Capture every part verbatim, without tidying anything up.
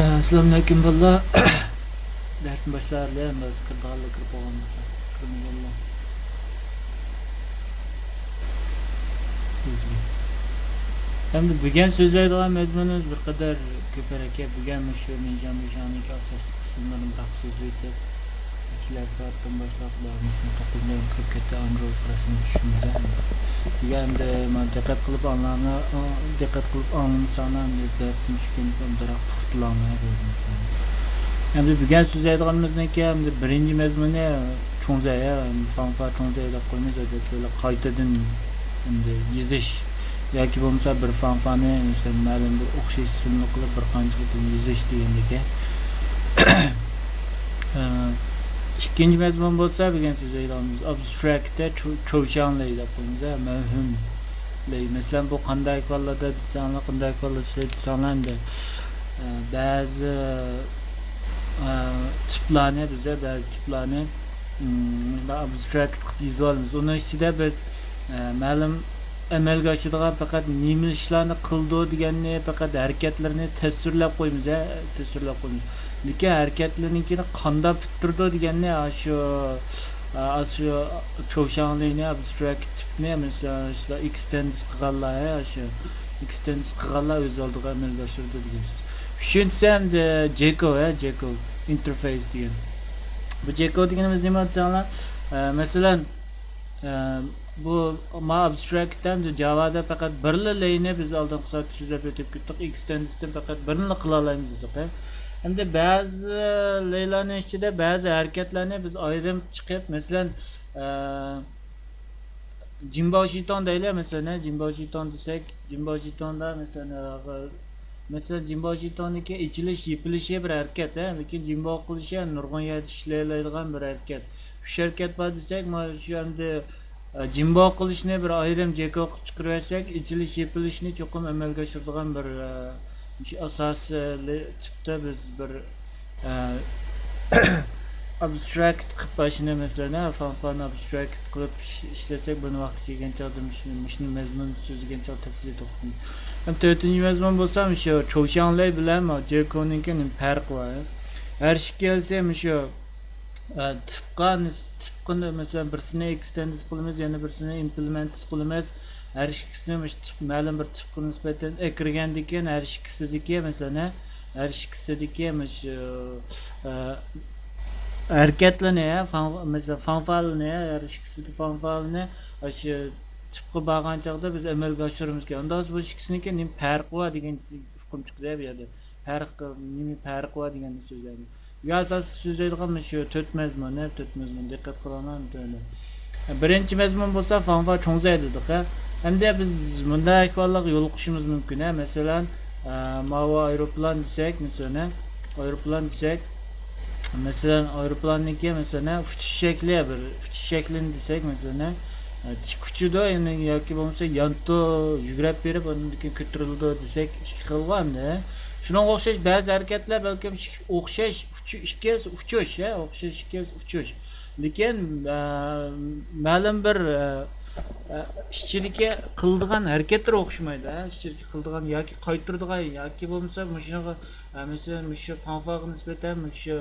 ئەسسالامۇئەلەيكۇم بالىلار. دەرسنى باشلايلى. ئەمدى كىرىدىغانلار كىرىپ بولغان بولسا، كىرمىگەنلەر. ئەمدى بۈگۈن سۆزلەيدىغان مەزمۇنىمىز بىر قەدەر كۆپ ئىكەن. بۈگۈن مۇشۇ مىنجاڭ مىنجاڭنىڭكى ئاساسلىق قىسىملىرىنى بىراق سۆزلىۋېتىپ، كېلەر سائەتتىن باشلاپ دەرسنى توققۇزىنچى ئاينىڭ كىرىپ كەتتى، ئاندرويد پىرەسسىنى چۈشۈرىمىز ئەمدى. دېگەندە، مانا دىققەت قىلىپ ئاڭلاڭلار، دىققەت قىلىپ ئاڭلىمىساڭلار، ئەمدى دەرستىن چۈشكەندىن كېيىن بىراق توختىلاڭلار. ئەمدى بۈگۈن سۆزلەيدىغىنىمىزنىڭكى ئەمدى بىرىنچى مەزمۇنى چوڭزەي، فاڭفا چوڭزەي دەپ قويىمىز، ئادەتتە قايتىدىن ئەمدى يېزىش ياكى بولمىسا بىر فاڭفانى، مەسىلەن، مەلۇم بىر ئوخشاش ئىسىملىق قىلىپ بىر قانچە قېتىم يېزىش دېگەندىكى. ئىككىنچى مەزمۇن بولسا، بۈگۈن سۆزلەيدىغىنىمىز ئابستراكتتا چو-، چوۋشياڭلەي دەپ قويىمىز، مەۋھۇم لەي. مەسىلەن، بۇ قانداق ئەھۋاللاردا دېسەڭلار، قانداق ئەھۋاللاردا ئىشلەيدۇ دېسەڭلار، ئەمدى، ئە، بەزى، ئە، تىپلارنى، بىزدە بەزى تىپلارنى، ئىم، مۇنداق ئابستراكت قىلىپ يېزىۋالىمىز. ئۇنىڭ ئىچىدە بىز، ئە، مەلۇم ئەمەلگە ئاشىدىغان پەقەت نېمە ئىشلارنى قىلىدۇ دېگەننى، پەقەت ھەرىكەتلىرىنى تەسۋىرلەپ قويىمىز، ھە، تەسۋىرلەپ قويىمىز. لېكىن ھەرىكەتلىرىنىڭكىنى قانداق پۈتتۈرىدۇ دېگەننى، ئاشۇ، ئاشۇ چوۋشياڭلىنى، ئابستراكت تىپنى، مەسىلەن، شۇلار ئېكستېنس قىلغانلار، ھە، ئاشۇ ئېكستېنس قىلغانلار ئۆز ئالدىغا ئەمەلگە ئاشۇرىدۇ دېگەن سۆز. ئۈچىنچىسى ئەمدى جېكو، ھە، جېكو ئىنتېرفېيس دېگەن. بۇ جېكو دېگىنىمىز نېمە دېسەڭلار، ئە، مەسىلەن، ئە، بۇ ما ئابستراكت ئەمدى جاۋادا پەقەت بىرلا لەينى بىز ئالدىنقى سائەتتە سۆزلەپ ئۆتۈپ كەتتۇق. ئېكستېنستىن پەقەت بىرنىلا قىلالايمىز دېدۇق. ئەمدى بەزى لەيلارنىڭ ئىچىدە بەزى ھەرىكەتلەرنى بىز ئايرىم چىقىپ، مەسىلەن، ئە، جىنباۋ شىتوڭ دەيلى، مەسىلەن، جىنباۋ شىتوڭ دېسەك، جىنباۋ شىتوڭدا، مەسىلەن، ئە، مەسىلەن، جىنباۋ شىتوڭنىڭكى ئېچىلىش، يېپىلىشى بىر ھەرىكەت، ھە، لېكىن جىنباۋ قىلىشى نۇرغۇن يەردە ئىشلىيەلەيدىغان بىر ھەرىكەت. ئۈچ ھەرىكەت بار دېسەك، مانا شۇ ئەمدى، ئە، جىنباۋ قىلىشنى بىر ئايرىم جېكو قىلىپ چىقىرىۋەتسەك، ئېچىلىش، يېپىلىشنى چوقۇم ئەمەلگە ئاشۇرىدىغان بىر، ئە، مۇشۇ ئاساسىي تىپتا بىز بىر، ئە، ئابستراكت قىلىپ ئاشۇنى، مەسىلەن، ھە، فاڭفانى ئابستراكت قىلىپ ئىش-، ئىشلەتسەك، بۇنى ۋاقتى كەلگەن چاغدا مۇشۇنى، مۇشۇنى مەزمۇن سۆزلىگەن چاغدا تەپسىلىي توختىلىمىز. ھەم تۆتىنچى مەزمۇن بولسا مۇشۇ چوۋشياڭلەي بىلەن جېكونىڭكى نېمە پەرقى بار؟ ھەر ئىككىلىسى مۇشۇ، ئە، تىپقا نىس-، تىپقا، مەسىلەن، بىرسىنى ئېكستېنس قىلىمىز، يەنە بىرسىنى ئىمپلېمېنتس قىلىمىز. ھەر ئىككىسىنى مۇشۇ تىپ، مەلۇم بىر تىپقا نىسبەتەن ئەكىرگەندىكىن، ھەر ئىككىسىدىكى، مەسىلەن، ھە، ھەر ئىككىسىدىكى مۇشۇ، ئە، ھەرىكەتلىرىنى، ھە، فاڭ-، مەسىلەن، فاڭفالىنى، ھەر ئىككىسىدىكى فاڭفالىنى ئاشۇ تىپقا بارغان چاغدا بىز ئەمەلگە ئاشۇرىمىزكەن. ئۇنداق بولسا بۇ ئىككىسىنىڭكى نېمە پەرقى بار دېگەن ئۇقۇم چىقتى بۇ يەردە. پەرق، نېمە پەرقى بار دېگەننى سۆزلەيمىز. بۇ ئاساسلىق سۆزلەيدىغان مۇشۇ تۆت مەزمۇن، ھە، تۆت مەزمۇن. دىققەت قىلىڭلار، تۆۋەندە. بىرىنچى مەزمۇن بولسا فاڭفا چوڭزەي دېدۇق، ھە. ئەمدى بىز مۇنداق ئەھۋاللارغا يولۇقۇشىمىز مۇمكىن، ھە. مەسىلەن، ئە، ماۋۇ ئايروپىلان دېسەك، مەسىلەن، ئايروپىلان دېسەك، مەسىلەن، ئايروپىلاننىڭكى، مەسىلەن، ئۇچۇش شەكلى، بىر ئۇچۇش شەكلىنى دېسەك، مەسىلەن، ئە، تىك ئۇچىدۇ، يەنى ياكى بولمىسا يانتۇ يۈگرەپ بېرىپ، ئاندىن كېيىن كۆتۈرۈلىدۇ دېسەك، ئىككى خىل بار ئەمدى. شۇنىڭغا ئوخشاش بەزى ھەرىكەتلەر بەلكىم ئوخشاش ئۇچۇ-، ئىككىلىسى ئۇچۇش، ھە، ئوخشاش ئىككىلىسى ئۇچۇش. لېكىن، ئە، مەلۇم بىر، ئە، ئە، ئىچىدىكى قىلىدىغان ھەرىكەتلىرى ئوخشىمايدۇ، ھە، ئىچىدىكى قىلىدىغان ياكى قايتۇرىدىغان ياكى بولمىسا مۇشۇنىڭغا، ئە، مەسىلەن، مۇشۇ فاڭفاغا نىسبەتەن، مۇشۇ،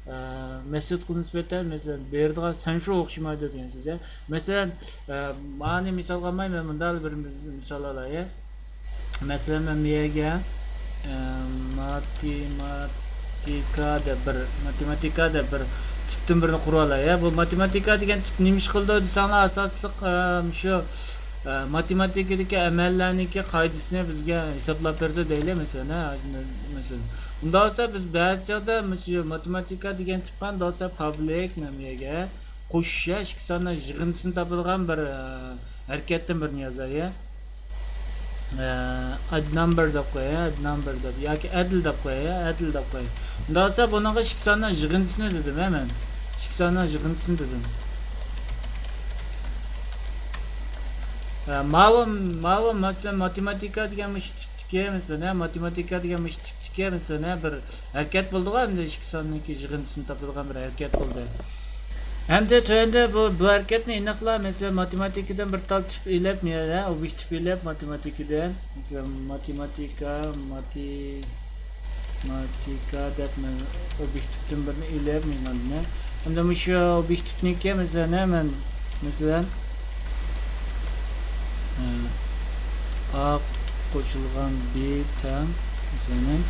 ئە، مەسئۇدقا نىسبەتەن، مەسىلەن، بېرىدىغان سەنشۇ ئوخشىمايدۇ دېگەن سۆز، ھە. مەسىلەن، ئە، مانى مىسالغا ئالماي، مەن مۇنداق بىر مىس-، مىسال ئالاي، ھە. مەسىلەن، مەن بۇ يەرگە، ئە، ماتېماتىكا دەپ بىر، ماتېماتىكا دەپ بىر تىپتىن بىرنى قۇرۇۋالاي، ھە. بۇ ماتېماتىكا دېگەن تىپ نېمە ئىش قىلىدۇ دېسەڭلار، ئاساسلىق، ئە، مۇشۇ، ئە، ماتېماتىكىدىكى ئەمەللەرنىڭكى قائىدىسىنى بىزگە ھېسابلاپ بېرىدۇ دەيلى، مەسىلەن، ھە. مەسىلەن، ئۇنداق بولسا بىز بەزى چاغدا مۇشۇ ماتېماتىكا دېگەن تىپقا ئۇنداق بولسا پابلىك، مەن بۇ يەرگە قوشۇش، ھە، ئىككى ساننىڭ يىغىندىسىنى تاپىدىغان بىر، ئە، ھەرىكەتتىن بىرنى يازاي، ھە. ئە، ئاد نامبېر دەپ قوياي، ئاد نامبېر دەپ ياكى ئەدىل دەپ قوياي، ئەدىل دەپ قوياي. ئۇنداق بولسا بۇنىڭغا ئىككى ساننىڭ يىغىندىسىنى دېدىم، ھە، مەن. ئىككى ساننىڭ يىغىندىسىنى دېدىم. ئە، ماۋۇ، ماۋۇ، مەسىلەن، ماتېماتىكا دېگەن مۇشۇ تىپتىكى، مەسىلەن، ھە، ماتېماتىكا دېگەن مۇشۇ تىپتىكى، مەسىلەن، ھە، بىر ھەرىكەت بولدىغۇ، ئەمدى ئىككى ساننىڭكى يىغىندىسىنى تاپىدىغان بىر ھەرىكەت بولدى. ئەمدى تۆۋەندە بۇ، بۇ ھەرىكەتنى ئېنىقلا، مەسىلەن، ماتېماتىكىدىن بىر تال تىپ ئېلىپ، مەيلى، ئوبيېكت تىپ ئېلىپ، ماتېماتىكىدىن، مەسىلەن، ماتېماتىكا، ماتې-، ماتېماتىكا دەپ مەن ئوبيېكتىپتىن بىرنى ئېلىپ، مېنىڭ ئەمدى مۇشۇ ئوبيېكتىپنىڭكى، مەسىلەن، مەن، مەسىلەن، ئە، ئا قوشۇلغان بى تەڭ، مەسىلەن،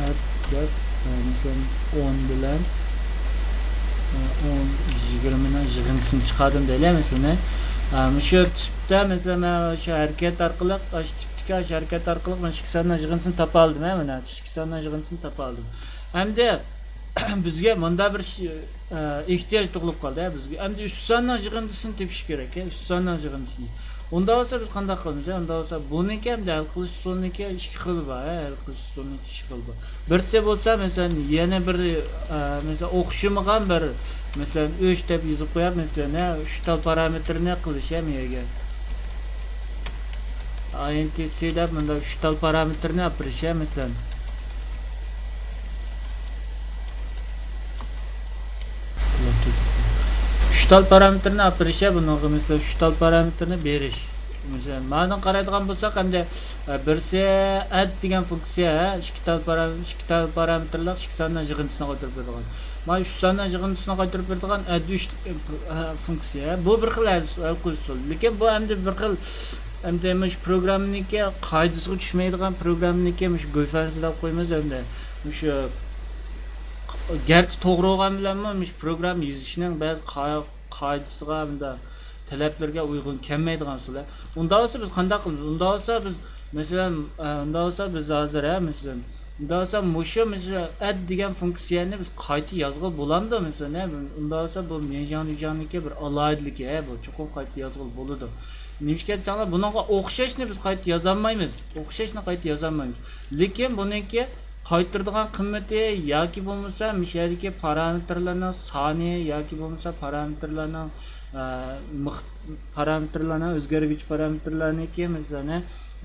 ئەت دەپ، ئە، مەسىلەن، ئون بىلەن، ئە، ئون، يىگىرمىنىڭ يىغىندىسىنى چىقاردىم دەيلى، مەسىلەن. ئە، مۇشۇ تىپتا، مەسىلەن، مەن شۇ ھەرىكەت ئارقىلىق، ئاشۇ تىپتىكى ئاشۇ ھەرىكەت ئارقىلىق مەن ئىككى ساننىڭ يىغىندىسىنى تاپالىدىم، ھە، مانا، ئىككى ساننىڭ يىغىندىسىنى تاپالىدىم. ئەمدى بىزگە مۇندا بىر ئىش-، ئە، ئېھتىياج تۇغۇلۇپ قالدى، ھە، بىزگە. ئەمدى ئۈچ ساننىڭ يىغىندىسىنى تېپىش كېرەك، ھە، ئۈچ ساننىڭ يىغىندىسىنى. ئۇنداق بولسا بىز قانداق قىلىمىز، ھە؟ ئۇنداق بولسا بۇنىڭكى ئەمدى ھەل قىلىش ئۇسۇلىنىڭكى ئىككى خىلى بار، ھە، ھەل قىلىش ئۇسۇلىنىڭكى ئىككى خىلى بار. بىرسى بولسا، مەسىلەن، يەنە بىر، ئە، مەسىلەن، ئوخشىمىغان بىر، مەسىلەن، ئۈچ دەپ يېزىپ قويۇپ، مەسىلەن، ھە، ئۈچ تال پارامېتىرنى قىلىش، ھە، مېيەگە. ئاي ئېن تى سى دەپ مۇنداق ئۈچ تال پارامېتىرنى ئاپىرىش، ھە، مەسىلەن. ئۈچ تال پارامېتىرنى ئاپىرىش، ھە، بۇنىڭغا، مەسىلەن، ئۈچ تال پارامېتىرنى بېرىش. مەسىلەن، مانىڭغا قارايدىغان بولساق، ئەمدى، ئە، بىرسى ئەد دېگەن فۇنكسىيە، ھە، ئىككى تال پارام-، ئىككى تال پارامېتىرلىق ئىككى ساننىڭ يىغىندىسىنى قايتۇرۇپ بېرىدىغان. مانا ئۈچ ساننىڭ يىغىندىسىنى قايتۇرۇپ بېرىدىغان ئەد ئۈچ، ئە، فۇنكسىيە. بۇ بىر خىل ھەل، ھەل قىلىش ئۇسۇلى. لېكىن بۇ ئەمدى بىر خىل، ئەمدى مۇشۇ پروگراممىنىڭكى قائىدىسىغا چۈشمەيدىغان، پروگراممىنىڭكى مۇشۇ گۇيفەنسى دەپ قويىمىز ئەمدى. مۇشۇ گەرچە توغرا بولغان بىلەنمۇ، مۇشۇ پروگرامما يېزىشنىڭ بەزى قا-، قائىدىسىغا، مۇنداق تەلەپلىرىگە ئۇيغۇن كەلمەيدىغان ئۇسۇل. ئۇنداق بولسا بىز قانداق قىلىمىز؟ ئۇنداق بولسا بىز، مەسىلەن، ئە، ئۇنداق بولسا بىز ھازىر، ھە، مەسىلەن، ئۇنداق بولسا مۇشۇ، مەسىلەن، ئەد دېگەن فۇنكسىيەنى بىز قايتا يازغىلى بولامدۇ؟ مەسىلەن، ھە، ئۇنداق بولسا بۇ ميەنشياڭ دۈيشياڭنىڭكى بىر ئالاھىدىلىكى، ھە، بۇ چوقۇم قايتا يازغىلى بولىدۇ. نېمىشقا دېسەڭلار، بۇنىڭغا ئوخشاشنى بىز قايتا يازالمايمىز. ئوخشاشنى قايتا يازالمايمىز. لېكىن بۇنىڭكى قايتۇرىدىغان قىممىتى ياكى بولمىسا مۇشۇ يەردىكى پارامېتىرلارنىڭ سانى ياكى بولمىسا پارامېتىرلارنىڭ، ئە، مىق-، پارامېتىرلارنىڭ، ئۆزگەرگۈچى پارامېتىرلارنىڭكى، مەسىلەن،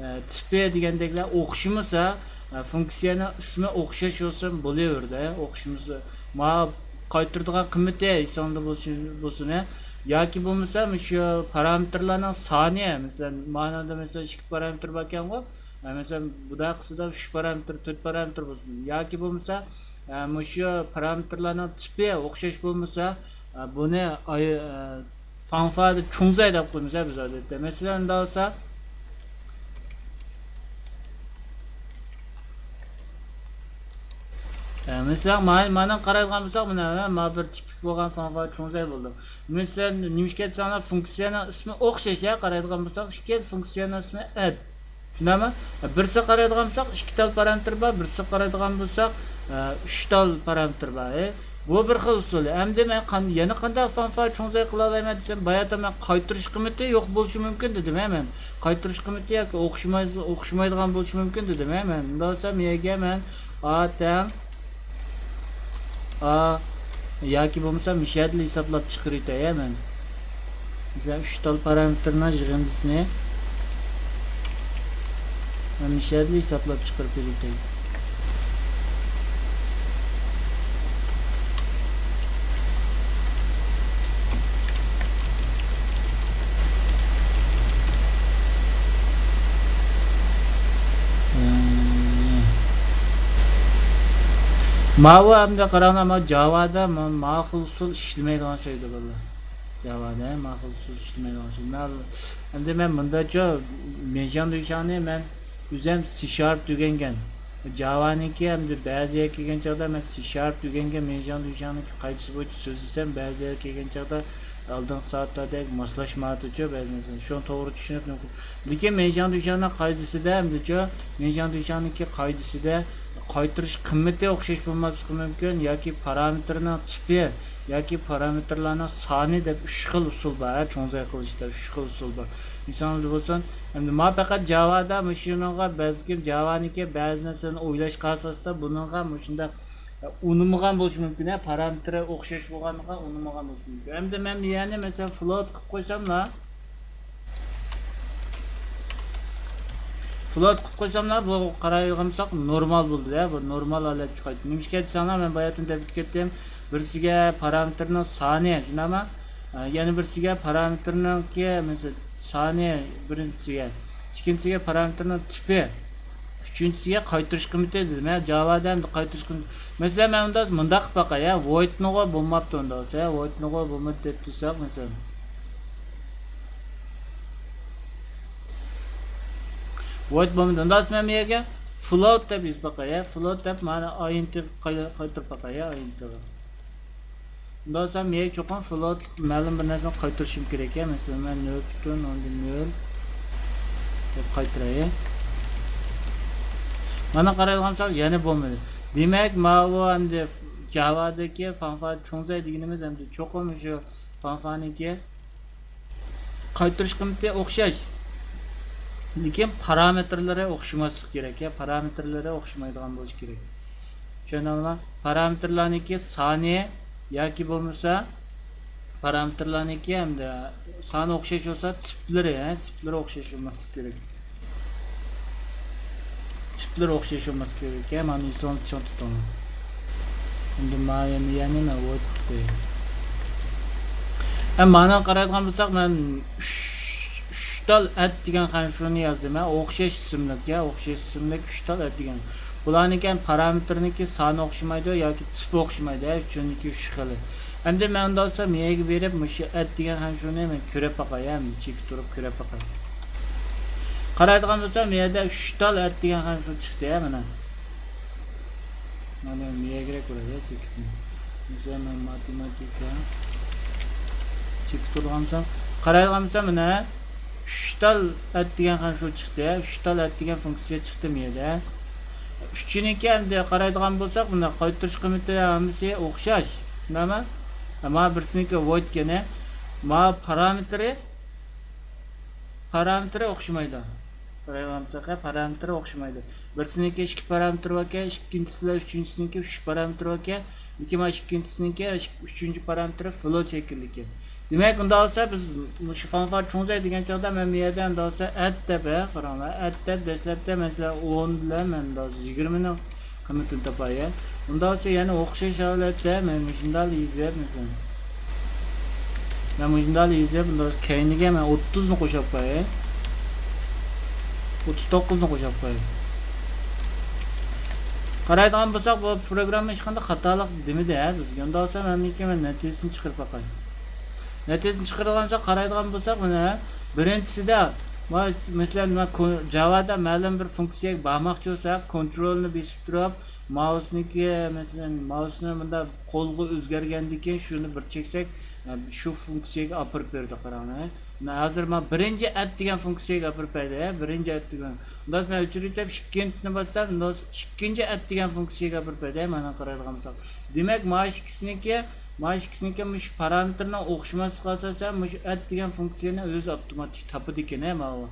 ئە، تىپى دېگەندەكلەر ئوخشىمىسا، ئە، فۇنكسىيەنىڭ ئىسمى ئوخشاش بولسا بولۇۋېرىدۇ. ئوخشىمىسا، ما قايتۇرىدىغان قىممىتى ئېسىڭلاردا بولسۇن، بولسۇن، ئە. ياكى بولمىسا مۇشۇ پارامېتىرلارنىڭ سانى، مەسىلەن، مانىڭدا، مەسىلەن، ئىككى پارامېتىر باركەنغۇ، ئە، مەسىلەن، بۇدا قىلسىدا ئۈچ پارامېتىر، تۆت پارامېتىر بولسۇن. ياكى بولمىسا، ئە، مۇشۇ پارامېتىرلارنىڭ تىپى ئوخشاش بولمىسا، ئە، بۇنى ئاي-، ئە، فاڭفا دېپ چوڭزاي دەپ قويىمىز، ھە، بىز ئادەتتە. مەسىلەن، ئۇنداق بولسا، ئە، مەسىلەن، ما-، مانا قارايدىغان بولساق، مانا، ھە، ما بىر تىپىك بولغان فاڭفا چوڭزاي بولدى. مەسىلەن، نېمىشقا دېسەڭلار، فۇنكسىيەنىڭ ئىسمى ئوخشاش، ھە، قارايدىغان بولساق، ئىككى فۇنكسىيەنىڭ ئىسمى ئەد. شۇنداقمۇ؟ بىرسىگە قارايدىغان بولساق، ئىككى تال پارامېتىر بار، بىرسىگە قارايدىغان بولساق، ئە، ئۈچ تال پارامېتىر بار. ئە، بۇ بىر خىل ئۇسۇل. ئەمدى مەن قان-، يەنە قانداق فاڭفا چوڭزاي قىلالايمەن دېسەم، باياتىن مەن قايتۇرۇش قىممىتى يوق بولۇشى مۇمكىن دېدىم، ھە، مەن. قايتۇرۇش قىممىتى ياكى ئوخشىماي-، ئوخشىمايدىغان بولۇشى مۇمكىن دېدىم، ھە، مەن. ئۇنداق بولسا، مېيەگە مەن ئا تەڭ ئا ياكى بولمىسا مۇشۇ يەردىلا ھېسابلاپ چىقىرىۋېتەي، ھە، مەن. مەسىلەن، ئۈچ تال پارامېتىرنىڭ يىغىندىسىنى مەن مۇشۇ يەردىلا ھېسابلاپ چىقىرىپ بېرىۋېتەي. ماۋۇ ئەمدى قاراڭلار، ماۋۇ جاۋادا ما-، ماخۇل ئۇسۇل ئىشلىمەيدىغان شەيدۇ، بالىلار. جاۋادا ماخۇل ئۇسۇل ئىشلىمەيدىغان شەي. مەن، ئەمدى مەن مۇنداچۇ، ميەنشياڭ دۈيشياڭنى مەن ئۆزۈم سى شارپ ئۆگەنگەن. جاۋانىڭكى ئەمدى بەزى يەرگە كەلگەن چاغدا مەن سى شارپ ئۆگەنگەن ميەنشياڭ دۈيشياڭنىڭكى قايسى بويىچە سۆزلىسەم، بەزى يەرگە كەلگەن چاغدا ئالدىنقى سائەتلەردەك ماسلاشمايدۇچۇ بەزى نەرسىلەر. شۇنى توغرا چۈشىنىپ، لېكىن ميەنشياڭ دۈيشياڭنىڭ قائىدىسىدە ئەمدىچۇ، ميەنشياڭ دۈيشياڭنىڭكى قائىدىسىدە قايتۇرۇش قىممىتى ئوخشاش بولماسلىقى مۇمكىن ياكى پارامېتىرنىڭ تىپى ياكى پارامېتىرلارنىڭ سانى دەپ ئۈچ خىل ئۇسۇل بار، ھە، چوڭزاي قىلىشتا ئۈچ خىل ئۇسۇل بار. ئېسىڭىزدە بولسۇن، ئەمدى ما پەقەت جاۋادا مۇشۇنىڭغا بەلكىم جاۋانىڭكى بەزى نەرسىلەرنى ئويلاشقا ئاساستا بۇنىڭغا مۇشۇنداق ئۇنىمىغان بولۇشى مۇمكىن، ھە، پارامېتىرى ئوخشاش بولغانلىقىغا ئۇنىمىغان بولۇشى مۇمكىن. ئەمدى مەن بۇ يەرنى، مەسىلەن، فلوت قىلىپ قويساملا، فلوت قىلىپ قويساملا، بۇ قارايدىغان بولساق نورمال بولدى، ھە، بۇ نورمال ھالەتكە قايتتى. نېمىشقا دېسەڭلار، مەن باياتىن دەپ ئۆتۈپ كەتتىم، بىرسىگە پارامېتىرنىڭ سانى، شۇنداقمۇ؟ ئە، يەنە بىرسىگە پارامېتىرنىڭكى، مەسىلەن، سانى بىرىنچىسىگە، ئىككىنچىسىگە پارامېتىرنىڭ تىپى، ئۈچىنچىسىگە قايتۇرۇش قىممىتى دېدىم ھە، جاۋادا ئەمدى قايتۇرۇش قىممىتى. مەسىلەن، مەن ئۇنداق، مۇنداق قىلىپ باقاي ھە، ۋويدنىغۇ بولماپتۇ ئۇنداق بولسا، ۋويدنىغۇ بولمىدى دەپ تۇرساق، مەسىلەن، ۋويد بولمىدى. ئۇنداق بولسا مەن بۇ يەرگە فلوت دەپ يېزىپ باقاي ھە، فلوت دەپ مانا ئاينتى قايتۇرۇپ باقاي ھە، ئاينتىغا. ئۇنداق بولسا مېنىڭ چوقۇم فلوتلۇق مەلۇم بىر نەرسىنى قايتۇرۇشۇم كېرەك ھە. مەسىلەن، مەن نۆل پۈتۈن ئوندىن نۆل دەپ قايتۇراي. مانا قارايدىغان بولساق يەنە بولمىدى. دېمەك، ماۋۇ ئەمدى جاۋادىكى فانفار چوڭزەي دېگىنىمىز ئەمدى چوقۇم شۇ فانفارنىڭكى قايتۇرۇش قىممىتى ئوخشاش، لېكىن پارامېتىرلىرى ئوخشىماسلىقى كېرەك يا، پارامېتىرلىرى ئوخشىمايدىغان بولۇشى كېرەك. چۈشەندىڭلارمۇ؟ پارامېتىرلارنىڭكى سانى ياكى بولمىسا پارامېتىرلارنىڭكى ھەمدە سانى ئوخشاش بولسا، تىپلىرى، ھە، تىپلىرى ئوخشاش بولماسلىقى كېرەك. تىپلىرى ئوخشاش بولماسلىقى كېرەك. مانا ئېسىڭىزدە چىڭ تۇتۇڭ. ئەمدى مانا يەنە مەن ۋويد قىلىپ قوياي. ھە، مانا قارايدىغان بولساق، مەن ئۈچ، ئۈچ تال ئەت دېگەن خەنشۇنى يازدىم. ھە، ئوخشاش ئىسىملىك، يا، ئوخشاش ئىسىملىك ئۈچ تال ئەت دېگەن. بۇلارنىڭكى ھەم پارامېتىرنىڭكى سانى ئوخشىمايدۇ ياكى تىپى ئوخشىمايدۇ، ھە، ئۈچىنىڭكى ئۈچ خىلى. ئەمدى مەن ئۇنداق بولسا مېيەگە بېرىپ، مۇشۇ ئەت دېگەن خەنشۇنى مەن كۆرۈپ باقاي، ھە، چېكىپ تۇرۇپ كۆرۈپ باقاي. قارايدىغان بولسام، مېيەدە ئۈچ تال ئەت دېگەن خەنشۇ چىقتى، ھە، مانا. مانا مېيەگىرەك بولىدۇ، چېكىتنى. مەسىلەن، مەن ماتېماتىكا چېكىپ تۇرغان بولسام، قارايدىغان بولسام، مانا ئۈچ تال ئەت دېگەن خەنشۇ چىقتى، ھە، ئۈچ تال ئەت دېگەن فۇنكسىيە چىقتى مېيەدە. ئۈچىنىڭكى ئەمدى قارايدىغان بولساق، مانا قايتۇرۇش قىممىتى ھەممىسى ئوخشاش. نېمە؟ مانا بىرسىنىڭكى ۋويد ئىكەن، ھە. مانا پارامېتىرى، پارامېتىرى ئوخشىمايدۇ. قارايدىغان بولساق، پارامېتىرى ئوخشىمايدۇ. بىرسىنىڭكى ئىككى پارامېتىرى باركەن، ئىككىنچىسى بىلەن ئۈچىنچىسىنىڭكى ئۈچ پارامېتىرى باركەن. لېكىن مانا ئىككىنچىسىنىڭكى ئۈچىنچى پارامېتىرى فلوت شەكىلدىكەن. دېمەك، ئۇنداق بولسا، بىز مۇشۇ فانفار چوڭزەي دېگەن چاغدا مەن بۇ يەردە ئۇنداق بولسا ئەت دەپ، ھە، قاراڭلار، ئەت دەپ دەسلەپتە، مەسىلەن، ئون بىلەن مەن ئۇنداق بولسا يىگىرمىنىڭ قىممىتىنى تاپاي، ھە. ئۇنداق بولسا يەنە ئوخشاش ھالەتتە مەن مۇشۇنداق يېزىپ، مەسىلەن، مەن مۇشۇنداق يېزىپ، ئۇنداق كەينىگە مەن ئوتتۇزنى قوشۇپ قوياي. ئوتتۇز توققۇزنى قوشۇپ قوياي. قارايدىغان بولساق، بۇ پروگرامما ھېچقانداق خاتالىق دېمىدى، ھە، بىزگە. ئۇنداق بولسا مەندىكى مەن نەتىجىسىنى چىقىرىپ باقاي. نەتىجىسىنى چىقىرىدىغان بولساق، قارايدىغان بولساق، مانا بىرىنچىسىدە، ما-، مەسىلەن، ما-، كو-، جاۋادا مەلۇم بىر فۇنكسىيەگە بارماقچى بولساق، كونترولنى بېسىپ تۇرۇپ، مائۇسنىڭكى، مەسىلەن، مائۇسنى مۇنداق قولغا ئۆزگەرگەندىن كېيىن شۇنى بىر چەكسەك، شۇ فۇنكسىيەگە ئاپىرىپ بېرىدۇ، قاراڭ. مانا ھازىر مانا بىرىنچى ئەت دېگەن فۇنكسىيەگە ئاپىرىپ بەردى، ھە، بىرىنچى ئەت دېگەن. ئۇنداق مەن ئۆچۈرۈپ، ئىككىنچىسىنى باسسام، ئىككىنچى ئەت دېگەن فۇنكسىيەگە ئاپىرىپ بەردى، ھە، مانا قارايدىغان بولساق. دېمەك، مانا ئىككىسىنىڭكى، مانا ئىككىسىنىڭكى مۇشۇ پارامېتىرنىڭ ئوخشىماسلىقىغا ئاساسەن، مۇشۇ ئەت دېگەن فۇنكسىيەنى ئۆزى ئاپتوماتىك تاپىدىكەن، ھە، ماۋۇ.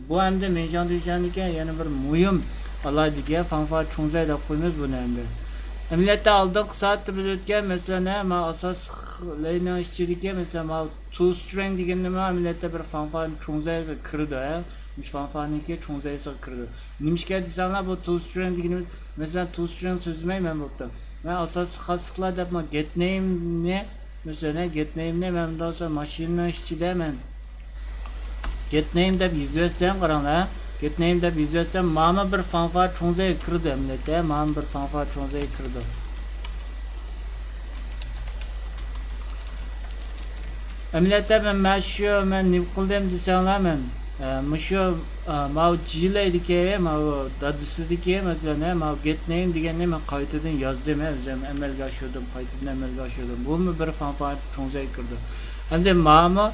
بۇ ئەمدى مېيشاڭ دۈيشاڭدىكى يەنە بىر مۇھىم ئالاھىدىلىكى، فانفار چوڭزەي دەپ قويىمىز بۇنى ئەمدى. ئەمەلىيەتتە ئالدىنقى سائەتتە بىز ئۆتكەن، مەسىلەن، ھە، مانا ئاساسلىق لەينىڭ ئىچىدىكى، مەسىلەن، مانا تو سترىڭ دېگەننى ئەمەلىيەتتە بىر فانفار چوڭزەيغا كىرىدۇ، ھە. مۇشۇ فانفارنىڭكى چوڭزەيسىغا كىرىدۇ. نېمىشقا دېسەڭلار، بۇ تو سترىڭ دېگىنىمىز، مەسىلەن، تو سترىڭ سۆزلىمەي مەن بوپتۇ. مەن ئاساسلىق خاسلىقلار دەپ مانا گېت نېيمنى، مەسىلەن، گېت نېيمنى مەن مۇنداق بولسا ماشىنىنىڭ ئىچىدە مەن گېت نېيم دەپ يېزىۋەتسەم، قاراڭلار، گېت نېيم دەپ يېزىۋەتسەم، مانا بىر فانفار چوڭزەيگە كىرىدۇ ئەمەلىيەتتە، مانا بىر فانفار چوڭزەيگە كىرىدۇ. ئەمەلىيەتتە مەن، مەن شۇ، مەن نېمە قىلدىم دېسەڭلار، مەن، ئە، مۇشۇ، ئە، ماۋۇ جىلەيدىكى، ماۋۇ دادىسىدىكى، مەسىلەن، ھە، ماۋۇ گېت نېيم دېگەننى مەن قايتىدىن يازدىم، ھە، ئۆزۈم ئەمەلگە ئاشۇردۇم، قايتىدىن ئەمەلگە ئاشۇردۇم. بۇمۇ بىر فانفار چوڭزەيگە كىرىدۇ. ئەمدى ماۋۇمۇ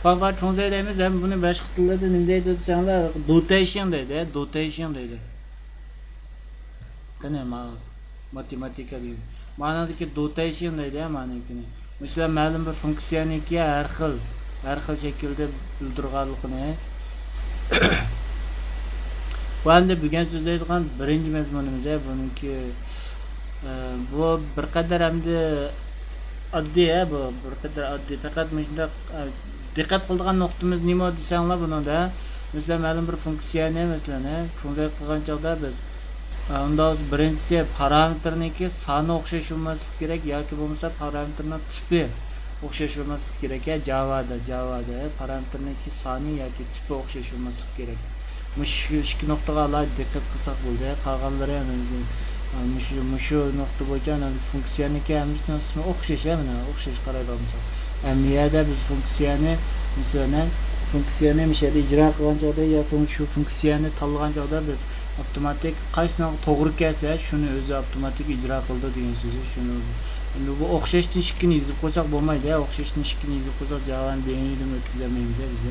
فانفار چوڭزەي دەيمىز، ھەم بۇنى باشقا تىللاردا نېمە دەيدۇ دېسەڭلار، دوتەيشىڭ دەيدۇ، ھە، دوتەيشىڭ دەيدۇ. قېنى، ما-، ماتېماتىكا دېگەن. مانادىكى دوتەيشىڭ دەيدۇ، ھە، مانىكىنى. مەسىلەن، مەلۇم بىر فۇنكسىيەنىڭكى ھەر خىل، ھەر خىل شەكىلدە بىلدۈرگەنلىكىنى. بۇ ئەمدى بۈگۈن سۆزلەيدىغان بىرىنچى مەزمۇنىمىز، ھە، بۇنىڭكى، ئە، بۇ بىر قەدەر ئەمدى ئاددىي، ھە، بۇ بىر قەدەر ئاددىي. پەقەت مۇشۇنداق، ئە، دىققەت قىلىدىغان نۇقتىمىز نېمە دېسەڭلار بۇنىڭدا، مەسىلەن، مەلۇم بىر فۇنكسىيەنى، مەسىلەن، ھە، چوڭزەي قىلغان چاغدا بىز، ئە، ئۇنداق بولسا بىرىنچىسى پارامېتىرنىڭكى سانى ئوخشاش بولماسلىقى كېرەك ياكى بولمىسا پارامېتىرنىڭ تىپى ئوخشاش بولماسلىقى كېرەك، ھە، جاۋادا، جاۋادا، ھە، پارامېتىرنىڭكى سانى ياكى تىپى ئوخشاش بولماسلىقى كېرەك. مۇشۇ ئىككى نۇقتىغا ئالاھىدە دىققەت قىلساق بولدى. قالغانلىرى، مۇشۇ، مۇشۇ نۇقتا بويىچە، مانا، فۇنكسىيەنىڭكى ھەممىسىنىڭ ئىسمى ئوخشاش، ھە، مانا، ئوخشاش قارايدىغان بولساق. ئەمما بۇ يەردە بىز فۇنكسىيەنى، مەسىلەن، فۇنكسىيەنى مۇشۇ يەردە ئىجرا قىلغان چاغدا يا فۇن-، شۇ فۇنكسىيەنى تاللىغان چاغدا بىز ئاپتوماتىك قايسىنىڭ توغرا كەلسە، شۇنى ئۆزى ئاپتوماتىك ئىجرا قىلىدۇ دېگەن سۆز. شۇنى، ئەمدى بۇ ئوخشاشتىن ئىككىنى يېزىپ قويساق بولمايدۇ، ھە، ئوخشاشتىن ئىككىنى يېزىپ قويساق جاۋانى بېيىنىدىن ئۆتكۈزەلمەيمىز، ھە، بىز.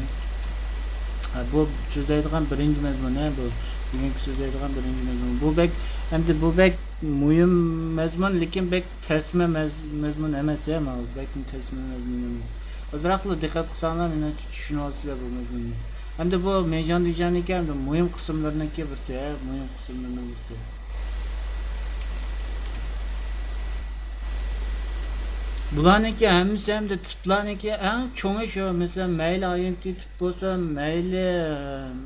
ھە، بۇ سۆزلەيدىغان بىرىنچى مەزمۇن، ھە، بۇ بۈگۈنكى سۆزلەيدىغان بىرىنچى مەزمۇن. بۇ بەك، ئەمدى بۇ بەك مۇھىم مەزمۇن، لېكىن بەك تەسمە مەز-، مەزمۇن ئەمەس، ھە، ماۋۇ بەكمۇ تەسمە مەزمۇن ئەمەس. ئازراقلا دىققەت قىلساڭلار، مېنىڭچە چۈشىنىۋالىسىلەر بۇ مەزمۇننى. ئەمدى بۇ مېيجاڭ دېيجاڭنىڭكى ئەمدى مۇھىم قىسىملىرىنىڭكى بىرسى، ھە، مۇھىم قىسىملىرىنىڭ بىرسى. بۇلارنىڭكى ھەممىسى ئەمدى تىپلارنىڭكى ئەڭ چوڭى شۇ. مەسىلەن، مەيلى ئايدېنتىتى تىپ بولسۇن، مەيلى، ئىم،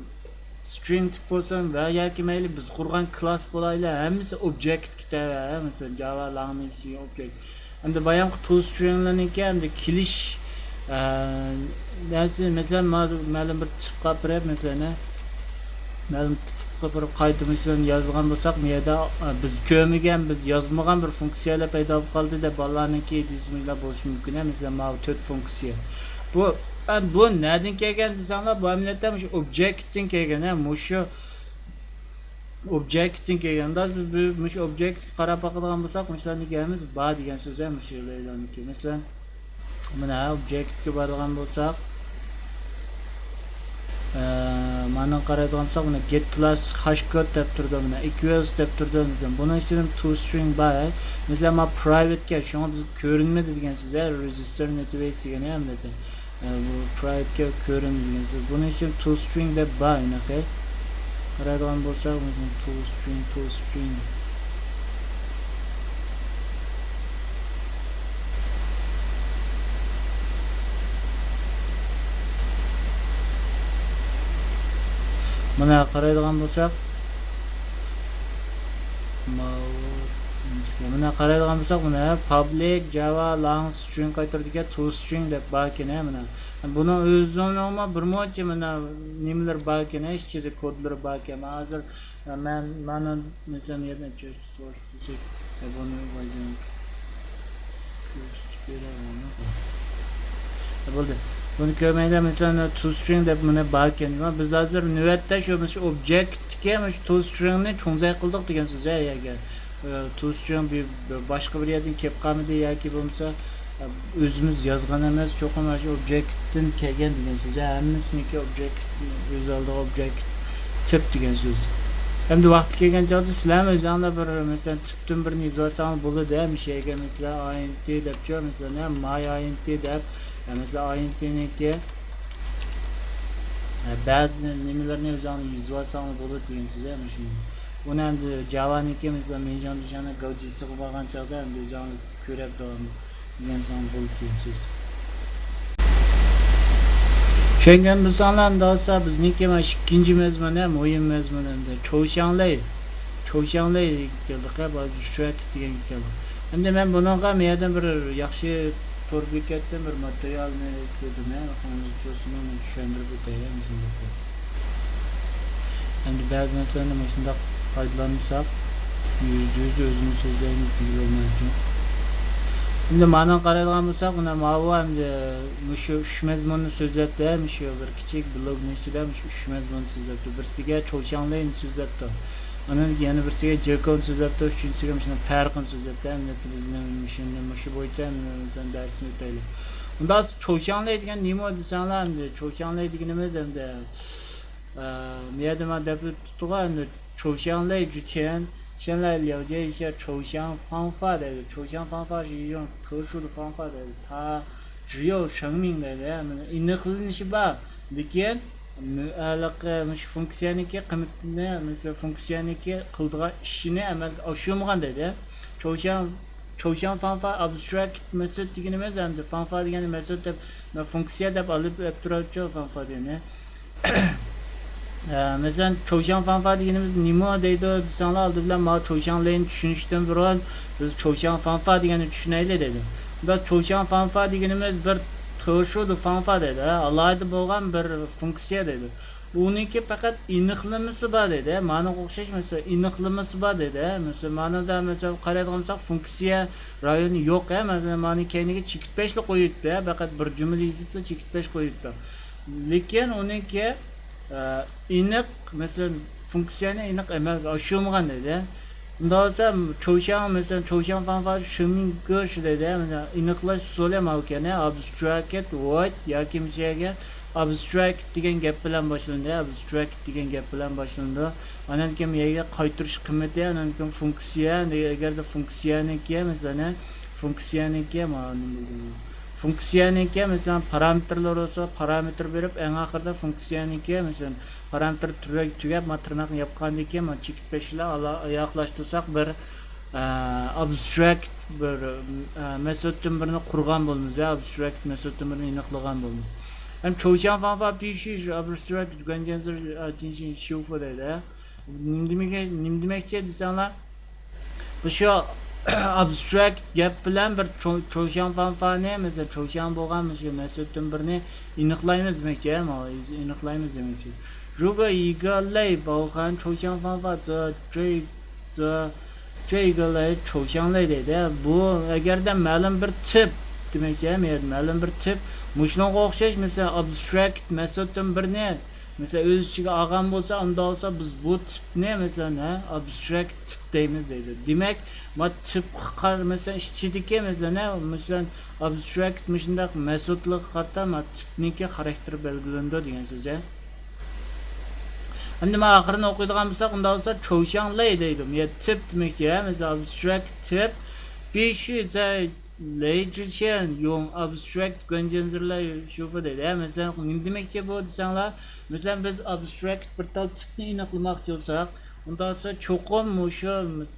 سترىڭ تىپ بولسۇن ۋە ياكى مەيلى بىز قۇرغان كلاس بولايلى، ھەممىسى ئوبجېكتكە تەۋە، ھە، مەسىلەن، جاۋا لانگۋېج دېگەن ئوبجېكت. ئەمدى بايامقى توسترىڭلارنىڭكى ئەمدى كېلىش، ئە، نەرسە، مەسىلەن، ما-، مەلۇم بىر تىپقا ئاپىرىپ، مەسىلەن، ئە، مەلۇم بىر تىپقا ئاپىرىپ قايتا، مەسىلەن، يازغان بولساق، بۇ يەردە، ئە، بىز كۆرمىگەن، بىز يازمىغان بىر فۇنكسىيەلەر پەيدا بولۇپ قالدى دەپ بالىلارنىڭكى دېسىمۇ بولۇشى مۇمكىن، ھە، مەسىلەن، ماۋۇ تۆت فۇنكسىيە. بۇ، ئە، بۇ نەدىن كەلگەن دېسەڭلار، بۇ ئەمەلىيەتتە مۇشۇ ئوبجېكتتىن كەلگەن، ھە، مۇشۇ ئوبجېكتتىن كەلگەن. ئەمدى بىز بۇ، مۇشۇ ئوبجېكتكە قاراپ باقىدىغان بولساق، مۇشۇلارنىڭكى ھەممىسى بار دېگەن سۆز، ھە، مۇشۇلارنىڭكى. مەسىلەن، مانا ئوبجېكتكە بارىدىغان بولساق، ئە، مانا قارايدىغان بولساق، مانا گېت كلاس هاش كود دەپ تۇرىدۇ، مانا ئىكۋېلس دەپ تۇرىدۇ. مەسىلەن، بۇنىڭ ئىچىدە توسترىڭ بار، ھە. مەسىلەن، مانا پرايۋېت كەل، شۇڭا بىزگە كۆرۈنمىدى دېگەن سۆز، ھە، رېجىستەر نېتىۋېيس دېگەن، ھە، ئەمدى. ئە، بۇ پرايۋېتكە كۆرۈنمىگەن سۆز. بۇنىڭ ئۈچۈن توسترىڭ دەپ بار، ئېنىقى. قارايدىغان بولساق، مۇشۇ توسترىڭ، توسترىڭ. مانا قارايدىغان بولساق، ماۋۇ، مانا قارايدىغان بولساق، مانا پابلىك جاۋا لانگ سترىڭ قايتۇرىدىكەن، توسترىڭ دەپ باركەن، ھە، مانا. بۇنىڭ ئۆزىنىڭمۇ بىر مۇنچە مانا نېمىلىرى باركەن، ئىچىدە كودلىرى باركەن. ھازىر مەن مانا مەسىلەن، يەنە بۇنى بولدى. بۇنى كۆرمەيدۇ. مەسىلەن، توسترىڭ دەپ مانا باركەن. بىز ھازىر نۆۋەتتە شۇ، مۇشۇ ئوبجېكتتىكى مۇشۇ توسترىڭنى چوڭزاي قىلدۇق دېگەن سۆز، ھە، يەرگە. ئە، توسترىڭ بىر، بىر باشقا بىر يەردىن كېلىپ قالمىدى ياكى بولمىسا، ئە، ئۆزىمىز يازغان ئەمەس، چوقۇم مانا شۇ ئوبجېكتتىن كەلگەن دېگەن سۆز. ھەممىسىنىڭكى ئوبجېكت، ئۆز ئالدىغا ئوبجېكت تىپ دېگەن سۆز. ئەمدى ۋاقتى كەلگەن چاغدا سىلەرمۇ ئۆزۈڭلار بىر، مەسىلەن، تىپتىن بىرنى يېزىۋالساڭلار بولىدۇ. مۇشۇ يەرگە، مەسىلەن، ئايدېنتىتى دەپچۇ، مەسىلەن، ماي ئايدېنتىتى دەپ، مەسىلەن، ئايدېنتىتىنىڭكى، بەزى نېمىلەرنى ئۆزۈڭلار يېزىۋالساڭلار بولىدۇ دېگەن سۆز، مۇشۇ. ئۇنى ئەمدى جاۋانىڭكى، مەسىلەن، مېيجاڭ دېيجاڭنىڭ گاۋجىسىغا بارغان چاغدا ئەمدى ئۆزۈڭلار كۆرۈپ داۋام دېگەن سۆز بولدى دېگەن سۆز. چۈشەنگەن بولساڭلار، ئەمدى ئالسا بىزنىڭكى مانا ئىككىنچى مەزمۇن، ھە، مۇھىم مەزمۇن ئەمدى. چوشياڭلەي. چوشياڭلەي كەلدۇق، ھە، بۇ شۇ ھەرىكەت دېگەنگە كەلدۇق. ئەمدى مەن بۇنىڭغا مۇ يەردىن بىر ياخشى تور بېكەتتىن بىر ماتېرىيالنى كۆردۈم، ھە، چۈشەندۈرۈپ ئۆتەي، ھە، مۇشۇنداق. ئەمدى بەزى نەرسىلەرنى مۇشۇنداق پايدىلانمىساق، يۈزدە يۈز ئۆزىنى سۆزلەيمىز دېگىلى بولمايدۇ. ئەمدى مانا قارايدىغان بولساق، مانا ماۋۇ ئەمدى مۇشۇ ئۈچ مەزمۇننى سۆزلەپتۇ، مۇشۇ بىر كىچىك بلوگنىڭ ئىچىدە مۇشۇ ئۈچ مەزمۇننى سۆزلەپتۇ. بىرسىگە چوشياڭلەينى سۆزلەپتۇ. ئاندىن يەنە بىرسىگە جېكوننى سۆزلەپتۇ، ئۈچىنچىسىگە مۇشۇنىڭ پەرقىنى سۆزلەپتۇ. ئەمدى بىزنىڭ مۇشۇنى، مۇشۇ بويىچە دەرسنى ئۆتەيلى. ئۇنداق چوشياڭلەي دېگەن نېمە دېسەڭلار، ئەمدى چوشياڭلەي دېگىنىمىز ئەمدى ئە، مۇ يەردە مانا دەپ ئۆتۈپتىغۇ، ئەمدى چوشياڭلەي جۈچيەن، شەنلەي لياۋجيەي شيا چوشياڭ فاڭفا دەيدۇ. چوشياڭ فاڭفا شى يىڭ تېشۇ دې فاڭفا دەيدۇ. تا جيو شېڭمىڭ دەيدۇ. مانا ئېنىقلىنىشى بار. لېكىن، مۇ-، ھېلىقى مۇشۇ فۇنكسىيەنىڭكى قىممىتىنى، مەسىلەن، فۇنكسىيەنىڭكى قىلىدىغان ئىشىنى ئەمەلگە ئاشۇرمىغان دەيدۇ. چوشياڭ، چوشياڭ فاڭفا ئابستراكت مېتود دېگىنىمىز، ئەمدى فاڭفا دېگەننى مېتود دەپ، مانا فۇنكسىيە دەپ ئېلىپ، ئېلىپ تۇرۇۋاتىدۇ فاڭفا دېگەننى. ئە، مەسىلەن، چوشياڭ فاڭفا دېگىنىمىز نېمە دەيدۇ دېسەڭلار، ئالدى بىلەن ماۋۇ چوشياڭلەينى چۈشىنىشتىن بۇرۇن، بىز چوشياڭ فاڭفا دېگەننى چۈشىنەيلى دەيدۇ. بىز چوشياڭ فاڭفا دېگىنىمىز بىر تېشۇدۇ فاڭفا دەيدۇ، ئالاھىدە بولغان بىر فۇنكسىيە دەيدۇ. ئۇنىڭكى پەقەت ئېنىقلىمىسى بار دەيدۇ. مانىڭغا ئوخشاش مەسىلەن، ئېنىقلىمىسى بار دەيدۇ. مەسىلەن، مانىدا مەسىلەن قارايدىغان بولساق، فۇنكسىيە رايونى يوق، ھە، مەسىلەن، مانى كەينىگە چېكىت پەشلا قويۇپتۇ، ھە، پەقەت بىر جۈملە يېزىپلا چېكىت پەش قويۇپتۇ. لېكىن ئۇنىڭكى، ئە، ئېنىق، مەسىلەن، فۇنكسىيەنى ئېنىق ئەمەلگە ئاشۇرمىغان دەيدۇ. ئۇنداق بولسا، چوشياڭ، مەسىلەن، چوشياڭ فاڭفا شىمىنگېشى دەيدۇ، مەسىلەن، ئېنىقلاش ئۇسۇلى ماۋۇكەن، ئابستراكت، ۋويد ياكى مۇشۇ يەرگە ئابستراكت دېگەن گەپ بىلەن باشلىنىدۇ، ئابستراكت دېگەن گەپ بىلەن باشلىنىدۇ. ئاندىن كېيىن يەرگە قايتۇرۇش قىممىتى، ئاندىن كېيىن فۇنكسىيە، ئەگەردە فۇنكسىيەنىڭكى، مەسىلەن، فۇنكسىيەنىڭكى، مانا نېمە دېگىنى؟ فۇنكسىيەنىڭكى، مەسىلەن، پارامېتىرلىرى بولسا، پارامېتىر بېرىپ، ئەڭ ئاخىرىدا فۇنكسىيەنىڭكى، مەسىلەن، پارامېتىر تۈگەپ، تۈگەپ، ما تىرناقنى ياپقاندىن كېيىن، ما چېكىت پەشلا ئاياغلاشتۇرساق، بىر، ئە، ئابستراكت بىر، ئە، مېتودتىن بىرنى قۇرغان بولىمىز، يا ئابستراكت مېتودتىن بىرنى ئېنىقلىغان بولىمىز. ھەم چوشياڭ فاڭفا پىشى ئابستراكت گۇەنجيەنزېر ئەتىنشىن شيۇفې دەيدۇ. نېمە دېمەك، نېمە دېمەكچى دېسەڭلار، مۇشۇ ئابستراكت گەپ بىلەن بىر چو-، چوشياڭ فاڭفانى، مەسىلەن، چوشياڭ بولغان مۇشۇ مەسئۇلدىن بىرنى ئېنىقلايمىز دېمەكچى، ماۋۇ ئېنىقلايمىز دېمەكچى. 如果一个类包含抽象方法，则这-则这个类抽象类 دەيدۇ. بۇ ئەگەردە مەلۇم بىر تىپ دېمەكچى، مەلۇم بىر تىپ مۇشۇنىڭغا ئوخشاش، مەسىلەن، ئابستراكت مەسئۇلدىن بىرنى مەسىلەن، ئۆز ئىچىگە ئالغان بولسا، ئۇنداق بولسا، بىز بۇ تىپنى، مەسىلەن، ھە، ئابستراكت تىپ دەيمىز دەيدۇ. دېمەك، ما تىپقا قار-، مەسىلەن، ئىچىدىكى، مەسىلەن، ھە، مەسىلەن، ئابستراكت مۇشۇنداق مېتودلارغا قارىتا ما تىپنىڭكى خاراكتېرى بەلگىلىنىدۇ دېگەن سۆز، ھە. ئەمدى ما ئاخىرىنى ئوقۇيدىغان بولساق، ئۇنداق بولسا، چوشياڭ لەي دەيدۇ. يا تىپ دېمەكچى، ھە، مەسىلەن، ئابستراكت تىپ. بىشى لەيجىچيەن يوڭ ئابستراكت گۇەنجيەنزېرلەر شۇفې دەيدۇ. ھە، مەسىلەن، نېمە دېمەكچى بۇ دېسەڭلار، مەسىلەن، بىز ئابستراكت بىر تال تىپنى ئېنىقلىماقچى بولساق، ئۇنداق بولسا چوقۇم مۇشۇ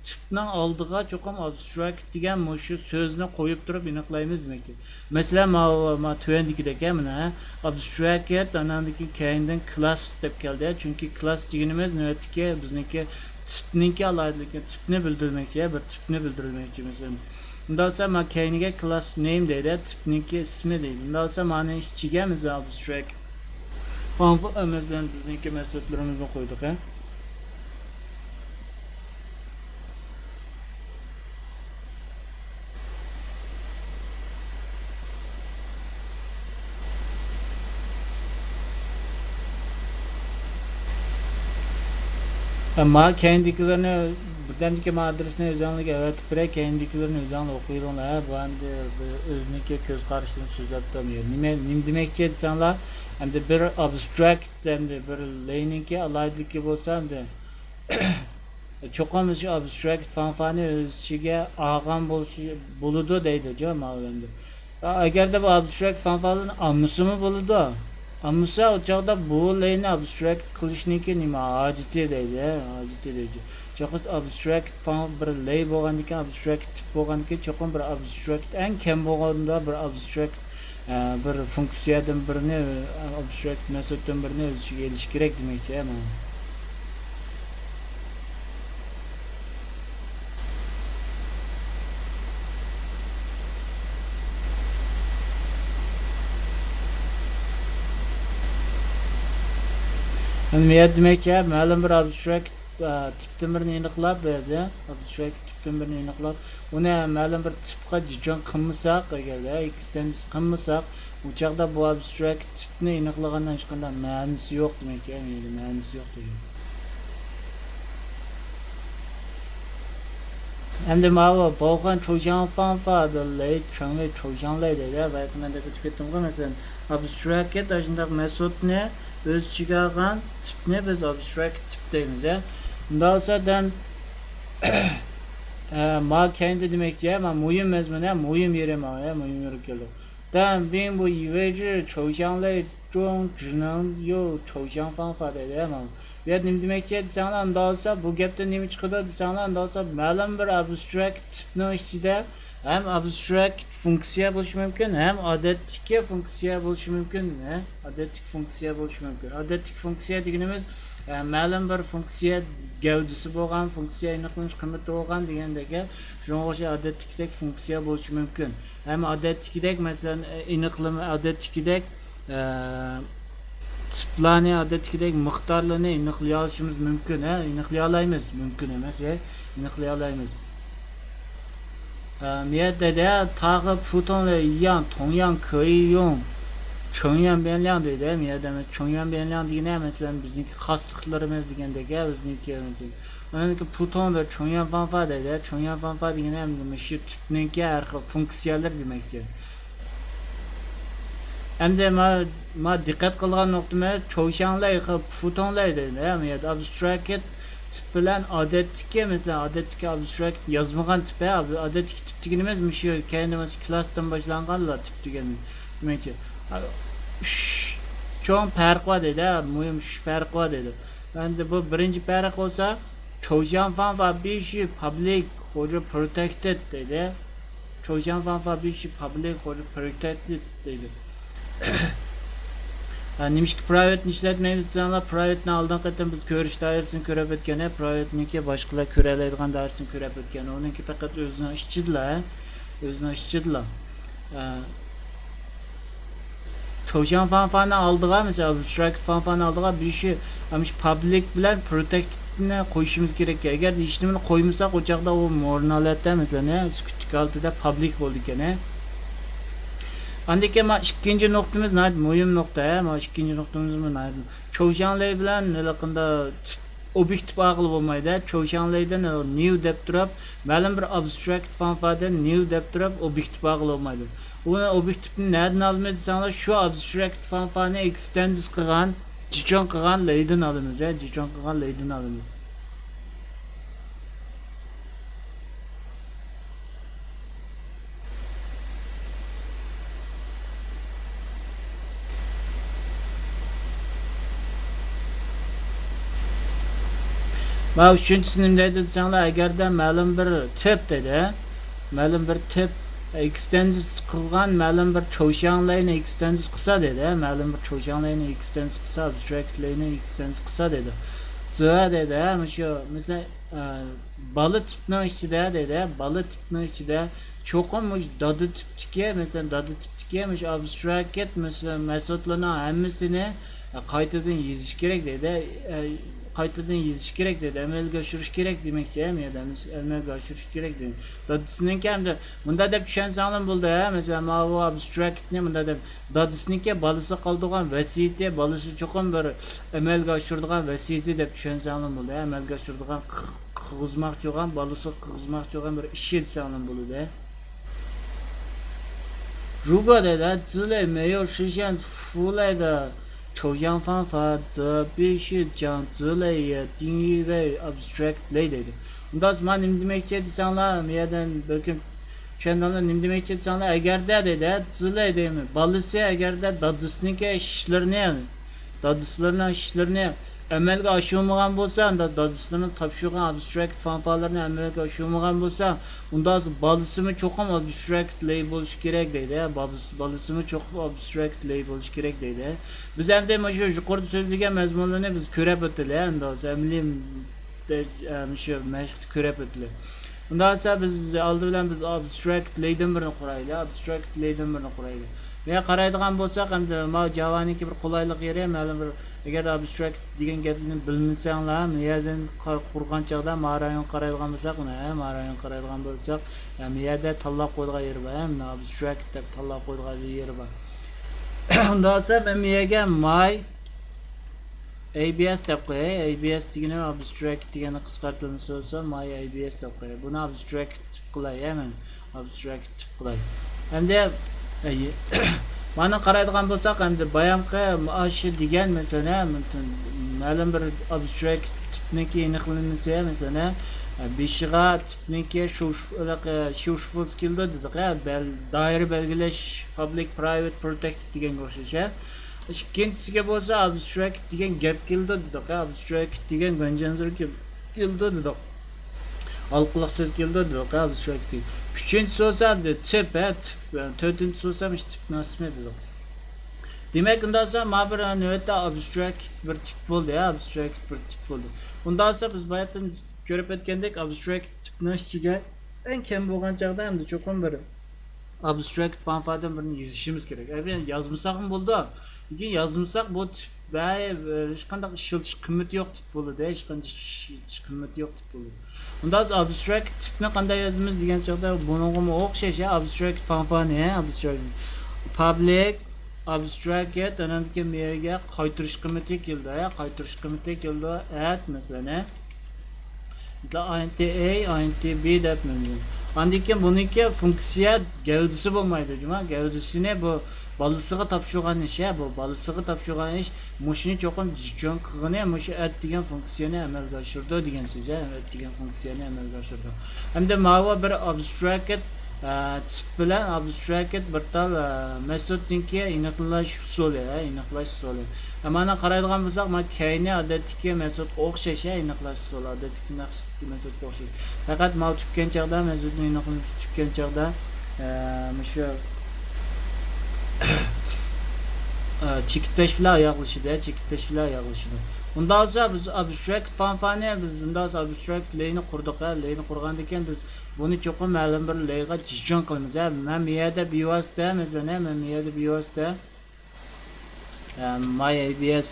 تىپنىڭ ئالدىغا چوقۇم ئابستراكت دېگەن مۇشۇ سۆزنى قويۇپ تۇرۇپ ئېنىقلايمىز دېمەكچى. مەسىلەن، ماۋۇ، ماۋۇ تۆۋەندىكىدەك، ھە، مانا، ھە، ئابستراكت، ئاناندىن كېيىن كەينىدىن كلاس دەپ كەلدى. چۈنكى كلاس دېگىنىمىز نۆۋەتتىكى بىزنىڭكى تىپنىڭكى ئالاھىدىلىكى، تىپنى بىلدۈرمەكچى، بىر تىپنى بىلدۈرمەكچى، مەسىلەن. ئۇنداق بولسا، ما كەينىگە كلاس نېيم دەيدۇ، تىپنىڭكى ئىسمى دەيدۇ. ئۇنداق بولسا، مانىڭ ئىچىگە بىز ئابستراكت فاڭفا، مەسىلەن، بىزنىڭكى مەسئۇللىرىمىزنى قويدۇق، ھە. ما كەينىدىكىلىرىنى، بىردەمدىكى ما ئادرېسنى ئۆزۈڭلارغا ئەۋەتىپ بېرەي، كەينىدىكىلىرىنى ئۆزۈڭلار ئوقۇۋېلىڭلار. بۇ ئەمدى بىر ئۆزىنىڭكى كۆز قارىشىدىن سۆزلەپ تۇرۇپ، نېمە، نېمە دېمەكچى دېسەڭلار، ئەمدى بىر ئابستراكت، ئەمدى بىر لەينىڭكى ئالاھىدىلىكى بولسا، ئەمدى چوقۇم شۇ ئابستراكت فاڭفانى ئۆز ئىچىگە ئالغان بولۇشى، بولىدۇ دەيدۇ، جۇ، ماۋۇ ئەمدى. ئەگەردە بۇ ئابستراكت فاڭفالارنى ئالمىسىمۇ بولىدۇ. ئالمىسا، ئۇ چاغدا بۇ لەينى ئابستراكت قىلىشنىڭكى نېمە ھاجىتى دەيدۇ، ھاجىتى دەيدۇ. چوقۇم ئابستراكت فاڭ-، بىر لەي بولغاندىكىن، ئابستراكت تىپ بولغاندىكىن، چوقۇم بىر ئابستراكت، ئەڭ كەم بولغاندا بىر ئابستراكت، ئە، بىر فۇنكسىيەدىن بىرنى، ئابستراكت مېتودتىن بىرنى ئۆز ئىچىگە ئېلىشى كېرەك دېمەكچى، مانا. ئەمدى مەيەر دېمەكچى، مەلۇم بىر ئابستراكت، ئە، تىپتىن بىرنى ئېنىقلاپ، بەزى ئابستراكت تىپتىن بىرنى ئېنىقلاپ، ئۇنى مەلۇم بىر تىپقا جىچۈەن قىلمىساق، ئەگەردە ئېكستېنس قىلمىساق، ئۇ چاغدا بۇ ئابستراكت تىپنى ئېنىقلىغاندا ھېچقانداق مەنىسى يوق دېمەكچى، يەنى مەنىسى يوق دېگەن. ئەمدى ماۋۇ بولغان چوشياڭ فاڭفا دېلەي، چاڭلى چوشياڭلەي دەيدۇ. بايىقى مەن دەپ ئۆتۈپ كەتتىمغۇ، مەسىلەن، ئابستراكت ئاشۇنداق مېتودنى ئۆز ئىچىگە ئالغان تىپنى بىز ئابستراكت تىپ دەيمىز، ھە. ئۇنداق بولسا، دەم، ئە، ما كەينىدە دېمەكچى، ھە، ما مۇھىم مەزمۇن، ھە، مۇھىم يېرى ما، ھە، مۇھىم يېرىگە كەلدۇق. 但并不意味着抽象类中只能有抽象方法 دەيدۇ، ھە، ما. بۇ يەردە نېمە دېمەكچى دېسەڭلار، ئۇنداق بولسا، بۇ گەپتىن نېمە چىقىدۇ دېسەڭلار، ئۇنداق بولسا، مەلۇم بىر ئابستراكت تىپنىڭ ئىچىدە ھەم ئابستراكت فۇنكسىيە بولۇشى مۇمكىن، ھەم ئادەتتىكى فۇنكسىيە بولۇشى مۇمكىن، ھە؟ ئادەتتىكى فۇنكسىيە بولۇشى مۇمكىن. ئادەتتىكى فۇنكسىيە دېگىنىمىز ئە، مەلۇم بىر فۇنكسىيە گەۋدىسى بولغان، فۇنكسىيە ئېنىقلىنىش قىممىتى بولغان دېگەندەك، شۇنىڭغا ئوخشاش ئادەتتىكىدەك فۇنكسىيە بولۇشى مۇمكىن. ھەم ئادەتتىكىدەك، مەسىلەن، ئېنىقلىما، ئادەتتىكىدەك، ئە، تىپلارنى، ئادەتتىكىدەك مىقدارلىرىنى ئېنىقلىيالىشىمىز مۇمكىن، ھە؟ ئېنىقلىيالايمىز، مۇمكىن ئەمەس، ھە؟ ئېنىقلىيالايمىز. ئە، مىيەدە دەيدۇ، 它和普通的一样، 同样可以用， چېڭيۈەن بيەنلياڭ دەيدۇ، مىيەدە چېڭيۈەن بيەنلياڭ دېگىنى، مەسىلەن، بىزنىڭكى خاسلىقلىرىمىز دېگەندەك، ھە، بىزنىڭكى، ئانىڭكى 普通的 چېڭيۈەن فاڭفا دەيدۇ، チェンユアンファンファ دېگىنى ھەم مۇشۇ تىپنىڭكى ھەر خىل فۇنكسىيەلىرى دېمەكچى. ئەمدى ما، ما دىققەت قىلغان نۇقتىمىز، چوشياڭلەي، خې، پۇتۇڭلەي دەيدۇ، ھە، مۇ يەردە ئابستراكت تىپ بىلەن ئادەتتىكى، مەسىلەن، ئادەتتىكى ئابستراكت يازمىغان تىپ، ھە، ئادەتتىكى تىپ دېگىنىمىز مۇشۇ كەينىدە مۇشۇ كلاستىن باشلانغانلا تىپ دېگەن دېمەكچى. ئۈچ چوڭ پەرق بار دەيدۇ، ھە، مۇھىم ئۈچ پەرق بار دەيدۇ. ئەمدى بۇ بىرىنچى پەرق بولسا، چوشياڭ فاڭفا بىشى پابلىك خوجا پروتېكتېد دەيدۇ. چوشياڭ فاڭفا بىشى پابلىك خوجا پروتېكتېد دەيدۇ. ھە، نېمىشقا پرايۋېتنى ئىشلەتمەيمىز دېسەڭلار، پرايۋېتنى ئالدىنقى قېتىم بىز كۆرۈش دائىرىسىنى كۆرۈپ ئۆتكەن، ھە، پرايۋېتنىكى باشقىلار كۆرەلەيدىغان دائىرىسىنى كۆرۈپ ئۆتكەن. ئۇنىڭكى پەقەت ئۆزىنىڭ ئىچىدىلا، ھە، ئۆزىنىڭ ئىچىدىلا. ھە. چوشياڭ فاڭفانىڭ ئالدىغا، مەسىلەن، ئابستراكت فاڭفانىڭ ئالدىغا بىر شۇ، مۇشۇ پابلىك بىلەن پروتېكتېدنى قويۇشىمىز كېرەك. ئەگەر ھېچنېمىنى قويمىساق، ئۇ چاغدا ئۇ مورنال ھالەتتە، مەسىلەن، ھە، سۈكۈتلۈك ھالىتىدە پابلىك بولىدىكەن، ھە. ئاندىن كېيىن مانا ئىككىنچى نۇقتىمىز ناھايىتى مۇھىم نۇقتا، ھە. مانا ئىككىنچى نۇقتىمىزمۇ ناھايىتى، چوشياڭلەي بىلەن ھېلىقىنداق تىپ ئوبيېكتىپ ئالغىلى بولمايدۇ. چوشياڭلەيدىن نيۇ دەپ تۇرۇپ، مەلۇم بىر ئابستراكت فاڭفادىن نيۇ دەپ تۇرۇپ، ئوبيېكتىپ ئالغىلى بولمايدۇ. ئۇنى ئوبيېكتىپنى نەدىن ئالىمىز دېسەڭلار، شۇ ئابستراكت فاڭفانى ئېكستېنز قىلغان، جىچوڭ قىلغان لەيدىن ئالىمىز، ھە، جىچوڭ قىلغان لەيدىن ئالىمىز. مانا ئۈچىنچىسى نېمە دەيدۇ دېسەڭلار، ئەگەردە مەلۇم بىر تىپ دەيدۇ، مەلۇم بىر تىپ ئېكستېنز قىلغان مەلۇم بىر چوشياڭلەينى ئېكستېنز قىلسا دەيدۇ، مەلۇم بىر چوشياڭلەينى ئېكستېنز قىلسا، ئابستراكت لەينى ئېكستېنز قىلسا دەيدۇ. زى دەيدۇ، مۇشۇ، مەسىلەن، ئە، بالا تىپنىڭ ئىچىدە دەيدۇ، بالا تىپنىڭ ئىچىدە چوقۇم مۇشۇ دادا تىپتىكى، مەسىلەن، دادا تىپتىكى مۇشۇ ئابستراكت، مەسىلەن، مېتودلارنىڭ ھەممىسىنى قايتىدىن يېزىش كېرەك دەيدۇ. ئە، قايتىدىن يېزىش كېرەك دەيدۇ. ئەمەلگە ئاشۇرۇش كېرەك دېمەكچى، ھەم يەردە ئەمەلگە ئاشۇرۇش كېرەك دەيدۇ. دادىسىنىڭكى ئەمدى مۇنداق دەپ چۈشەنسەڭلار بولىدۇ، ھە، مەسىلەن، ماۋۇ ئابستراكتنى مۇنداق دەپ، دادىسىنىڭكى بالىسىغا قالىدىغان ۋەسىيىتى، بالىسى چوقۇم بىر ئەمەلگە ئاشۇرىدىغان ۋەسىيىتى دەپ چۈشەنسەڭلار بولىدۇ، ھە، ئەمەلگە ئاشۇرىدىغان قىغ-، قىغۇزماقچى بولغان، بالىسىغا قىغۇزماقچى بولغان بىر ئىشى دېسەڭلار بولىدۇ. 如果 دەيدۇ، 子类没有实现父类的抽象方法，则必须将子类也定义为 abstract 类 دەيدۇ. ئۇنداق مانا نېمە دېمەكچى دېسەڭلار، مۇ يەردىن بەلكىم چۈشەندىڭلار، نېمە دېمەكچى دېسەڭلار، ئەگەردە دەيدۇ، 子类 دەيمەن، بالىسى ئەگەردە دادىسىنىڭكى ئىشلىرىنى، دادىسىلىرىنىڭ ئىشلىرىنى ئەمەلگە ئاشۇرمىغان بولسا، ئۇنداق دادىسىلىرىنىڭ تاپشۇرغان ئابستراكت فانفالىرىنى ئەمەلگە ئاشۇرمىغان بولسا، ئۇنداق بالىسىمۇ چوقۇم ئابستراكت لەي بولۇشى كېرەك دەيدۇ. بالىسى، بالىسىمۇ چوقۇم ئابستراكت لەي بولۇشى كېرەك دەيدۇ. بىز ئەمدى مۇشۇ يۇقىرىدا سۆزلىگەن مەزمۇنلارنى بىز كۆرۈپ ئۆتىلى، ئەمدى ھازىر ئەمەلىي، ئە، مۇشۇ مەشىقتە كۆرۈپ ئۆتىلى. ئۇنداق بولسا بىز ئالدى بىلەن بىز ئابستراكت لەيدىن بىرنى قۇرايلى، ئابستراكت لەيدىن بىرنى قۇرايلى. مەن قارايدىغان بولساق، ئەمدى ما جاۋانىڭكى بىر قولايلىق يېرى، مەلۇم بىر، ئەگەر ئابستراكت دېگەن گەپنى بىلمىسەڭلار، مۇ يەردىن قار-، قۇرغان چاغدا ما رايونغا قارايدىغان بولساق، مانا، ھە، ما رايونغا قارايدىغان بولساق، ھە، مۇ يەردە تاللاپ قويىدىغان يېرى بار، ھە، مانا ئابستراكت دەپ تاللاپ قويىدىغان يېرى بار. ئۇنداق بولسا مەن مۇ يەرگە ماي ئەي بى ئەس دەپ قوياي. ئەي بى ئەس دېگىنى ئابستراكت دېگەننىڭ قىسقارتىلمىسى بولسا، ماي ئەي بى ئەس دەپ قوياي. بۇنى ئابستراكت تىپ قىلاي، ھە، مەن ئابستراكت تىپ قىلاي. ئەمدى، ئەي، مانا قارايدىغان بولساق، ئەمدى بايامقى ئاشۇ دېگەن، مەسىلەن، ھە، مەلۇم بىر ئابستراكت تىپنىڭكى ئېنىقلىمىسى، مەسىلەن، ھە، بېشىغا تىپنىڭكى شۇ، شۇ، شۇ، شۇ كېلىدۇ دېدۇق، ھە، بەل-، دائىرە بەلگىلەش، پابلىك، پرايۋېت، پروتېكتېد دېگەنگە ئوخشاش، ھە. ئىككىنچىسىگە بولسا ئابستراكت دېگەن گەپ كېلىدۇ دېدۇق، ھە، ئابستراكت دېگەن گۇەنجيەنزې كېلىدۇ دېدۇق. ھالقىلىق سۆز كېلىدۇ دېدۇق، ھە، ئابستراكت دېگەن. ئۈچىنچىسى بولسا ئەمدى تىپ، ھە، تىپ. تۆتىنچىسى بولسا مۇشۇ تىپنىڭ ئىسمى دېدۇق. دېمەك، ئۇنداق بولسا، مانا بىر نۆۋەتتە ئابستراكت بىر تىپ بولدى، ھە، ئابستراكت بىر تىپ بولدى. ئۇنداق بولسا، بىز باياتىن كۆرۈپ ئۆتكەندەك، ئابستراكت تىپنىڭ ئىچىگە ئەڭ كەم بولغان چاغدا ئەمدى چوقۇم بىر ئابستراكت فانفاردىن بىرنى يېزىشىمىز كېرەك. ئەگەر يازمىساقمۇ بولىدۇ، لېكىن يازمىساق بۇ تىپ ھېچقانداق ئىشلىتىش قىممىتى يوق تىپ بولىدۇ، ھېچقانداق ئىشلىتىش قىممىتى يوق تىپ بولىدۇ. ئۇنداق بولسا ئابستراكت تىپنى قانداق يازىمىز دېگەن چاغدا بۇنىڭغىمۇ ئوخشاش، ھە، ئابستراكت فانفارنى، ھە، ئابستراكت پابلىك ئابستراكت ئاناندىن كېيىن مېيەگە قايتۇرۇش قىممىتى كېلىدۇ، ھە، قايتۇرۇش قىممىتى كېلىدۇ، ئەت مەسىلەن، ھە. مەسىلەن، ئاينتى ئەي، ئاينتى بى دەپ مەن. ئاندىن كېيىن بۇنىڭكى فۇنكسىيە گەۋدىسى بولمايدۇ، جۇما. گەۋدىسىنى بۇ بالىسىغا تاپشۇرغان ئىش، ھە، بۇ بالىسىغا تاپشۇرغان ئىش. مۇشۇنى چوقۇم جىچۈەن قىلغىنى، مۇشۇ ئەت دېگەن فۇنكسىيەنى ئەمەلگە ئاشۇرىدۇ دېگەن سۆز، ھە، ئەت دېگەن فۇنكسىيەنى ئەمەلگە ئاشۇرىدۇ. ئەمدى ماۋۇ بىر ئابستراكت، ئە، تىپ بىلەن ئابستراكت بىر تال، ئە، مېتودنىڭكى ئېنىقلاش ئۇسۇلى، ھە، ئېنىقلاش ئۇسۇلى. ئە، مانا قارايدىغان بولساق، مانا كەينى ئادەتتىكى مېتودقا ئوخشاش، ھە، ئېنىقلاش ئۇسۇلى، ئادەتتىكى مەخسۇس مېتودقا ئوخشاش. پەقەت ماۋۇ تۈگىگەن چاغدا، مېتودنى ئېنىقلىنىپ تۈگىگەن چاغدا، ئە، مۇشۇ، ئە، چېكىت بەش بىلەن ئاياغلىشىدۇ، ھە، چېكىت بەش بىلەن ئاياغلىشىدۇ. ئۇنداق بولسا، بىز ئابستراكت فانفارنى، بىز ئۇنداق بولسا ئابستراكت لەينى قۇردۇق، ھە، لەينى قۇرغاندىن كېيىن بىز بۇنى چوقۇم مەلۇم بىر لەيگە جىچۈەن قىلىمىز، ھە. مەن مۇ يەردە بىۋاسىتە، مەسىلەن، ھە، مەن مۇ يەردە بىۋاسىتە، ئە، ماي ئەي بى ئەس،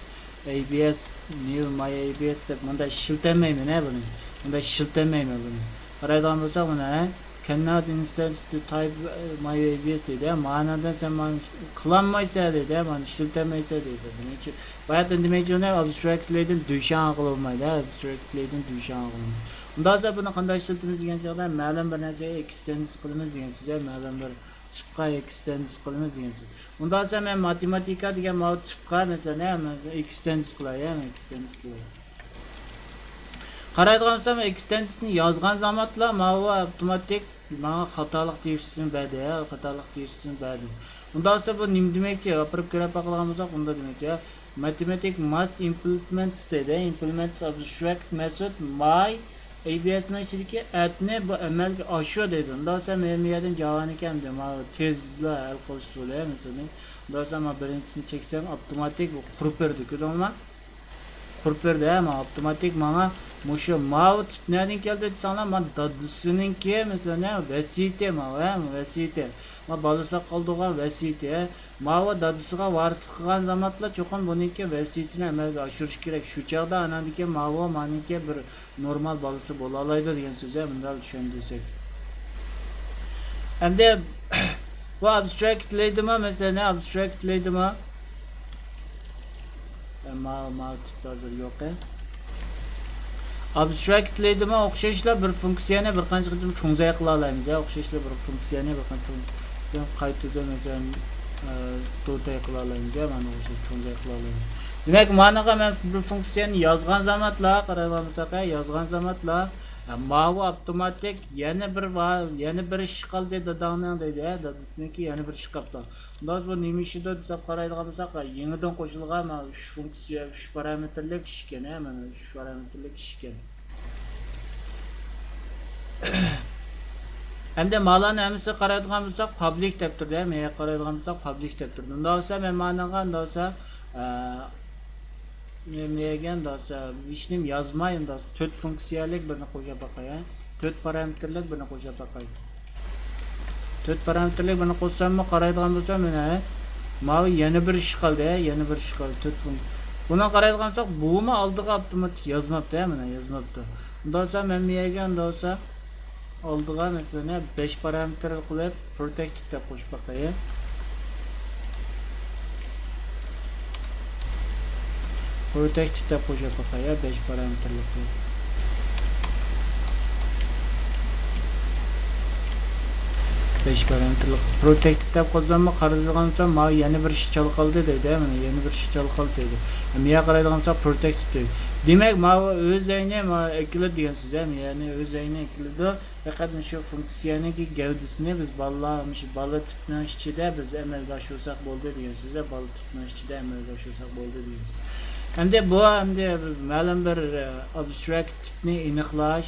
ئەي بى ئەس، نيۇ ماي ئەي بى ئەس دەپ مۇنداق ئىشلىتەلمەيمەن، ھە، بۇنى. مۇنداق ئىشلىتەلمەيمەن بۇنى. قارايدىغان بولساق، مانا، ھە، cannot instance to type my A B S دەيدۇ، ھە، مانىدىن سەن مانا قىلالمايسەن دەيدۇ، ھە، مانا ئىشلىتەلمەيسەن دەيدۇ. دېمەكچى، باياتىن دېمەكچى ئۇنى ئابستراكت لەيدىن دۈشەن قىلىۋالمايدۇ، ھە، ئابستراكت لەيدىن دۈشەن قىلىۋالمايدۇ. ئۇنداق بولسا بۇنى قانداق ئىشلىتىمىز دېگەن چاغدا مەلۇم بىر نەرسىگە ئېكستېنس قىلىمىز دېگەن سۆز، ھە، مەلۇم بىر تىپقا ئېكستېنس قىلىمىز دېگەن سۆز. ئۇنداق بولسا مەن ماتېماتىكا دېگەن ماۋۇ تىپقا، مەسىلەن، ھە، مەن ئېكستېنس قىلاي، ھە، مەن ئېكستېنس قىلاي. قارايدىغان بولسام، ئېكستېنسنى يازغان زامانلا ماۋۇ ئاپتوماتىك ماڭا خاتالىق دېيىشىسىنى بەردى، ھە، خاتالىق دېيىشىسىنى بەردى. ئۇنداق بولسا بۇ نېمە دېمەكچى؟ ئاپىرىپ كۆرۈپ باقىدىغان بولساق، ئۇنداق دېمەكچى، ھە. Mathematic must implements دەيدۇ. Implements abstract method my A B S نىڭ ئىچىدىكى ئەتنى بۇ ئەمەلگە ئاشۇر دەيدۇ. ئۇنداق بولسا مەن بۇ يەردىن جاۋابىنى كەمدە، مانا تېزلا ھەل قىلىش ئۇسۇلى، مەسىلەن. ئۇنداق بولسا مانا بىرىنچىسىنى چەكسەم، ئاپتوماتىك بۇ قۇرۇپ بېرىدۇ، كۆردۈڭلارمۇ؟ قۇرۇپ بېرىدۇ، ھە، مانا ئاپتوماتىك ماڭا مۇشۇ ماۋۇ تىپ نەدىن كەلدى دېسەڭلار، مانا دادىسىنىڭكى، مەسىلەن، ھە، ۋەسىيىتى ماۋۇ، ھە، ۋەسىيىتى. ما بالىسىغا قالدۇرغان ۋەسىيىتى، ھە. ماۋۇ دادىسىغا ۋارىسلىق قىلغان زامانلا چوقۇم بۇنىڭكى ۋەسىيىتىنى ئەمەلگە ئاشۇرۇش كېرەك. شۇ چاغدا ئاناندىن كېيىن ماۋۇ مانىڭكى بىر نورمال بالىسى بولالايدۇ دېگەن سۆز، ھە، مۇنداق چۈشەندۈرسەك. ئەمدى بۇ ئابستراكت لەيدىمۇ، مەسىلەن، ئابستراكت لەيدىمۇ، ئە، ما-، ما تىپتا ھازىر يوق، ھە. ئابستراكت لەيدىمۇ ئوخشاشلا بىر فۇنكسىيەنى بىر قانچە قېتىم چوڭزايا قىلالايمىز، ھە، ئوخشاشلا بىر فۇنكسىيەنى بىر قانچە قېتىم قايتىدىن، مەسىلەن، ئە، دوتەي قىلالايمىز، ھە، مانا ئوخشاش چوڭزايا قىلالايمىز. دېمەك، مانىغا مەن بىر فۇنكسىيەنى يازغان زامانلا، قارايدىغان بولساق، ھە، يازغان زامانلا، ھە، ماۋۇ ئاپتوماتىك يەنە بىر ۋا-، يەنە بىر ئىش قالدى داداڭنىڭ دەيدۇ، ھە، دادىسىنىڭكى يەنە بىر ئىش قاپتۇ. ئۇنداق بولسا بۇ نېمە ئىش ئىدى دېسەك، قارايدىغان بولساق، يېڭىدىن قوشۇلغان مانا ئۈچ فۇنكسىيە، ئۈچ پارامېتىرلىك ئىش ئىكەن، ھە، مانا ئۈچ پارامېتىرلىك ئىش ئىكەن. ئەمدى مالارنى ھەممىسىگە قارايدىغان بولساق، پابلىك دەپ تۇردى، ھە، مېيەگە قارايدىغان بولساق، پابلىك دەپ تۇردى. ئۇنداق بولسا مەن مانىڭغا، ئۇنداق بولسا، ئە، نېمە دېگەن، ئۇنداق بولسا ھېچنېمە يازماي، ئۇنداق بولسا تۆت فۇنكسىيەلىك بىرنى قوشۇپ باقاي، ھە. تۆت پارامېتىرلىك بىرنى قوشۇپ باقاي. تۆت پارامېتىرلىك بىرنى قوشساممۇ، قارايدىغان بولسام، مانا، ماۋۇ يەنە بىر ئىش قالدى، ھە، يەنە بىر ئىش قالدى، تۆت فۇنكسىيە. بۇنىڭغا قارايدىغان بولساق، بۇمۇ ئالدىغا ئاپتوماتىك يازماپتۇ، ھە، مانا يازماپتۇ. ئۇنداق بولسا مەن بۇ يەرگە، ئۇنداق بولسا ئالدىغا، مەسىلەن، ھە، بەش پارامېتىرلىق قىلىپ، پروتېكتىپ دەپ قوشۇپ باقاي. پروتېكتىپ دەپ قوشۇپ باقاي، بەش پارامېتىرلىق قىلىپ. بەش پارامېتىرلىق پروتېكتىپ دەپ قوشساممۇ، قارايدىغان بولسام، ماۋۇ يەنە بىر ئىش چالا قالدى دەيدۇ، مانا يەنە بىر ئىش چالا قالدى دەيدۇ. مۇيەگە قارايدىغان بولساق، پروتېكتىپ دەيدۇ. دېمەك، ماۋۇ ئۆز ئەينى، ماۋۇ ئەكېلىدۇ دېگەن سۆز، يەنى ئۆز ئەينى ئەكېلىدۇ. پەقەت مۇشۇ فۇنكسىيەنىڭكى گەۋدىسىنى بىز بالىلار، مۇشۇ بالا تىپنىڭ ئىچىدە بىز ئەمەلگە ئاشۇرساق بولدى دېگەن سۆز، بالا تىپنىڭ ئىچىدە ئەمەلگە ئاشۇرساق بولدى دېگەن سۆز. ئەمدى بۇ، ئەمدى مەلۇم بىر، ئە، ئابستراكت تىپنى ئېنىقلاش،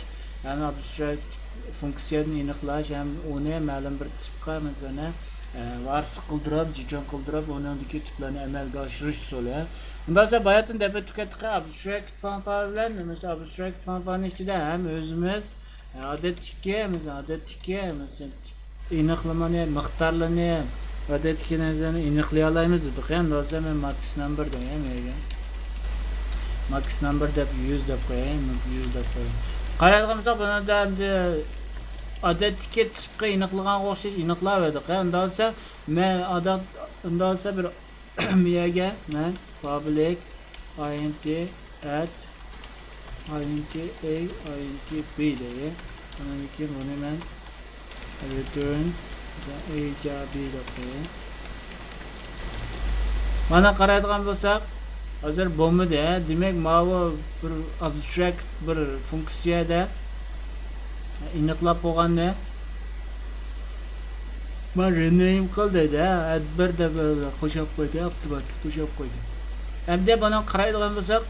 ھەم ئابستراكت فۇنكسىيەنى ئېنىقلاش، ھەم ئۇنى مەلۇم بىر تىپقا، مەسىلەن، ۋارىسلىق قىلدۇرۇپ، جىچاڭ قىلدۇرۇپ، ئۇنىڭدىكى تىپلارنى ئەمەلگە ئاشۇرۇش ئۇسۇلى. ئۇنداق بولسا باياتىن دەپ ئۆتۈپ كەتتۇق، ئابستراكت فانفا بىلەن، مەسىلەن، ئابستراكت فانفانىڭ ئىچىدە ھەم ئۆزىمىز، ئادەتتىكى، مەسىلەن، ئادەتتىكى، مەسىلەن، ئېنىقلىمىنى، مىقدارلىرىنى، ئادەتتىكى نەرسىلەرنى ئېنىقلىيالايمىز دېدۇق. ئەمدى ھازىر مەن ماكس نامبېر دەيمەن يەرگە. ماكس نامبېر دەپ يۈز دەپ قوياي، يۈز دەپ قوياي. قارايدىغان بولساق، بۇنىڭدا ئەمدى ئادەتتىكى تىپقا ئېنىقلىغانغا ئوخشاش ئېنىقلاۋەردۇق. ئەمدى ھازىر مەن ئادەت، ئەمدى ھازىر بىر يەرگە مەن پابلىك ئاي ئېن تى ئەت ئاي ئېن تى ئەي ئاي ئېن تى بى دەي. ئاندىن كېيىن بۇنى مەن رېتۇرن ئەي جا بى دەپ قوياي. مانا قارايدىغان بولساق، ھازىر بولمىدى. دېمەك، ماۋۇ بىر ئابستراكت بىر فۇنكسىيەدە ئېنىقلاپ بولغاننى مەن رېنېيم قىل دەيدۇ، ھە، ئەدبىر دەپ قوشۇپ قويدى، ئاپتوماتىك قوشۇپ قويدى. ئەمدى بۇنى قارايدىغان بولساق،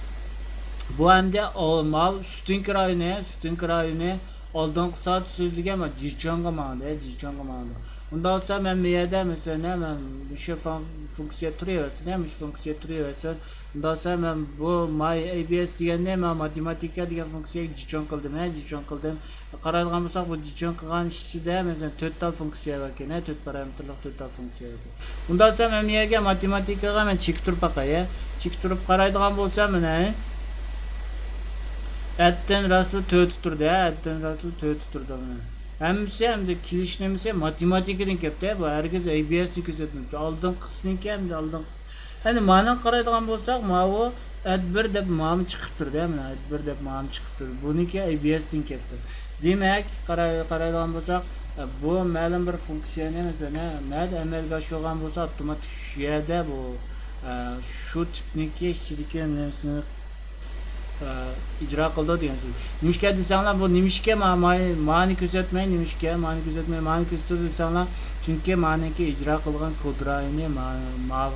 بۇ ئەمدى ئو-، ماۋۇ ئۈستۈنكى رايونى، ئۈستۈنكى رايونى ئالدىنقى سائەت سۆزلىگەن، مانا جىچاڭغا ماڭدى، جىچاڭغا ماڭدى. ئۇنداق بولسا مەن بۇ يەردە، مەسىلەن، مەن مۇشۇ فۇن-، فۇنكسىيە تۇرۇۋەرسۇن، ھە، مۇشۇ فۇنكسىيە تۇرۇۋەرسۇن. ئۇنداق بولسا مەن بۇ ماي ئەي بى ئەس دېگەننى مەن ماتېماتىكا دېگەن فۇنكسىيەگە جىچاڭ قىلدىم، ھە، جىچاڭ قىلدىم. قارايدىغان بولساق، بۇ جىچاڭ قىلغان ئىچىدە، مەسىلەن، تۆت تال فۇنكسىيە باركەن، ھە، تۆت پارامېتىرلىق تۆت تال فۇنكسىيە باركەن. ئۇنداق بولسا مەن بۇ يەرگە ماتېماتىكىغا مەن چېكىپ تۇرۇپ باقاي، ھە. چېكىپ تۇرۇپ قارايدىغان بولسا، مانا، ئەتتىن راسلا تۆتى تۇردى، ھە، ئەتتىن راسلا تۆتى تۇردى، مانا. ھەممىسى ئەمدى كېلىش نېمىسى ماتېماتىكىدىن كەپتۇ، ھە، بۇ ھەرگىز ئەي بى ئەسنى كۆرسەتمەپتۇ. ئالدىنقىسىنىڭكى ئەمدى ئالدىنقىسى. ئەمدى مانىڭغا قارايدىغان بولساق، ماۋۇ ئەدبىر دەپ مانا چىقىپ تۇردى، مانا ئەدبىر دەپ مانا چىقىپ تۇردى. بۇنىڭكى ئەي بى ئەستىن كەپتۇ. دېمەك، قاراي-، قارايدىغان بولساق، بۇ مەلۇم بىر فۇنكسىيەنى، مەسىلەن، نەدە ئەمەلگە ئاشۇرغان بولسا، ئاپتوماتىك شۇ يەردە بۇ، ئە، شۇ تىپنىڭكى ئىچىدىكى نېمىسىنى ئىجرا قىلىدۇ دېگەن سۆز. نېمىشقا دېسەڭلار، بۇ نېمىشقا ما-، ما-، مانى كۆرسەتمەي، نېمىشقا مانى كۆرسەتمەي، مانى كۆرسىتىدۇ دېسەڭلار، چۈنكى مانىڭكى ئىجرا قىلغان كود رايونى ما-، ما-،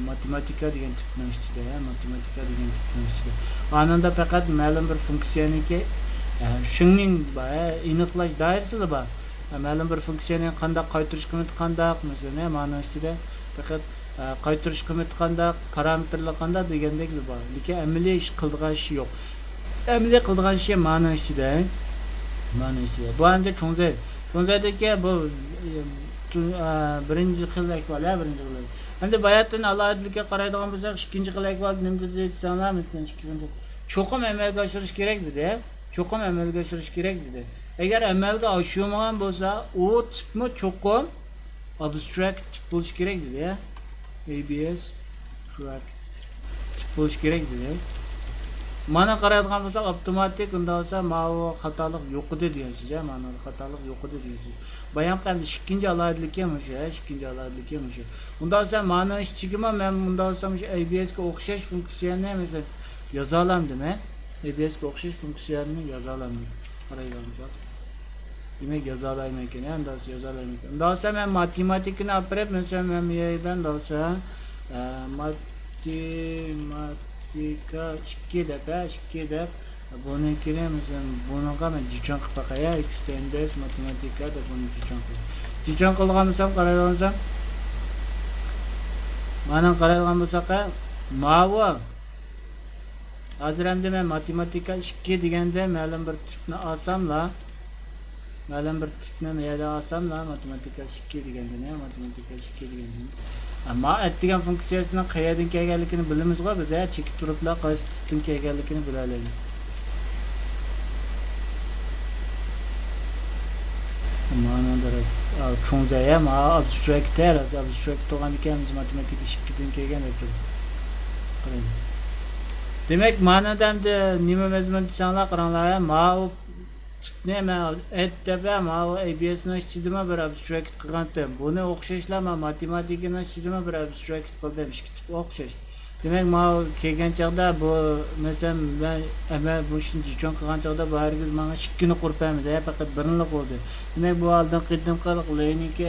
ماتېماتىكا دېگەن تىپنىڭ ئىچىدە، ماتېماتىكا دېگەن تىپنىڭ ئىچىدە. ئانىڭدا پەقەت مەلۇم بىر فۇنكسىيەنىڭكى، شېڭمىڭ بار، ئېنىقلاش دائىرىسىلا بار. مەلۇم بىر فۇنكسىيەنىڭ قانداق قايتۇرۇش قىممىتى قانداق، مەسىلەن، مانىڭ ئىچىدە پەقەت ئە، قايتۇرۇش قىممىتى قانداق، پارامېتىرلار قانداق دېگەندەكلا بار. لېكىن ئەمەلىي ئىش قىلىدىغان ئىشى يوق. ئەمەلىي قىلىدىغان ئىشى مانىڭ ئىچىدە. مانىڭ ئىچىدە. بۇ ئەمدى چوڭزەي. چوڭزەيدىكى بۇ، ئە، بىرىنچى خىل ئەھۋال، ھە، بىرىنچى خىل. ئەمدى باياتىن ئالاھىدىلىككە قارايدىغان بولساق، ئىككىنچى خىل ئەھۋال نېمە دېدى دېسەڭلار، مەسىلەن، ئىككى خىل. چوقۇم ئەمەلگە ئاشۇرۇش كېرەك دېدى. چوقۇم ئەمەلگە ئاشۇرۇش كېرەك دېدى. ئەگەر ئەمەلگە ئاشۇرمىغان بولسا، ئۇ تىپمۇ چوقۇم ئابستراكت تىپ بولۇشى كېرەك دېدى. ئەي بى ئەس ئابستراكت تىپ بولۇشى كېرەك دېدى. مانا قارايدىغان بولساق، ئاپتوماتىك ئۇنداق بولسا ماۋۇ خاتالىق يوقىدى دېگەن سۆز، ھە، مانا خاتالىق يوقىدى دېگەن سۆز. بايامقى ئەمدى ئىككىنچى ئالاھىدىلىكى مۇشۇ، ھە، ئىككىنچى ئالاھىدىلىكى مۇشۇ. ئۇنداق بولسا مانىڭ ئىچىگىمۇ مەن ئۇنداق بولسا مۇشۇ ئەي بى ئەسكە ئوخشاش فۇنكسىيەنى مەسىلەن يازالامدىم، ھە؟ ئەي بى ئەسكە ئوخشاش فۇنكسىيەنى يازالامدىم. قارايدىغان بولساق. دېمەك، يازالايمەنكەن، ئەمدى ھازىر يازالايمەنكەن. ئۇنداق بولسا مەن ماتېماتىكىنى ئاپىرىپ، مەسىلەن، مەن بۇ يەردىن بولسا، ئە، ماتېماتىكا ئىككى دەپ، ھە، ئىككى دەپ، بۇنىڭكىنى، مەسىلەن، بۇنىڭغا مەن جىچاڭ قىلىپ باقاي، ھە، ئېكستېندېس ماتېماتىكا دەپ بۇنى جىچاڭ قىلىمەن. جىچاڭ قىلىدىغان بولسام، قارايدىغان بولسام، مانا قارايدىغان بولساق، ھە، ماۋۇ. ھازىر ئەمدى مەن ماتېماتىكا ئىككى دېگەندە مەلۇم بىر تىپنى ئالساملا، مەلۇم بىر تىپنى مەيەردە ئالساملا، ماتېماتىكا ئىككى دېگەندە، نە، ماتېماتىكا ئىككى دېگەندە. ئەمما ئەت دېگەن فۇنكسىيەسىنىڭ قەيەردىن كەلگەنلىكىنى بىلىمىزغۇ، بىز ھە چېكىپ تۇرۇپلا قايسى تىپتىن كەلگەنلىكىنى بىلەلەيمىز. مانا دەرس، ئا، چوڭزەي، ھە، ما ئابستراكت، ھە، راست ئابستراكت بولغاندىكىن بىز ماتېماتىكا ئىككىدىن كەلگەن دەپ تۇردۇق. قارايمىز. دېمەك، مانىدا ئەمدى نېمە مەزمۇن دېسەڭلار، قاراڭلار، ھە، ماۋۇ تىپنى مەن ئەت دەپ، ھە، ماۋۇ ئەي بى ئەسنىڭ ئىچىدىمۇ بىر ئابستراكت قىلغانتىم. بۇنى ئوخشاشلا مەن ماتېماتىكىنىڭ ئىچىدىمۇ بىر ئابستراكت قىلدىم، ئىككى تىپ ئوخشاش. دېمەك، ماۋۇ كەلگەن چاغدا بۇ، مەسىلەن، مەن ئەمەل مۇشۇنى جىچاڭ قىلغان چاغدا بۇ ھەرگىز ماڭا ئىككىنى قۇرۇپ بەرمىدى، پەقەت بىرنىلا قۇردى. دېمەك، بۇ ئالدىنقى قېتىمقى لېنىنكى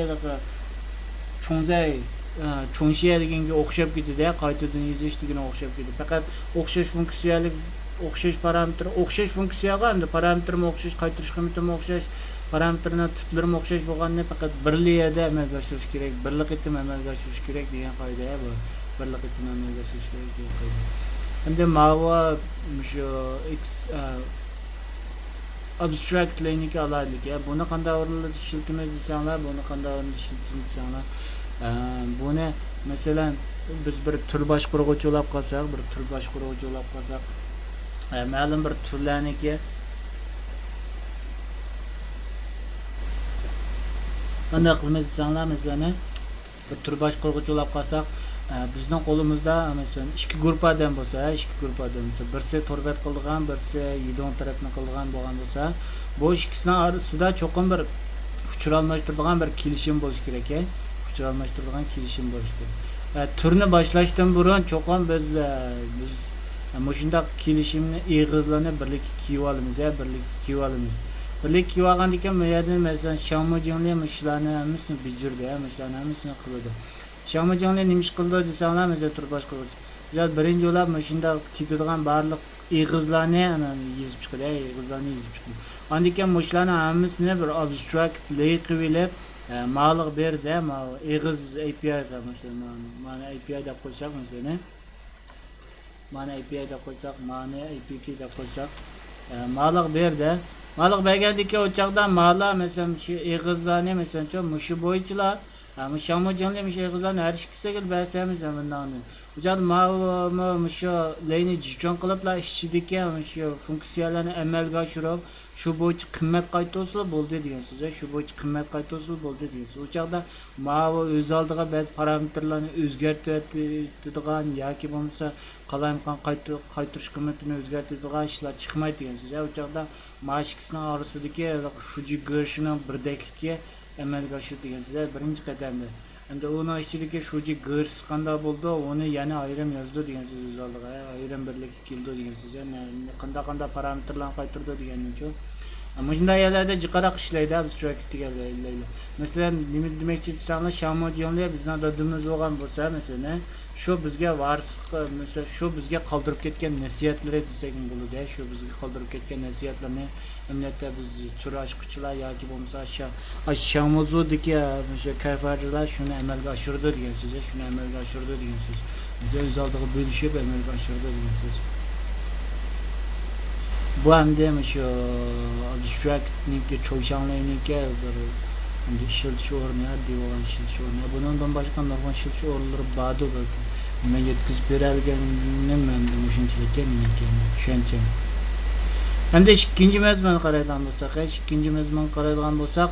چوڭزەي، ئە، چوڭشيە دېگەنگە ئوخشاپ كېتىدۇ، قايتىدىن يېزىش دېگىنىگە ئوخشاپ كېتىدۇ. پەقەت ئوخشاش فۇنكسىيەلىك، ئوخشاش پارامېتىر، ئوخشاش فۇنكسىيەغا ئەمدى پارامېتىرمۇ ئوخشاش، قايتۇرۇش قىممىتىمۇ ئوخشاش، پارامېتىرنىڭ تىپلىرىمۇ ئوخشاش بولغاننى پەقەت بىر لېيەردە ئەمەلگە ئاشۇرۇش كېرەك، بىرلا قېتىم ئەمەلگە ئاشۇرۇش كېرەك دېگەن قائىدە بۇ. بىرلا قېتىم ئەمەلگە ئاشۇرۇش كېرەك دېگەن قائىدە. ئەمدى ماۋۇ مۇشۇ ئېكس-، ئە، ئابستراكت لېينىڭكى ئالاھىدىلىكى. بۇنى قانداق ئورۇنلاردا ئىشلىتىمىز دېسەڭلار، بۇنى قانداق ئورۇندا ئىشلىتىمىز دېسەڭلار، ئە، بۇنى مەسىلەن، بىز بىر تۈر باشقۇرغۇچى ئۇلاپ قالساق، بىر تۈر باشقۇرغۇچى ئۇلاپ قالساق، ئە، مەلۇم بىر تۈرلەرنىڭكى قانداق قىلىمىز دېسەڭلار، مەسىلەن، بىر تۈر باشقۇرغۇچى ئۇلاپ قالساق، ئە، بىزنىڭ قولىمىزدا، مەسىلەن، ئىككى گۇرۇپپا ئادەم بولسا، ئىككى گۇرۇپپا ئادەم بولسا، بىرسى تور بەت قىلىدىغان، بىرسى يىدوڭ تەرەپنى قىلىدىغان بولغان بولسا، بۇ ئىككىسىنىڭ ئارىسىدا چوقۇم بىر ئۇچۇر ئالماشتۇرىدىغان بىر كېلىشىم بولۇشى كېرەك، ھە؟ ئۇچۇر ئالماشتۇرىدىغان كېلىشىم بولۇشى كېرەك. ئە، تۈرنى باشلاشتىن بۇرۇن چوقۇم بىز، ئە، بىز مۇشۇنداق كېلىشىمنى، ئېغىزلارنى بىرلىككە كىيىۋالىمىز، ھە، بىرلىككە كىيىۋالىمىز. بىرلىككە كىيىۋالغاندىن كېيىن، بۇ يەردىن مەسىلەن، شياڭمۇ جىڭلى مۇشۇلارنى ھەممىسىنى بېجىرىدۇ، ھە، مۇشۇلارنى ھەممىسىنى قىلىدۇ. شياڭمۇ جىڭلى نېمە ئىش قىلىدۇ دېسەڭلار، مەسىلەن، تۈر باشقۇرغۇچى. بىزلەر بىرىنچى بولۇپ مۇشۇنداق كېتىدىغان بارلىق ئېغىزلارنى ئانا يېزىپ چىقىدۇ، ئېغىزلارنى يېزىپ چىقىدۇ. ئاندىن كېيىن مۇشۇلارنىڭ ھەممىسىنى بىر ئابستراكت لېي قىلىۋېلىپ، ئە، مالىغا بېرىدۇ، ماۋۇ ئېغىز ئەي پىي ئايغا، مەسىلەن، مانا، مانا ئەي پىي ئاي دەپ قويساق، مەسىلەن، مانا ئەي پىي ئاي دەپ قويساق، مانا ئەي پىي پىي دەپ قويساق، ئە، مالىغا بېرىدۇ. مالىغا بەرگەندىن كېيىن ئۇ چاغدا مالا، مەسىلەن، مۇشۇ ئېغىزلارنى، مەسىلەنچۇ، مۇشۇ بويىچىلا، ھە، مۇشۇ شياڭمۇ جىڭلى مۇشۇ ئېغىزلارنى ھەر ئىككىسىگە بەرسەمىز، ھە، بۇنداقنى. بۇ چاغدا ماۋۇ، مۇ-، مۇشۇ لەينى جىچۇڭ قىلىپلا ئىچىدىكى مۇشۇ فۇنكسىيەلەرنى ئەمەلگە ئاشۇرۇپ، شۇ بويىچە قىممەت قايتۇرسىلا بولدى دېگەن سۆز، ھە، شۇ بويىچە قىممەت قايتۇرسىلا بولدى دېگەن سۆز. ئۇ چاغدا ماۋۇ ئۆز ئالدىغا بەزى پارامېتىرلارنى ئۆزگەرتىۋېتىدىغان ياكى بولمىسا قالايمىقان قايتۇ-، قايتۇرۇش قىممىتىنى ئۆزگەرتىدىغان ئىشلار چىقمايدۇ دېگەن سۆز، ھە. ئۇ چاغدا ما ئىككىسىنىڭ ئارىسىدىكى شۇجى گېرشنىڭ بىردەكلىكى ئەمەلگە ئاشىدۇ دېگەن سۆز، ھە، بىرىنچى قەدەمدە. ئەمدى ئۇنىڭ ئىچىدىكى شۇجى گېرش قانداق بولىدۇ، ئۇنى يەنە ئايرىم يازىدۇ دېگەن سۆز ئۆز ئالدىغا، ھە، ئايرىم بىرلىككە كېلىدۇ دېگەن سۆز، ھە، نە-، قانداق، قانداق پارامېتىرلارنى قايتۇرىدۇ دېگەندىنچۇ. مۇشۇنداق يەرلەردە جىقراق ئىشلەيدۇ، ئابستراكت دېگەنلەر. مەسىلەن، نېمە دېمەكچى دېسەڭلار، شياڭمۇ جياڭلى بىزنىڭ دادىمىز بولغان بولسا، مەسىلەن، شۇ بىزگە ۋارىسلىق، مەسىلەن، شۇ بىزگە قالدۇرۇپ كەتكەن نەسىھەتلىرى دېسەكمۇ بولىدۇ، شۇ بىزگە قالدۇرۇپ كەتكەن نەسىھەتلىرىنى ئەمەلىيەتتە بىز تۈر ئاچقۇچىلار ياكى بولمىسا شا-، ئاشۇ شياڭمۇزۇدىكى، ئە، مۇشۇ كەيفىياتچىلار شۇنى ئەمەلگە ئاشۇرىدۇ دېگەن سۆز، شۇنى ئەمەلگە ئاشۇرىدۇ دېگەن سۆز. بىز ئۆز ئالدىغا بۆلۈشۈپ ئەمەلگە ئاشۇرىدۇ دېگەن سۆز. بۇ ئەمدى مۇشۇ ئابستراكتنىڭكى، چوشياڭلىنىڭكى بىر ئەمدى ئىشلىتىش ئورنى، ئاددىي بولغان ئىشلىتىش ئورنى. بۇنىڭدىن باشقا نۇرغۇن ئىشلىتىش ئورۇنلىرى باردۇ بەلكىم. مەن يەتكۈزۈپ بېرەلىگىنىم ئەمدى مۇشۇنچىلىككەن مېنىڭكى چۈشەنچەم. ئەمدى ئىككىنچى مەزمۇنغا قارايدىغان بولساق، ئىككىنچى مەزمۇنغا قارايدىغان بولساق،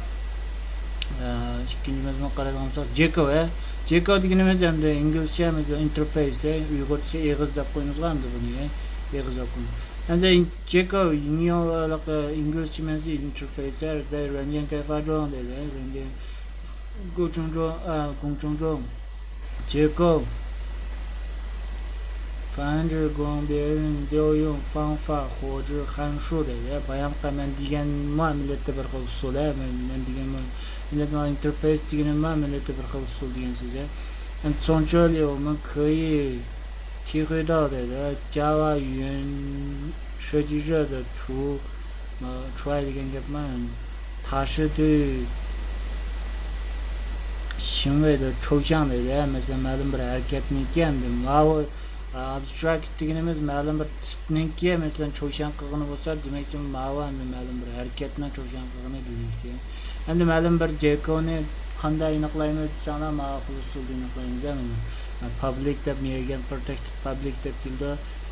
ئە، ئىككىنچى مەزمۇنغا قارايدىغان بولساق، جېكو، ئە، جېكو دېگىنىمىز ئەمدى ئىنگلىزچە، مەسىلەن، ئىنتېرفېيس، ئە، ئۇيغۇرچە ئېغىز دەپ قويىمىزغۇ ئەمدى بۇنى، ئە، ئېغىز دەپ قويىمىز. ئەمدى جېكو، ئىنگلىزچە مەنىسى ئىنتېرفېيس، ئە، 软件开发者 دەيدۇ، ئە، 软件 工程师، ئە، 工程师. 结构، 凡是跟别人调用方法或者函数 دەيدۇ. بايام مەن دېگەنمۇ ئەمەلىيەتتە بىر خىل ئۇسۇل، ھە. مەن، مەن دېگەنمۇ ئەمەلىيەتتە ئىنتېرفېيس دېگىنىممۇ ئەمەلىيەتتە بىر خىل ئۇسۇل دېگەن سۆز، ھە. 从这里我们可以体会到 دەيدۇ. جاۋا يۈەن 设计者的除 ما، چۇۋاي دېگەن گەپمۇ، 他是对行为的抽象 دەيدۇ. مەسىلەن، مەلۇم بىر ھەرىكەتنىڭكى ئەمدى ماۋۇ، ئابستراكت دېگىنىمىز مەلۇم بىر تىپنىڭكى، مەسىلەن، چوشياڭ قىلغىنى بولسا، دېمەككى، ماۋۇ ئەمدى مەلۇم بىر ھەرىكەتنىڭ چوشياڭ قىلغىنى دېمەككى. ئەمدى مەلۇم بىر جېكونى قانداق ئېنىقلايمىز دېسەڭلار، ماۋۇ خىل ئۇسۇلدا ئېنىقلايمىز، ھە، مانا. پابلىك دەپ، مەيەگەن پروتېكتېد پابلىك دەپ كېلىدۇ.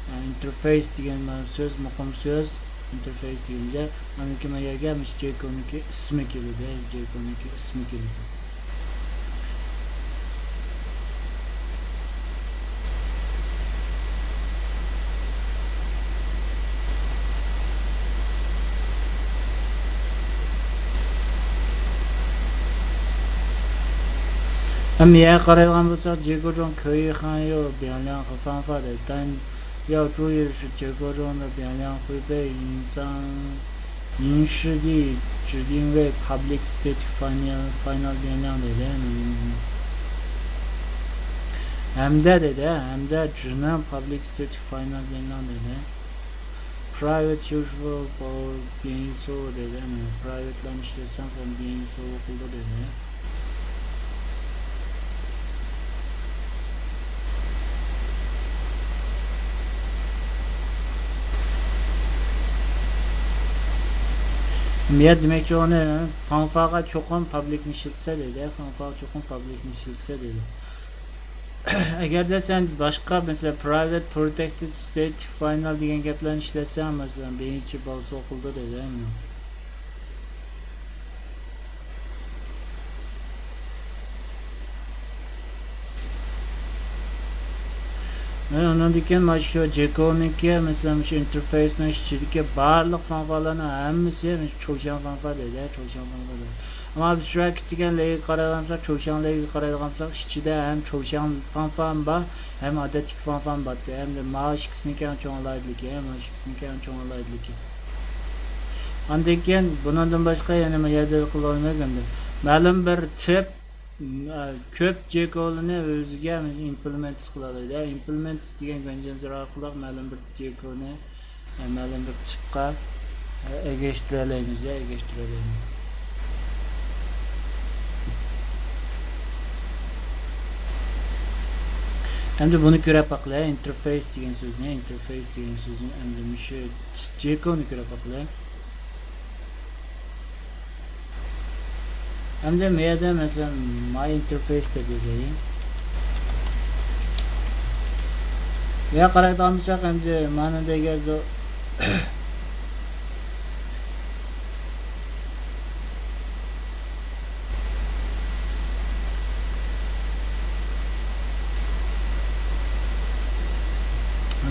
ئىنتېرفېيس دېگەن مانا سۆز، مۇقىم سۆز، ئىنتېرفېيس دېگەنچە. ئاندىن كېيىن ما يەرگە مۇشۇ جېكونىڭكى ئىسمى كېلىدۇ، جېكونىڭكى ئىسمى كېلىدۇ. ئەمما يەنە قارايدىغان بولساق، 结构中可以含有变量和方法的，但 要注意的是，结构中的变量会被隐藏，隐式地指定为 public static final، final 变量 دەيدۇ. ھەمدە دەيدۇ، ھەمدە 只能 public static final 变量 دەيدۇ. Private usable for بىيەيۈەن سېرۋېر دەيدۇ. يەنى پرايۋەتلارنى ئىشلەتسەڭ، سەن بىيەيۈەن سېرۋېر قىلىدۇ دەيدۇ. مىيا دېمەكچى ئۇنى فانفاغا چوقۇم پابلىكنى ئىشلىتىسەن دەيدۇ. فانفاغا چوقۇم پابلىكنى ئىشلىتىسەن دەيدۇ. ئەگەردە سەن باشقا، مەسىلەن، private protected static فاينال دېگەن گەپلەرنى ئىشلەتسەڭ، مەسىلەن، بىرىنچى باۋسو قىلىدۇ دەيدۇ. مەن ئۇنىڭدىن كېيىن مانا شۇ جېكونىڭكى، مەسىلەن، مۇشۇ ئىنتېرفېيسنىڭ ئىچىدىكى بارلىق فانفالارنىڭ ھەممىسى مۇشۇ چوشياڭ فانفا دەيدۇ، چوشياڭ فانفا دەيدۇ. ئەمما ئابستراكت دېگەن لەيگە قارايدىغان بولساق، چوشياڭ لەيگە قارايدىغان بولساق، ئىچىدە ھەم چوشياڭ فانفامۇ بار، ھەم ئادەتتىكى فانفامۇ بار. ھەمدە ماۋۇ ئىككىسىنىڭكى ئەڭ چوڭ ئالاھىدىلىكى، ماۋۇ ئىككىسىنىڭكى ئەڭ چوڭ ئالاھىدىلىكى. ئاندىن كېيىن بۇنىڭدىن باشقا يەنە ما يەردە قىلىۋالىمىز ئەمدى. مەلۇم بىر تىپ، م، ئە، كۆپ جېكولىنى ئۆزىگە ئىمپلېمېنت قىلالايدۇ. ئىمپلېمېنت دېگەن كونۋېنسىيە ئارقىلىق مەلۇم بىر جېكونى، ئە، مەلۇم بىر تىپقا، ئە، ئەگەشتۈرەلەيمىز، ئەگەشتۈرەلەيمىز. ئەمدى بۇنى كۆرۈپ باقىلى، ئىنتېرفېيس دېگەن سۆزنى، ئىنتېرفېيس دېگەن سۆزنى ئەمدى مۇشۇ جېكونى كۆرۈپ باقىلى. ئەمدى ما يەردە مەسىلەن، ماي ئىنتېرفېيس دەپ يازايلى. يا قارايدىغان بولساق، ئەمدى مانا دېگەندە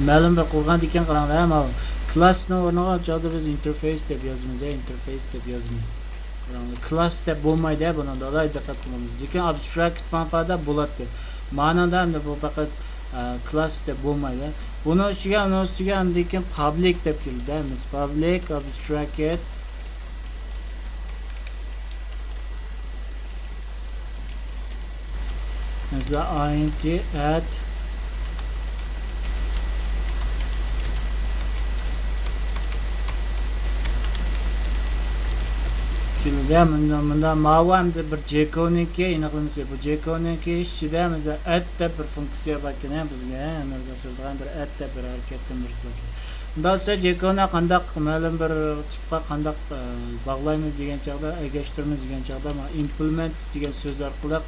مەلۇم بىر قىلغاندىكىن قاراڭلار، ماۋۇ كلاسنىڭ ئورنىغا چاغدا بىز ئىنتېرفېيس دەپ يازىمىز، يا ئىنتېرفېيس دەپ يازىمىز. قاراڭلار، كلاس دەپ بولمايدۇ، بۇنىڭدا ئالاھىدە دىققەت قىلىمىز. لېكىن ئابستراكت فانفادا بولاتتى. مانىدا ئەمدى بۇ پەقەت، ئە، كلاس دەپ بولمايدۇ. بۇنىڭ ئۈستىگە، ئۇنىڭ ئۈستىگە ئاندىن كېيىن پابلىك دەپ كېلىدۇ. مىس پابلىك، ئابستراكت، مەسىلەن، ئاي ئېن تى ئەت كېلىدۇ. مۇندا، مۇندا ماۋۇ ئەمدى بىر جېكونىڭكى ئېنىقلىمىسى. بۇ جېكونىڭكى ئىچىدە، مەسىلەن، ئەت دەپ بىر فۇنكسىيە باركەن، بىزگە ئەمەلگە ئاشۇرىدىغان بىر ئەت دەپ بىر ھەرىكەتتىن بىرسى باركەن. ئۇنداق بولسا، جېكونى قانداق، مەلۇم بىر تىپقا قانداق، ئە، باغلايمىز دېگەن چاغدا، ئەگەشتۈرىمىز دېگەن چاغدا، مانا، ئىمپلېمېنتس دېگەن سۆز ئارقىلىق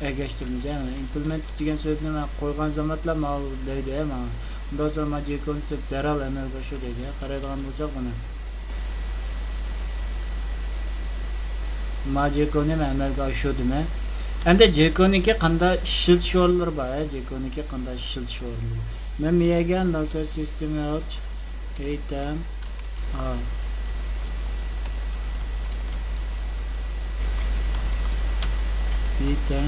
ئەگەشتۈرىمىز. يەنى ئىمپلېمېنتس دېگەن سۆزنى مەن قويغان زامانلا ماۋۇ دەيدۇ، مانا. ئۇنداق بولسا، مانا، جېكونى سىز دەرھال ئەمەلگە ئاشۇر دەيدۇ. قارايدىغان بولساق، مانا. مانا جېكونى مەن ئەمەلگە ئاشۇردۇم. ئەمدى جېكونىڭكى قانداق ئىشلىتىش ئورۇنلىرى بار، ھە؟ جېكونىڭكى قانداق ئىشلىتىش ئورۇنلىرى؟ مەن بۇ يەرگە، ئۇنداق بولسا، سىستېم ئاۋت. ئېيتەم. ئا. بى تەڭ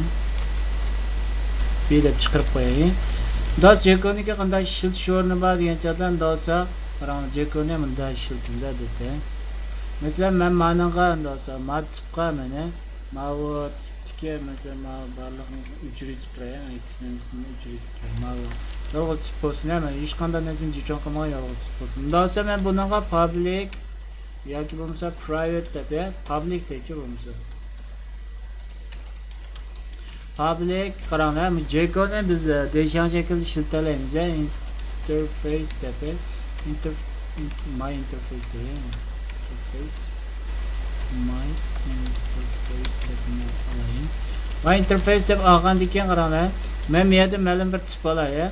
بى دەپ چىقىرىپ قوياي. داس جېكونىڭكى قانداق ئىشلىتىش ئورنى بار دېگەن چاغدا، داسا، قاراڭ، جېكونى مۇنداق ئىشلىتىمىز، ئادەتتە. مەسىلەن، مەن مانىڭغا، داسا، ما تىپقا مانا، ماۋۇ تىپتىكى، مەسىلەن، ماۋۇ بارلىقىنى ئۆچۈرۈۋېتىپ تۇراي، ئىككىسىنى ئۆچۈرۈۋېتىپ تۇراي. ماۋۇ يالغۇز تىپ بولسۇن، ھە، مەن ھېچقانداق نەرسىنى جىچوڭ قىلمىغان، يالغۇز تىپ بولسۇن. ئۇنداق بولسا مەن بۇنىڭغا پابلىك ياكى بولمىسا پرايۋېت دەپ، يا، پابلىك دەيچۇ بولمىسا. پابلىك، قاراڭلار، مۇ-، جېكونى بىز، ئە، دېيشاڭ شەكىلدە ئىشلىتەلەيمىز، يا، ئىنتېرفېيس دەپ، ئىنتېر-، ئىن-، ماي ئىنتېرفېيس دەپ، ئىنتېرفېيس، ماي ئىنتېرفېيس دەپ ئالايىن. ماي ئىنتېرفېيس دەپ ئالغاندىن كېيىن قاراڭلار، مەن بۇ يەردە مەلۇم بىر تىپ ئالاي، يا.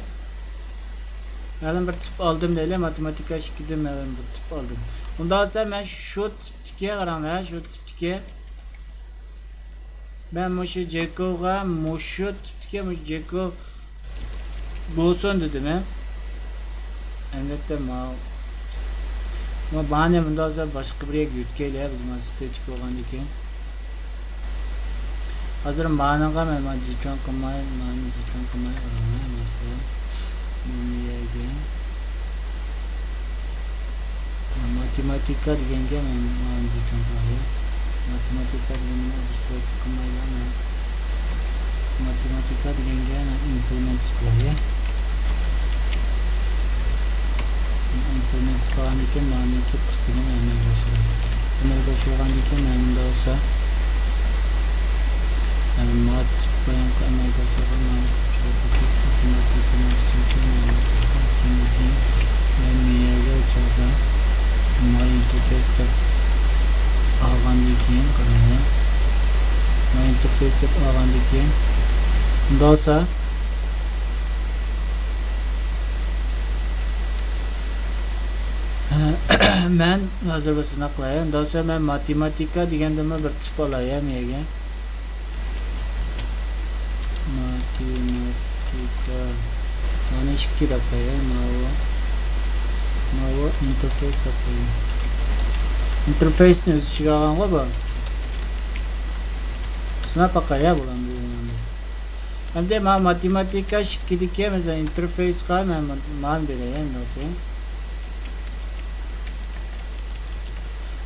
مەلۇم بىر تىپ ئالدىم دەيلى، ماتېماتىكا ئىككىدىن مەلۇم بىر تىپ ئالدىم. ئۇنداق بولسا مەن شۇ تىپتىكى، قاراڭلار، شۇ تىپتىكى، مەن مۇشۇ جېكوغا مۇشۇ تىپتىكى مۇشۇ جېكو بولسۇن دېدىم، ھە. ئەلۋەتتە، ماۋۇ، ماۋۇ بانى مۇنداق بولسا باشقا بىر يەرگە يۆتكەيلى، ھە، بىز مانا ستېتىك بولغاندىن كېيىن. ھازىر مانىڭغا مەن مانا جىچوڭ قىلماي، مانى جىچوڭ قىلماي، مەسىلەن، مۇنۇ يەرگە ماتېماتىكا دېگەنگە مەن مانى جىچوڭ قىلاي. ماتېماتىكا دېگەننى ئابستراكت قىلمايلا، مەن ماتېماتىكا دېگەنگە مەن ئىمپلېمېنت قىلاي. ئىمپلېمېنت قىلغاندىن كېيىن مانىڭكى تىپىنى ئەمەلگە ئاشۇرىدۇ. ئەمەلگە ئاشۇرغاندىن كېيىن مەن بولسا، يەنى ما تىپ بايانقى ئەمەلگە ئاشۇرغان مانىڭكى ئاپتوماتىك مەن مېيەگە ئۇچۇردا ما ئىنتېرفېيس دەپ ئالغاندىن كېيىن قاراڭلار. ما ئىنتېرفېيس دەپ ئالغاندىن كېيىن بولسا، مەن ھازىر بىر سىناق قىلاي. ئۇنداقسا مەن ماتېماتىكا دېگەندىنمۇ بىر تىپ ئالاي مېيەگە. ماتېماتىكا. مانا ئىككى دەپ قوياي. ماۋۇ. ماۋۇ ئىنتېرفېيس دەپ قوياي. ئىنتېرفېيسنى ئۆز ئىچىگە ئالغانغۇ بۇ. سىناپ باقاي بۇلارنى. ئەمدى مانا ماتېماتىكا ئىككىدىكى، مەسىلەن، ئىنتېرفېيسقا مەن مانا بېرەي ئەمدى.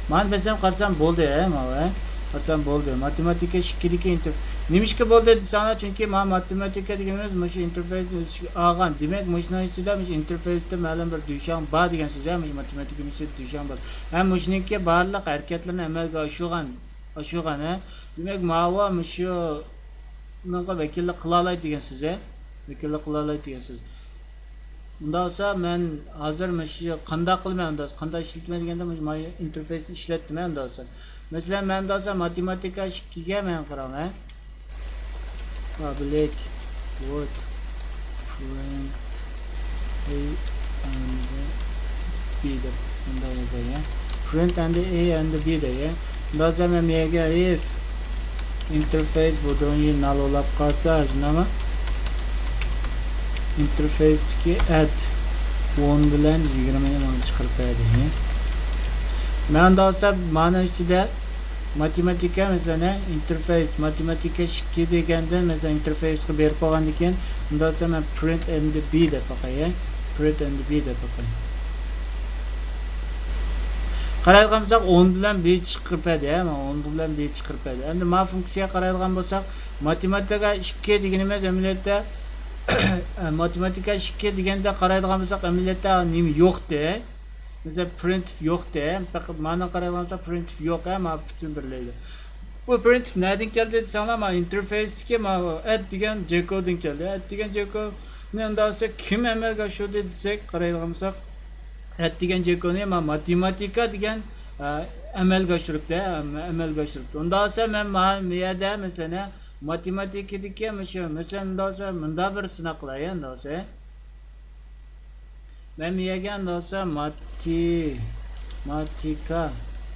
مانا بەرسەم قارىسام بولدى، ھە، ماۋۇ، ھە. قارىسام بولدى. ماتېماتىكا ئىككىدىكى ئىنتېر-، نېمىشقا بولدى دېسەڭلار، چۈنكى مانا ماتېماتىكا دېگىنىمىز مۇشۇ ئىنتېرفېيسنى ئۆز ئىچىگە ئالغان. دېمەك، مۇشۇنىڭ ئىچىدە مۇشۇ ئىنتېرفېيستا مەلۇم بىر دۈشەن بار دېگەن سۆز، ھە، مۇشۇ ماتېماتىكىنىڭ ئىچىدە دۈشەن بار. ھەم مۇشۇنىڭكى بارلىق ھەرىكەتلىرىنى ئەمەلگە ئاشۇرغان. ئاشۇرغان، ھە. دېمەك، ماۋۇ مۇشۇنىڭغا ۋەكىللىك قىلالايدۇ دېگەن سۆز، ھە. ۋەكىللىك قىلالايدۇ دېگەن سۆز. ئۇنداق بولسا، مەن ھازىر مۇشۇ قانداق قىلىمەن ئۇنداق، قانداق ئىشلىتىمەن دېگەندە، مۇشۇ ماي ئىنتېرفېيسنى ئىشلەتتىم ئۇنداق بولسا. مەسىلەن، مەن ئۇنداق بولسا ماتېماتىكا ئىككىگە مەن قاراڭ، ھە. پابلىك ۋويد پرىنت ئەي ئەند بى دەپ مۇنداق يازاي، ھە. پرىنت ئەند ئەي ئەند بى دەي، ھە. ئۇنداق بولسا مەن بۇ يەرگە ئىف ئىنتېرفېيس بۇدۇنى نال بولاپ قالسا، شۇنداقمۇ؟ ئىنتېرفېيستىكى ئەت ئون بىلەن يىگىرمىنى ماڭا چىقىرىپ بەردى. مەن ئۇنداق بولسا مانا ئىچىدە ماتېماتىكا، مەسىلەن، ئىنتېرفېيس، ماتېماتىكا ئىككى دېگەندە، مەسىلەن، ئىنتېرفېيسقا بېرىپ بولغاندىن كېيىن، ئۇنداق بولسا مەن پرىنت ئەند بى دەپ باقاي، ھە. پرىنت ئەند بى دەپ باقاي. قارايدىغان بولساق، ئون بىلەن بى چىقىرىپ بەردى، ھە، مانا ئون بىلەن بى چىقىرىپ بەردى. ئەمدى ما فۇنكسىيەگە قارايدىغان بولساق، ماتېماتىكا ئىككى دېگىنىمىز ئەمەلىيەتتە، ماتېماتىكا ئىككى دېگەندە قارايدىغان بولساق، ئەمەلىيەتتە نېمە يوقتى. مەسىلەن، پرىنتىف يوقتى. پەقەت مانا قارايدىغان بولساق، پرىنتىف يوق، ھە، ما پۈتۈن بىرلەيدۇ. بۇ پرىنتىف نەدىن كەلدى دېسەڭلار، ما ئىنتېرفېيستىكى ما ئەت دېگەن جېكودىن كەلدى. ئەت دېگەن جېكونى ئۇنداق بولسا كىم ئەمەلگە ئاشۇردى دېسەك، قارايدىغان بولساق، ئەت دېگەن جېكونى ما ماتېماتىكا دېگەن، ئە، ئەمەلگە ئاشۇرۇپتۇ، ھە، ئەمەلگە ئاشۇرۇپتۇ. ئۇنداق بولسا مەن ما-، ما يەردە، مەسىلەن، ماتېماتىكىدىكى مۇشۇ، مەسىلەن، ئۇنداق بولسا مۇنداق بىر سىناق قىلاي، ئۇنداق بولسا. مەن بۇ يەرگە ئەمدى بولسا ماتېماتىكا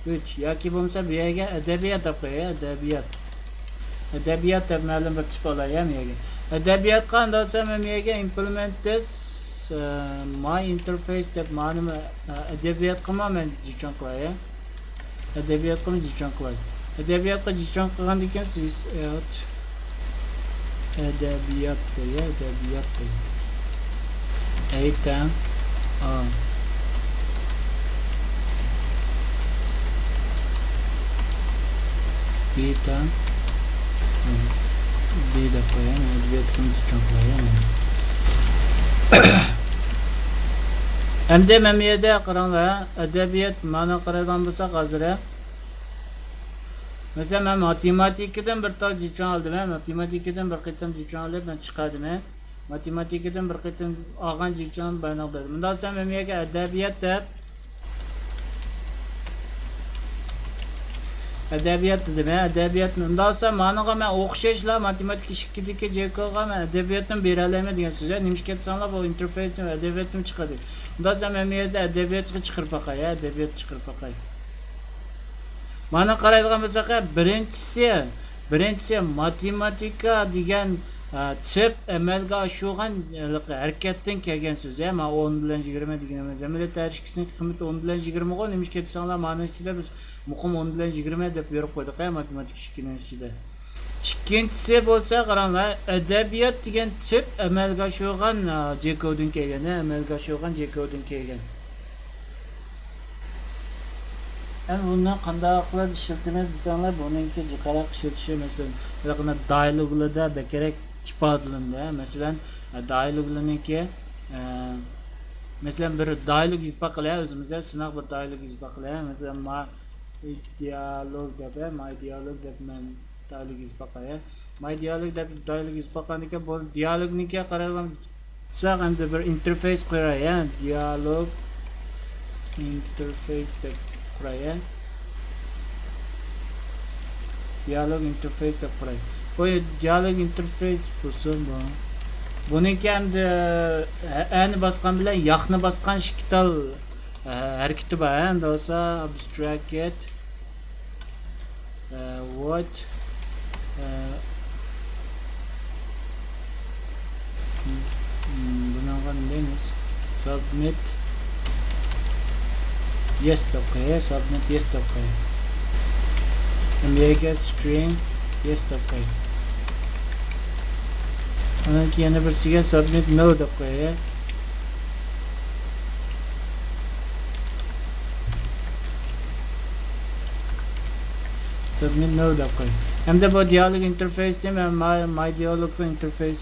ئۈچ ياكى بولمىسا بۇ يەرگە ئەدەبىيات دەپ قوياي، ئەدەبىيات. ئەدەبىيات دەپ مەلۇم بىر تىپ ئالاي، ھە، بۇ يەرگە. ئەدەبىياتقا ئەمدى بولسا مەن بۇ يەرگە ئىمپلېمېنت دىس، ئە، ماي ئىنتېرفېيس دەپ مانا، ئە، ئەدەبىياتقىمۇ مەن جىچوڭ قىلاي، ھە. ئەدەبىياتقىمۇ جىچوڭ قىلاي. ئەدەبىياتقا جىچوڭ قىلغاندىن كېيىن سىز، ئەت-، ئەدەبىيات دەي، ئەدەبىيات دەي. ئەي تەڭ ئا. بى تەڭ، بى دەپ قوياي، ئەدەبىياتقا جىچوڭ قىلاي. ئەمدى مەن بۇ يەردە قاراڭلار، ئەدەبىيات مانا قارايدىغان بولساق ھازىر، مەسىلەن، مەن ماتېماتىكىدىن بىر تال جىچوڭ ئالدىم، ھە، ماتېماتىكىدىن بىر قېتىم جىچوڭ ئېلىپ، مەن چىقاردىم، ھە. ماتېماتىكىدىن بىر قېتىم ئالغان جىچوڭ بەرنىڭ بەردىم. مۇنداق دېسەم، مەن بۇ يەرگە ئەدەبىيات دەپ، ئەدەبىيات دېدىم، ھە، ئەدەبىياتنى. مۇنداق دېسەم، مانىڭغا مەن ئوخشاشلا ماتېماتىكا ئىككىدىكى جېكوغا مەن ئەدەبىياتنى بېرەلەيمەن دېگەن سۆز، ھە. نېمىشقا دېسەڭلار، بۇ ئىنتېرفېيسنى ئەدەبىياتنى چىقاردى. مۇنداق دېسەم، مەن بۇ يەردە ئەدەبىياتقا چىقىرىپ باقاي، ھە، ئەدەبىيات چىقىرىپ باقاي. مانا قارايدىغان بولساق، بىرىنچىسى، بىرىنچىسى ماتېماتىكا دېگەن، ئە، تىپ ئەمەلگە ئاشۇرغان، ئە، ھەرىكەتتىن كەلگەن سۆز. ھە، مانا ئون بىلەن يىگىرمە دېگىنىمىز. ئەمەلىيەتتە ھەر ئىككىسىنىڭ قىممىتى ئون بىلەن يىگىرمە غۇ، نېمىشقا دېسەڭلار، مانىڭ ئىچىدە بىز مۇقىم ئون بىلەن يىگىرمە دەپ بېرىپ قويدۇق، ھە، ماتېماتىكا ئىككىنىڭ ئىچىدە. ئىككىنچىسى بولسا، قاراڭلار، ئەدەبىيات دېگەن تىپ ئەمەلگە ئاشۇرغان، ئە، جېكودىن كەلگەن، ھە، ئەمەلگە ئاشۇرغان جېكودىن كەلگەن. ئەمدى بۇنى قانداقلا ئىشلىتىمىز دېسەڭلار، بۇنىڭكى جىقراق ئىشلىتىشى، مەسىلەن، ھېلىقىنى دايلوگلىرىدا بەكرەك ئىپادىلىنىدۇ. مەسىلەن، دايلوگلىرنىڭكى، ئە، مەسىلەن، بىر دائىلوگ يېزىپ باقىلى، ئۆزىمىزدە سىناق بىر دائىلوگ يېزىپ باقىلى. مەسىلەن، ما-، دىئالوگ دەپ، ما دىئالوگ دەپ مەن دائىلوگ يېزىپ باقاي. ما دىئالوگ دەپ دائىلوگ يېزىپ باققاندىكىن، بۇ دىئالوگنىڭكى قاراپ تۇرساق، ئەمدى بىر ئىنتېرفېيس قۇراي، ھە؟ دىئالوگ ئىنتېرفېيس دەپ قۇراي، ھە؟ دىئالوگ ئىنتېرفېيس دەپ قۇراي. بۇ دىئالوگ ئىنتېرفېيس بولسۇن بۇ. بۇنىڭكى ئەمدى ھە-، ھەنى باسقان بىلەن ياقنى باسقان ئىككى تال، ھە، ھەرىكىتى بار، ھە؟ ئەمدى بولسا ئابستراكت، ھە، ۋويد، ھە، م-، م-، بۇنىڭغا نېمە دەيمىز؟ سابمىت يېس دەپ قوياي، سابمىت يېس دەپ قوياي. ھەم يەرگە سترىڭ يېس دەپ قوياي. ئاندىن كېيىن يەنە بىرسىگە سابمىت نو دەپ قوياي. سابمىت نو دەپ قوياي. ئەمدى بۇ دىئالوگ ئىنتېرفېيسنى مەن ماي، ماي دىئالوگ ئىنتېرفېيس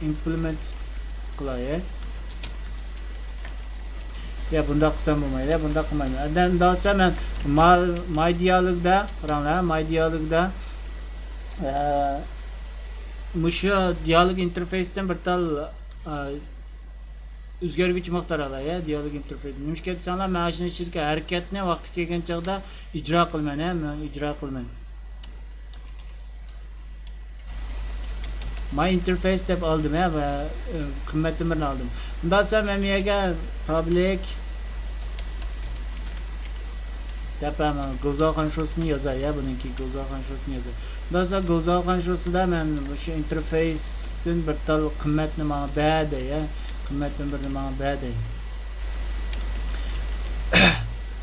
ئىمپلېمېنت قىلاي. يا، بۇنداق قىلسام بولمايدۇ، يا، بۇنداق قىلمايمەن. ئەمدى ئۇنداق دېسە مەن ما-، ماي دىئالوگدا، قاراڭلار، ماي دىئالوگدا، ئە، مۇشۇ دىئالوگ ئىنتېرفېيستىن بىر تال، ئە، ئۆزگەرگۈچى مىقدار ئالاي، يا، دىئالوگ ئىنتېرفېيسى. نېمىشقا دېسەڭلار، مەن ئاشۇنىڭ ئىچىدىكى ھەرىكەتنى ۋاقتى كەلگەن چاغدا ئىجرا قىلىمەن، يا، مەن ئىجرا قىلىمەن. ماي ئىنتېرفېيس دەپ ئالدىم، ھە، ۋە، ئە، قىممەتتىن بىرنى ئالدىم. ئۇنداق دېسە، مەن بۇ يەرگە پابلىك دەپ، ھە، مانا گۇلزار خانشوسىنى يازاي، ھە، بۇنىڭكى گۇلزار خانشوسىنى يازاي. ئۇنداق دېسە، گۇلزار خانشوسىدا مەن مۇشۇ ئىنتېرفېيستىن بىر تال قىممەتنى ماڭا بەر دەي، ھە، قىممەتتىن بىرنى ماڭا بەر دەي.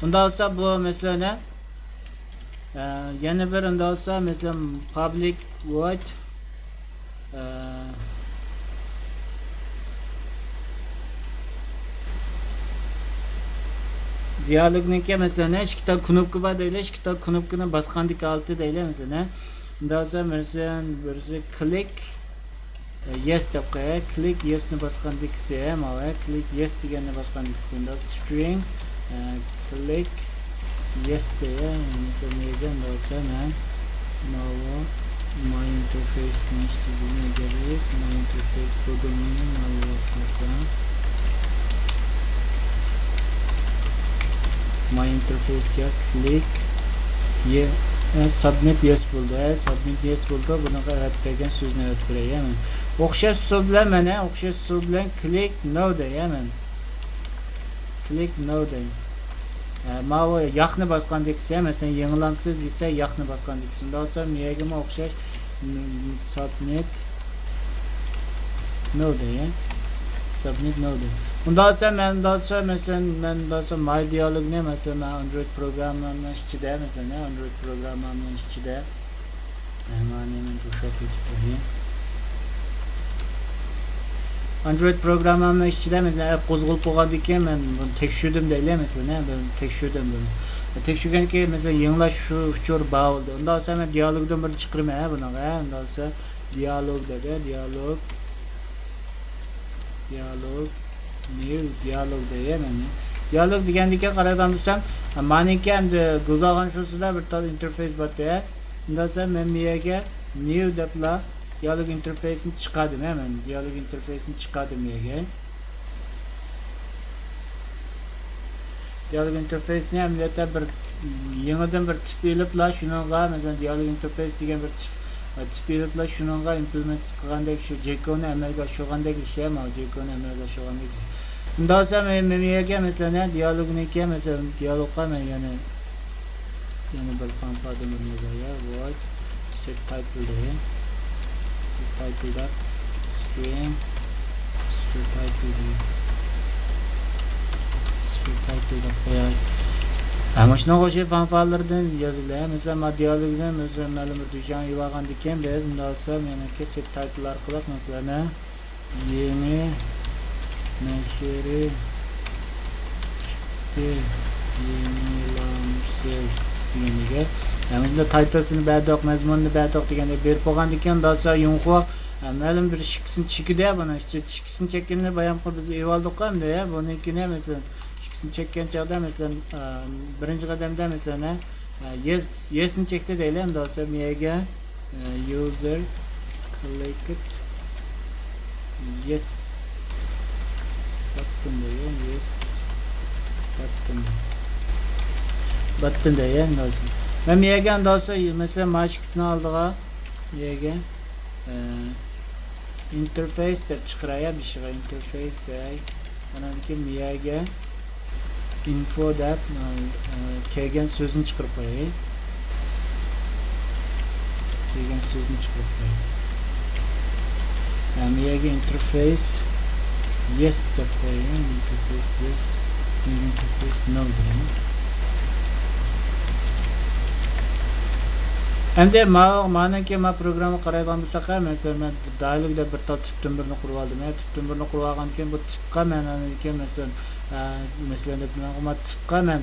ئۇنداق دېسە، بۇ مەسىلەن، ھە، ئە، يەنە بىر ئۇنداق بولسا، مەسىلەن، پابلىك ۋويد، ئە، دىئالوگنىڭكى، مەسىلەن، ئىككى تال كۇنۇپكا بار دەيلى، ئىككى تال كۇنۇپكىنى باسقاندىكى ھالىتى دەيلى، مەسىلەن، ھە. ئۇنداق بولسا، مەسىلەن، بىرسى كلىك، يېس دەپ قوياي. كلىك يېسنى باسقاندىكىسى، ماۋۇ، كلىك يېس دېگەننى باسقاندىكىسى. ئۇنداق سترىڭ، ئە، كلىك يېس دەيە. مەسىلەن، نېگەن بولسا مەن ماۋۇ ماي ئىنتېرفېيسنىڭ ئىچىدىن ئەگەر ماي ئىنتېرفېيس بۇ دومېننى ماۋۇ قىلسام، ماي ئىنتېرفېيس يا كلىك يە، ئە، سابمىت يېس بولدى. ئە، سابمىت يېس بولدى. بۇنىڭغا ئەۋەتىپ بەرگەن سۆزنى ئەۋەتىپ بېرەي، يا مەن. ئوخشاش ئۇسۇل بىلەن مانا، ئوخشاش ئۇسۇل بىلەن كلىك نو دەي، يا مەن. كلىك نو دەي. ئە، ماۋۇ ياقنى باسقاندىكىسى، مەسىلەن، يېڭىلامسىز دېسە، ياقنى باسقاندىكىسى. ئۇنداق بولسا، مېيەگىمۇ ئوخشاش، م، سابمىت نو دەي. سابمىت نو دەي. ئۇنداق بولسا، مەن ئۇنداق بولسا، مەسىلەن، مەن ئۇنداق بولسا، ماي دىئالوگنى، مەسىلەن، مەن ئاندرويد پروگراممامنىڭ ئىچىدە، مەسىلەن، ئاندرويد پروگراممامنىڭ ئىچىدە، ئە، مانا مەن جوشاپ كېتىپ قوياي. ئاندرويد پروگراممامنىڭ ئىچىدە، مەسىلەن، ئەپ قوزغىلىپ بولغاندىن كېيىن، مەن بۇنى تەكشۈردۈم دەيلى، مەسىلەن، ھە، بۇنى تەكشۈردۈم بۇنى. تەكشۈرگەندىن كېيىن، مەسىلەن، يېڭىلاش شۇ ئۇچۇر بار بولدى. ئۇنداق بولسا، مەن دىئالوگدىن بىرنى چىقىرىمەن، ھە، بۇنىڭغا، ھە، ئۇنداق بولسا، دىئالوگ دەپ، ھە، دىئالوگ. دىئالوگ. نيۇ دىئالوگ دەي، ھە، مەن. دىئالوگ دېگەندىكىن قارايدىغان بولسام، مانىكى ئەمدى گۇلزار خانشوسىدا بىر تال ئىنتېرفېيس بار، ھە. ئۇنداق بولسا، مەن بۇ يەرگە نيۇ دەپلا دىئالوگ ئىنتېرفېيسىنى چىقاردىم، ھە، مەن دىئالوگ ئىنتېرفېيسىنى چىقاردىم بۇ يەرگە. دىئالوگ ئىنتېرفېيسنى ئەمەلىيەتتە بىر يېڭىدىن بىر تىپ ئېلىپلا شۇنىڭغا، مەسىلەن، دىئالوگ ئىنتېرفېيس دېگەن بىر تىپ، تىپ ئېلىپلا شۇنىڭغا ئىمپلېمېنت قىلغاندەك، شۇ جېكونى ئەمەلگە ئاشۇرغاندەك ئىش، ھە، ماۋۇ جېكونى ئەمەلگە ئاشۇرغاندەك ئىش. ئۇنداق بولسا، مەن، مەن بۇ يەرگە، مەسىلەن، دىئالوگنىڭكى، مەسىلەن، دىئالوگقا مەن يەنە، يەنە بىر فانفاردىن بىرنى يازاي، ۋويد سېت تايتىل دەي. سېت تايتىل دەپ، سترىڭ، سترىڭ تايتىل دەي. سترىڭ تايتىل دەپ قوياي. ھە، مۇشۇنىڭغا ئوخشاش فانفارلىرىدىن يازىلى. مەسىلەن، ما دىئالوگدىن، مەسىلەن، مەلۇم بىر دۈشەن ئېلىۋالغاندىن كېيىن، بىز ئۇنداق بولسا، يەنىكى سېت تايتىل ئارقىلىق، مەسىلەن، يېڭى نەشرى چىقتى، يېڭىلامسىز دېگەندىكى. يەنى شۇنداق تايتىلسىنى بەردۇق، مەزمۇنىنى بەردۇق دېگەندەك بېرىپ بولغاندىن كېيىن، ئۇنداق بولسا يۇڭخۇا ئە، مەلۇم بىر ئىككىسىنى چېكىدە، بۇنىڭ ئىچىدە ئىككىسىنى چەككىنىنى بايام بىز ئېۋالدۇق ئەمدى، بۇنىڭكىنى، مەسىلەن، ئىككىسىنى چەككەن چاغدا، مەسىلەن، ئە، بىرىنچى قەدەمدە، مەسىلەن، ئە، يېس، يېسنى چەكتى دەيلى، ئەمدى بولسا مەيەگە، ئە، يۇزېر كلىكىت يېس باتتىن دەيلى، يېس باتتىن. باتتىن دەيلى، ئەمدى بولسا. مەن مەيەگە، ئەمدى بولسا، مەسىلەن، مانا ئىككىسىنى ئالدىغا، مەيەگە، ئە، ئىنتېرفېيس دەپ چىقىراي، بېشىغا ئىنتېرفېيس دەي. ئانان كېيىن مەيەگە ئىنفو دەپ، ئە، كەلگەن سۆزنى چىقىرىپ قوياي. كەلگەن سۆزنى چىقىرىپ قوياي. ئە، مەيەگە ئىنتېرفېيس يېس دەپ قوياي. ئىنتېرفېيس يېس، ئىنتېرفېيس نو دەيمەن. ئەمدى ماۋۇ، مانىڭكى ما پروگرامما قارايدىغان بولساق، مەسىلەن، مەن دايلوگ دەپ بىر تال تىپتىن بىرنى قۇرۇپ ئالدىم. ھە، تىپتىن بىرنى قۇرۇپ ئالغاندىن كېيىن بۇ تىپقا مەن ئاندىن كېيىن، مەسىلەن، ئە، مەسىلەن، دەپ مەن تىپقا مەن،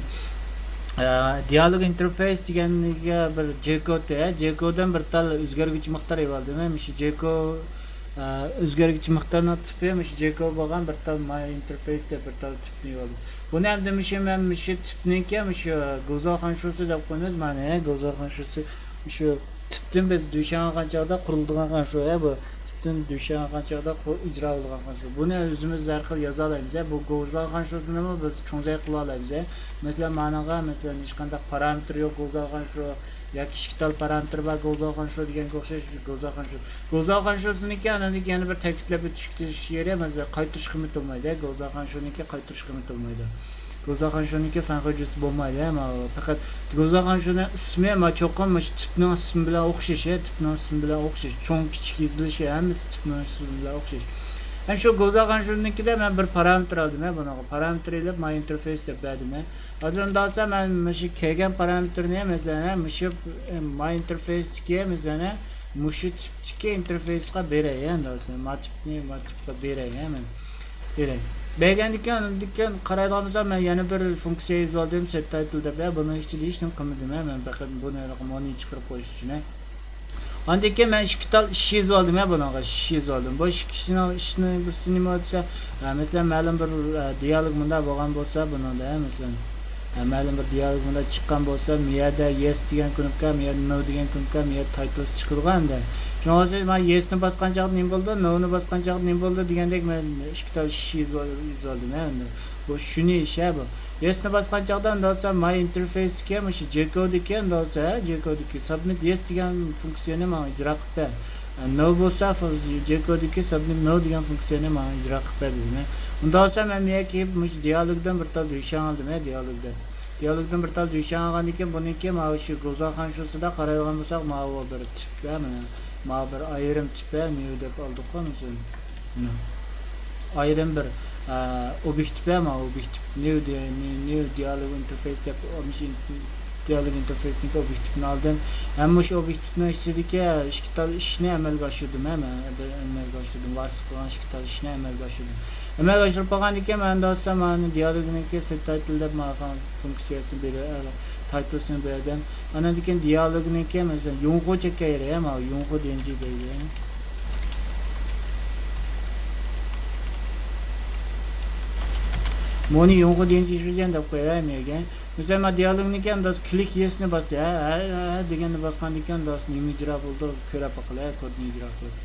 ئە، دىيالوگ ئىنتېرفېيس دېگەنگە بىر جېكود، ھە، جېكودتىن بىر تال ئۆزگەرگۈچى مىقدار ئېلىۋالدىم. ھە، مۇشۇ جېكو، ئە، ئۆزگەرگۈچى مىقدارنىڭ تىپى مۇشۇ جېكو بولغان بىر تال ماي ئىنتېرفېيس دەپ بىر تال تىپنى ئېلىۋالدىم. بۇنى ئەمدى مۇشۇ مەن مۇشۇ تىپنىڭكى مۇشۇ گوزال خەنشۇسى دەپ قويىمىز. مانا، ھە، گوزال خەنشۇسى مۇشۇ تىپتىن بىز دۈشەنگە قانچاغدا قۇرۇلىدىغان خەنشۇ، ھە، بۇ تىپتىن دۈشەنگە قانچاغدا قۇ-، ئىجرا بولىدىغان خەنشۇ. بۇنى ئۆزىمىز ھەر خىل يازالايمىز، ھە، بۇ گوزال خەنشۇسىنىمۇ بىز چوڭزاي قىلالايمىز، ھە. مەسىلەن، مانىڭغا، مەسىلەن، ھېچقانداق پارامېتىر يوق گوزال خەنشۇ، ياكى ئىككى تال پارامېتىر بار گوزال خەنشۇ دېگەنگە ئوخشاش گوزال خەنشۇ. گوزال خەنشۇسىنىڭكى ئاندىن كېيىن يەنە بىر تەكىتلەپ ئۆتۈش يېرى، مەسىلەن، قايتۇرۇش قىممىتى بولمايدۇ، ھە، گوزال خەنشۇنىڭكى قايتۇرۇش قىممىتى بولمايدۇ. گوزال خەنشۇنىڭكى فەن خۇجىسى بولمايدۇ، ھە، ماۋۇ پەقەت گوزال خەنشۇنىڭ ئىسمى، ما، چوقۇم مۇشۇ تىپنىڭ ئىسمى بىلەن ئوخشاش، ھە، تىپنىڭ ئىسمى بىلەن ئوخشاش. چوڭ، كىچىك يېزىلىشى ھەممىسى تىپنىڭ ئىسمى بىلەن ئوخشاش. ھەم شۇ گوزال خەنشۇنىڭكىدە مەن بىر پارامېتىر ئالدىم، ھە، بۇنىڭغا پارامېتىر ئېلىپ، ماي ئىنتېرفېيس دەپ بەردىم، ھە. ھازىر ئۇنداق بولسا مەن مۇشۇ كەلگەن پارامېتىرنى، مەسىلەن، ھە، مۇشۇ، ئە، ماي ئىنتېرفېيستىكى، مەسىلەن، ھە، مۇشۇ تىپتىكى ئىنتېرفېيسقا بېرەي، ھە، ئۇنداق بولسا ما تىپنى، ما تىپقا بېرەي، ھە، مەن. بېرەي. بەرگەندىن كېيىن، ئاندىن كېيىن قارايدىغان بولسام، مەن يەنە بىر فۇنكسىيە يېزىۋالدىم، سەت تايتىل دەپ. ھە، بۇنىڭ ئىچىدە ھېچنېمە قىلمىدىم، ھە، مەن پەقەت بۇنى ھېلىقى مونى چىقىرىپ قويۇش ئۈچۈن، ھە. ئاندىن كېيىن مەن ئىككى تال ئىش يېزىۋالدىم، ھە، بۇنىڭغا ئىش يېزىۋالدىم. بۇ ئىككى ئىشنىڭ، ئىشنىڭ بىرسى نېمە دېسە، ھە، مەسىلەن، مەلۇم بىر، ھە، دىيالوگ مۇنداق بولغان بولسا، بۇنىڭدا، ھە، مەسىلەن، ھە، مەلۇم بىر دىيالوگ مۇنداق چىققان بولسا، مۇ يەردە يېس دېگەن كۇنۇپكا، مۇ يەردە نو دېگەن كۇنۇپكا، مۇ يەردە تايتلس چىقىدىغان ئەمدى. شۇنىڭغا ئوخشاش، مانا يېسنى باسقان چاغدا نېمە بولىدۇ، نونى باسقان چاغدا نېمە بولىدۇ دېگەندەك مەن ئىككى تال ئىش يېزىۋال-، يېزىۋالدىم، ھە، ئەمدى. بۇ شۇنى ئىش، ھە، بۇ. يېسنى باسقان چاغدا ئۇنداق بولسا ماي ئىنتېرفېيسكى، مۇشۇ جېكودىكى، ئۇنداق بولسا، ھە، جېكودىكى سابمىت يېس دېگەن فۇنكسىيەنى ماڭا ئىجرا قىلىپ بەر. نو بولسا، جېكودىكى سابمىت نو دېگەن فۇنكسىيەنى ماڭا ئىجرا قىلىپ بەر دېدىم. ئۇنداق بولسا مەن بۇ يەرگە كېلىپ مۇشۇ دىيالوگدىن بىر تال دۈشەن ئالدىم، ھە، دىيالوگدىن. دىيالوگدىن بىر تال دۈشەن ئالغاندىن كېيىن بۇنىڭكى ماۋۇ شۇ گوزال خەنشۇسىدا قارايدىغان بولساق، ماۋۇ بىر تىپ، ھە، مانا، ماۋۇ بىر ئايرىم تىپ، ھە، نېۋ دەپ ئالدۇققۇ، مەسىلەن. نو. ئايرىم بىر، ئە، ئوبيېكت تىپ، ھە، ماۋۇ ئوبيېكت تىپ. نېۋ دە-، نېۋ، نېۋ دىيالوگ ئىنتېرفېيس دەپ، ئالمىش ئىن-، دىيالوگ ئىنتېرفېيسنىڭكى ئوبيېكت تىپىنى ئالدىم. ھەم مۇشۇ ئوبيېكت تىپنىڭ ئىچىدىكى ئىككى تال ئىشنى ئەمەلگە ئاشۇردۇم، ھە، مەن بىر ئەمەلگە ئاشۇردۇم، ۋارىسلىق قىلغان ئىككى تال ئىشنى ئەمەلگە ئاشۇردۇم. ئەمەلگە ئاشۇرۇپ بولغاندىكىن، مەن دەۋاتسام، مانا دىيالوگنىڭكى سېت تايتىل دەپ ماڭا فۇنكسىيەسىنى بېرىپ، تايتلسىنى بەردىم. ئاندىن كېيىن دىيالوگنىڭكى، مەسىلەن، يۇڭخۇ چەككەن يېرى، ماۋۇ يۇڭخۇ دېنجى دەيدۇ. مۇنى يۇڭخۇ دېنجى شۇجيەن دەپ قوياي مەيگە. مەسىلەن، مانا دىيالوگنىڭكى ئانداس كلىك يېسنى باستى. ھە، ھە، ھە، ھە دېگەننى باسقاندىن كېيىن ئانداس نېمە ئىجرا بولىدۇ، كۆرۈپ باقىلى، كودنى ئىجرا قىلىپ.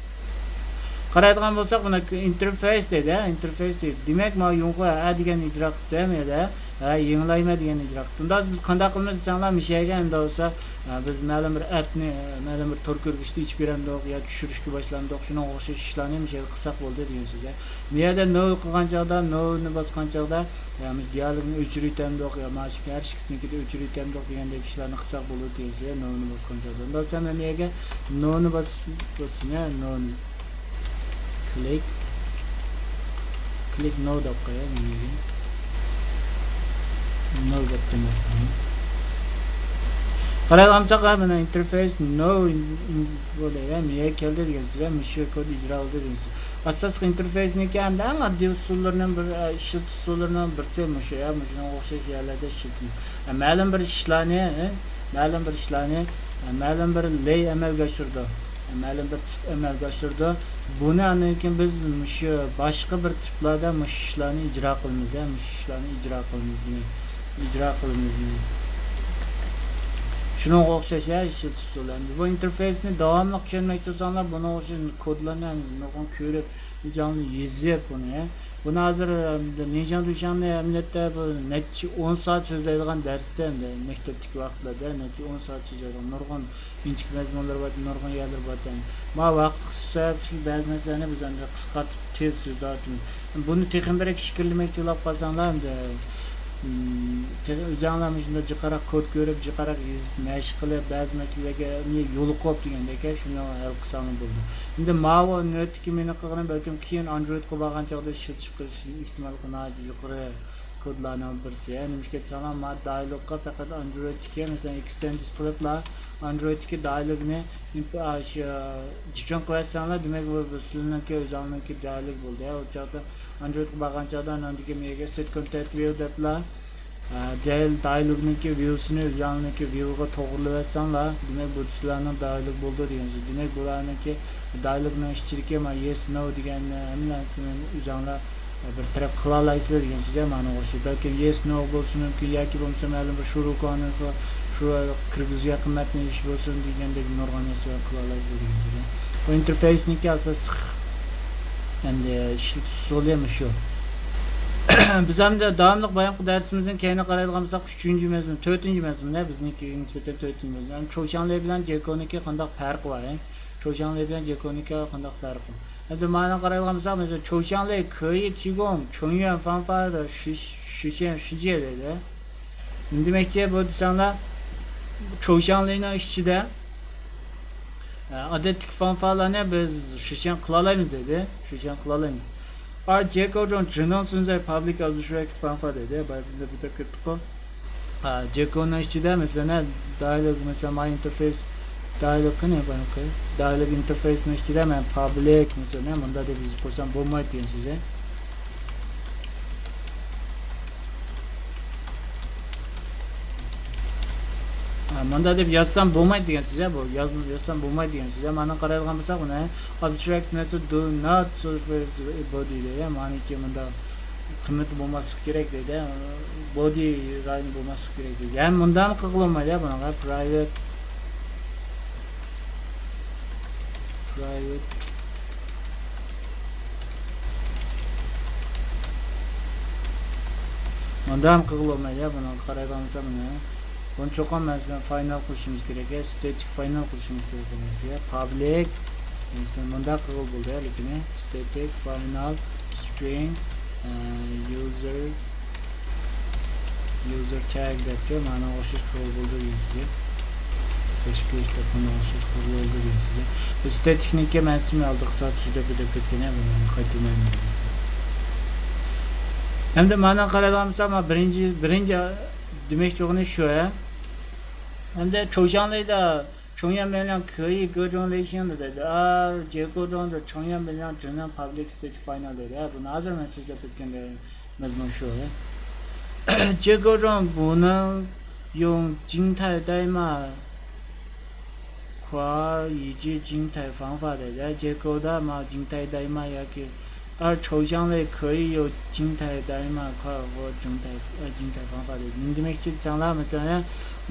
قارايدىغان بولساق، مانا ئىنتېرفېيس دەيدۇ، ھە، ئىنتېرفېيس دەيدۇ. دېمەك، مانا يۇڭخۇ ھە دېگەننى ئىجرا قىپتۇ، ھە، مەيدە. ھە، يېڭىلايمەن دېگەننى ئىجرا قىپتۇ. ئۇنداق بىز قانداق قىلىمىز دېسەڭلار، مۇشۇ يەرگە ئەمدى بولسا، ھە، بىز مەلۇم بىر ئەپنى، مەلۇم بىر تور كۆرگۈچنى ئېچىپ بېرەمدۇق يا چۈشۈرۈشكە باشلامدۇق، شۇنىڭغا ئوخشاش ئىشلارنى مۇشۇ يەردە قىلساق بولدى دېگەن سۆز، ھە. بۇ يەردە نو قىلغان چاغدا، نونى باسقان چاغدا، يا مۇشۇ دىيالوگنى ئۆچۈرۈۋېتەمدۇق يا مانا شۇ ھەر ئىككىسىنىڭكىدە ئۆچۈرۈۋېتەمدۇق دېگەندەك ئىشلارنى قىلساق بولىدۇ دېگەن سۆز، ھە، نونى باسقان چاغدا. ئۇنداق بولسا مەن بۇ يەرگە نونى باس-، باسسۇن، ھە، نونى. كلىك. كلىك نو دەپ قوياي مەن. نو دەپ قوياي. قارايدىغان بولساق، ھە، مانا ئىنتېرفېيس نو بولدى، ھە، مەيگە كەلدى دېگەن سۆز، ھە، مۇشۇ كود ئىجرا بولدى دېگەن سۆز. ئاساسلىق ئىنتېرفېيسنىڭكى ئەڭ ئاددىي ئۇسۇللىرىنىڭ بىر، ئىشلىتىش ئۇسۇللىرىنىڭ بىرسى مۇشۇ، ھە، مۇشۇنىڭغا ئوخشاش يەرلەردە ئىشلىتىمىز. ھە، مەلۇم بىر ئىشلارنى، ھە، مەلۇم بىر ئىشلارنى، ھە، مەلۇم بىر لەي ئەمەلگە ئاشۇرىدۇ. مەلۇم بىر تىپ ئەمەلگە ئاشۇرىدۇ. بۇنى ئاندىن كېيىن بىز مۇشۇ باشقا بىر تىپلاردا مۇشۇ ئىشلارنى ئىجرا قىلىمىز، ھە، مۇشۇ ئىشلارنى ئىجرا قىلىمىز، دېمەك، ئىجرا قىلىمىز. شۇنىڭغا ئوخشاش، ھە، ئىشلىتىش ئۇسۇلى. ئەمدى بۇ ئىنتېرفېيسنى داۋاملىق چۈشەنمەكچى بولساڭلار، بۇنىڭغا ئوخشاش كودلارنى نۇرغۇن كۆرۈپ، ئۆزۈڭلار يېزىپ بۇنى، ھە. بۇنى ھازىر، ئەمدى، لىنجاڭ دۇشاڭنى ئەمەلىيەتتە بۇ نەچچە ئون سائەت سۆزلەيدىغان دەرستە، ئەمدى، مەكتەپتىكى ۋاقىتلاردا نەچچە ئون سائەت سۆزلەيدىغان نۇرغۇن ئىنچىكە مەزمۇنلىرى بار، نۇرغۇن يەرلىرى بار. مانا ۋاقىت قىسىتلىق سەۋەبلىك بەزى نەرسىلەرنى بىز ئەمدى قىسقارتىپ تېز سۆزلەۋاتىمىز. بۇنى تېخىمۇ بەك ئىچكىرىلىمەكچى بولۇپ قالساڭلار، ئەمدى، ئىم، تېخى ئۆزۈڭلارمۇ شۇنداق جىقراق كود كۆرۈپ، جىقراق يېزىپ، مەشىق قىلىپ، بەزى مەسىلىلەرگە يولۇقۇپ دېگەندەك، شۇنى ھەل قىلساڭلار بولىدۇ. ئەمدى ماۋۇ نۆۋەتتىكى مېنىڭ قىلغىنىم بەلكىم كېيىن ئاندرويدقا بارغان چاغدا ئىشلىتىپ قېلىشنىڭ ئېھتىماللىقى ناھايىتى يۇقىرى. كودلارنىڭ بىرسى. نېمىشقا دېسەڭلار، ما دايلوگقا پەقەت ئاندرويدتىكى، مەسىلەن، ئېكستېنسىز قىلىپلا ئاندرويدتىكى دايلوگنى ئىمپ-، ئا، شۇ، جىچۇڭ قىلىۋەتسەڭلار، دېمەك، بۇ، بۇ سىلىنىڭكى، ئۆزۈڭلارنىڭكى دايلوگ بولدى. ئۇ چاغدا ئاندرويدقا بارغان چاغدا، ئاندىن كېيىن مېگە سېت كونتېنت ۋىيۇ دەپلا، ئا، دەل دايلوگنىڭكى ۋىيۇسىنى ئۆزۈڭلارنىڭكى ۋىيۇغا توغرىلىۋەتسەڭلار، دېمەك، بۇ سىلەرنىڭ دايلوگ بولدى دېگەن سۆز. دېمەك، بۇلارنىڭكى دايلوگنىڭ ئىچىدىكى ما يېس، نو دېگەن ھەممە نەرسىنى ئۆزۈڭلار بىر تەرەپ قىلالايسىلەر دېگەن سۆز، مانا ئوخشاش. بەلكىم يېس، نو بولسا مۇمكىن ياكى بولمىسا مەلۇم بىر شۇرۇكانى شۇ كىرگۈزگەن قىممەتنى ئېلىش بولسۇن دېگەندەك نۇرغۇن نەرسىلەر قىلالايسىلەر دېگەن سۆز. بۇ ئىنتېرفېيسنىڭكى ئاساسلىق ئەمدى ئىشلىتىش ئۇسۇلى مۇشۇ. بىز ئەمدى داۋاملىق بايامقى دەرسىمىزنىڭ كەينىگە قارايدىغان بولساق، ئۈچىنچى مەزمۇن، تۆتىنچى مەزمۇن، ھە، بىزنىڭكىگە نىسبەتەن تۆتىنچى مەزمۇن. يەنى چوشياڭلى بىلەن جېكونىڭكى قانداق پەرقى بار، ھە؟ چوشياڭلى بىلەن جېكونىڭكى قانداق پەرقى بار؟ ئەمدى مانا قارايدىغان بولساق، مەسىلەن، چوشياڭلى 可以提供成员方法的实-، 实现世界 دەيدۇ. نېمە دېمەكچى بۇ دېسەڭلار، چوشياڭلىنىڭ ئىچىدە، ئە، ئادەتتىكى فانفالارنى بىز شىشيەن قىلالايمىز دەيدۇ. شىشيەن قىلالايمىز. ئا، جېكو جون جىنىڭ سۈنزەي پابلىك ئابستراكت فانفا دەيدۇ. بايا بىر دەپ كەتتۇققۇ. ئا، جېكونىڭ ئىچىدە، مەسىلەن، دايلوگ، مەسىلەن، ماي ئىنتېرفېيس دايلوگ قېنى، بايامقى دايلوگ ئىنتېرفېيسنىڭ ئىچىدە مەن پابلىك، مەسىلەن، مۇنداق دەپ يېزىپ قويسام بولمايدۇ دېگەن سۆز. ھە، مۇنداق دەپ يازسام بولمايدۇ دېگەن سۆز، بۇ ياز-، يازسام بولمايدۇ دېگەن سۆز. مانا قارايدىغان بولساق، بۇنى ئابستراكت مەسىلە do not serve body دەيدۇ. مانىكى مۇنداق قىممىتى بولماسلىقى كېرەك دەيدۇ. بودى رايونى بولماسلىقى كېرەك دەيدۇ. يەنى مۇنداقمۇ قىلغىلى بولمايدۇ، بۇنىڭغا private، private. مۇنداقمۇ قىلغىلى بولمايدۇ، بۇنىڭغا قارايدىغان بولسا، مانا. بۇنى چوقۇم، مەسىلەن، فاينال قىلىشىمىز كېرەك، static فاينال قىلىشىمىز كېرەك بۇ نەرسىگە. پابلىك، مەسىلەن، مۇنداق قىلغىلى بولىدۇ، لېكىن static فاينال سترىڭ، ئە، يۇزېر، يۇزېر تەگ دەپتۇ، مانا ئوخشاش قىلغىلى بولىدۇ دېگەن سۆز. تەشكىل دەپ مانا ئوخشاش قىلغىلى بولىدۇ دېگەن سۆز. بىز static نىڭكى مەسىلىنى ئالدىقى سائەت سۆزلەپ ئۆتۈپ كەتكەن، بۇنى قايتۇرمايمەن. ئەمدى مانا قارايدىغان بولساق، مانا بىرىنچى، بىرىنچى دېمەكچى بولغىنى شۇ، ھە. ئەمدى چوشياڭلىدا 成员们呢可以各种类型的 dedi. ئا، جېكو جون 成员们呢只能 public static final dedi. ھە، بۇنى ھازىر مەن سۆزلەپ ئۆتكەن مەزمۇن شۇ. 结构中不能用静态代码 括以及静态方法 dedi. جېكودا ما 静态代码 ياكى ئا، 抽象类可以有静态代码 括 和静态، ئە، 静态方法 dedi. نېمە دېمەكچى دېسەڭلار، مەسىلەن،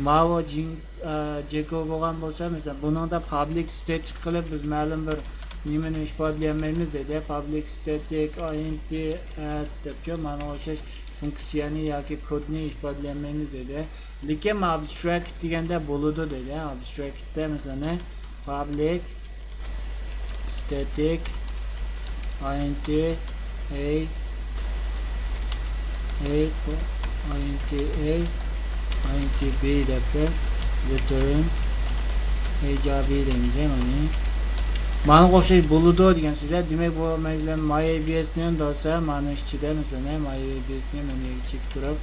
ماۋۇ جىڭ-، ئە، جېكو بولغان بولسا، مەسىلەن، بۇنىڭدا پابلىك ستېتىك قىلىپ بىز مەلۇم بىر نېمىنى ئىپادىلىيەلمەيمىز دېدى. پابلىك ستېتىك ئاينتى ئەت دەپچۇ، مانا ئوخشاش فۇنكسىيەنى ياكى كودنى ئىپادىلىيەلمەيمىز دېدى. لېكىن ئابستراكت دېگەندە بولىدۇ دېدى. ئابستراكتتا، مەسىلەن، پابلىك ستېتىك ئاينتى ئەي، ئەي، ئاينتى ئەي، ئاينتى بى دەپ بىر رىتۇرن ئەي جا بى دەيمىز، مانا. مانا ئوخشاش بولىدۇ دېگەن سۆز. دېمەك، بۇ مەسىلەن، ماي ئەي بى ئېسنى دېسە، مانا ئىچىدە، مەسىلەن، ماي ئەي بى ئېسنى مەن چېكىپ تۇرۇپ،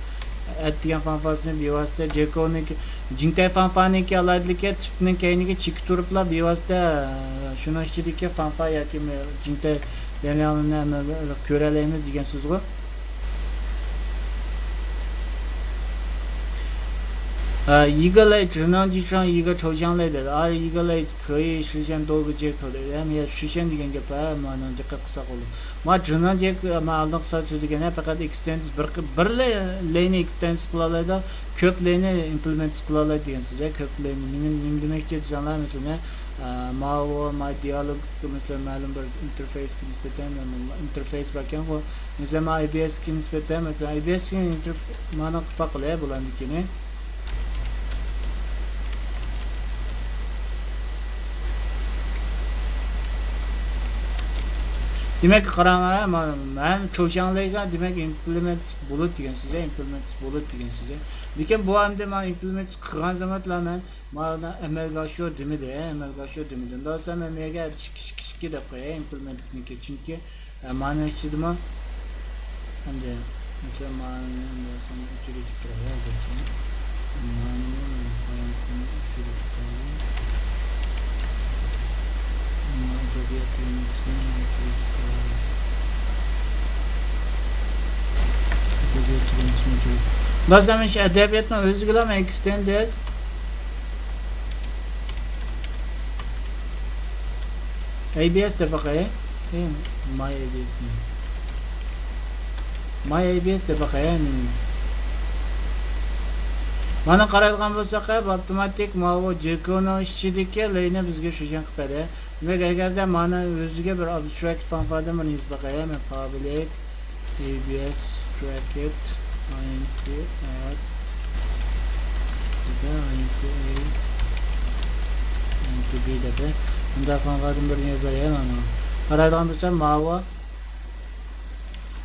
ئەت دېگەن فانفاسىنى بىۋاسىتە جېكونىڭكى، جىڭتەي فانفانىڭكى ئالاھىدىلىكى تىپنىڭ كەينىگە چېكىپ تۇرۇپلا بىۋاسىتە، ئە، شۇنىڭ ئىچىدىكى فانفا ياكى مە-، جىڭتەي دېنلياڭلىنى كۆرەلەيمىز دېگەن سۆزغۇ. ئە، يىگېلەي جىناڭ جىچاڭ يىگە چوشياڭلەي دېدى. ئا، يىگېلەي كېي شىشەن دوگې جېكې دېدى. يەنى يا شىشەن دېگەن گەپ، ھە، مانا دىققەت قىلساق بولىدۇ. ما جىناڭ جېكې، ما ئالدىنقى سائەت سۆزلىگەن، ھە، پەقەت ئېكستېنس بىر، بىر لەي-، لەينى ئېكستېنس قىلالايدۇ، كۆپ لەينى ئىمپلېمېنت قىلالايدۇ دېگەن سۆز، ھە، كۆپ لەينى. نېمە، نېمە دېمەكچى دېسەڭلار، مەسىلەن، ئە، ماۋۇ، ما دىيالوگ، مەسىلەن، مەلۇم بىر ئىنتېرفېيسكە نىسبەتەن، مەلۇم ئىنتېرفېيس باركەنغۇ، مەسىلەن، ما ئاي بى ئېسكە نىسبەتەن، مەسىلەن، ئاي بى ئېسكە ئىنتېرف-، مانا قىلىپ باققىلى، بۇلاردىكىنى. دېمەك، قاراڭلار، ما-، مەن چوشياڭلەيگە، دېمەك، ئىمپلېمېنت بولىدۇ دېگەن سۆز، ئىمپلېمېنت بولىدۇ دېگەن سۆز. لېكىن بۇ ئەمدى مانا ئىمپلېمېنت قىلغان زامانلا مەن مانا ئەمەلگە ئاشۇر دېمىدى، ئەمەلگە ئاشۇر دېمىدى. ئۇنداق بولسا مەن بۇ يەرگە ئىككى، ئىككى، ئىككى، ئىككى دەپ قوياي ئىمپلېمېنتنىڭكى. چۈنكى، ئە، مانا ئىچىدىمۇ. ئەمدى، مەسىلەن، مانا بولسام ئۆچۈرۈپ تۇراي، ھە، بولسام. مانا ئۆچۈرۈپ تۇراي. مانا ئەدەبىيات تېمىسىنى ئۆچۈرۈپ تۇراي. ئەدەبىيات تېمىسىنى ئۆچۈرۈپ. بەزى مەن شۇ ئەدەبىياتنىڭ ئۆزىگىلا مەن ئېكستېندېس. ئەي بى ئەس دەپ باقاي. ئەي، ماي ئەي بى ئەس. ماي ئەي بى ئەس دەپ باقاي. مانا قارايدىغان بولساق، ئاپتوماتىك ماۋۇ جېكونىڭ ئىچىدىكى لەينى بىزگە شۇجيەن قىلىپ بەردى. دېمەك، ئەگەردە مانا ئۆزىگە بىر ئابستراكت فانفاردىن بىرنى يېزىپ باقاي، مەن پابلىك ئەي بى ئەس تراكت ئاي ئېن تى ئەت، ئاي ئېن تى ئەي، ئاي ئېن تى بى دەپ. بۇنداق فانفاردىن بىرنى يازاي مانا. قارايدىغان بولسام، ماۋۇ.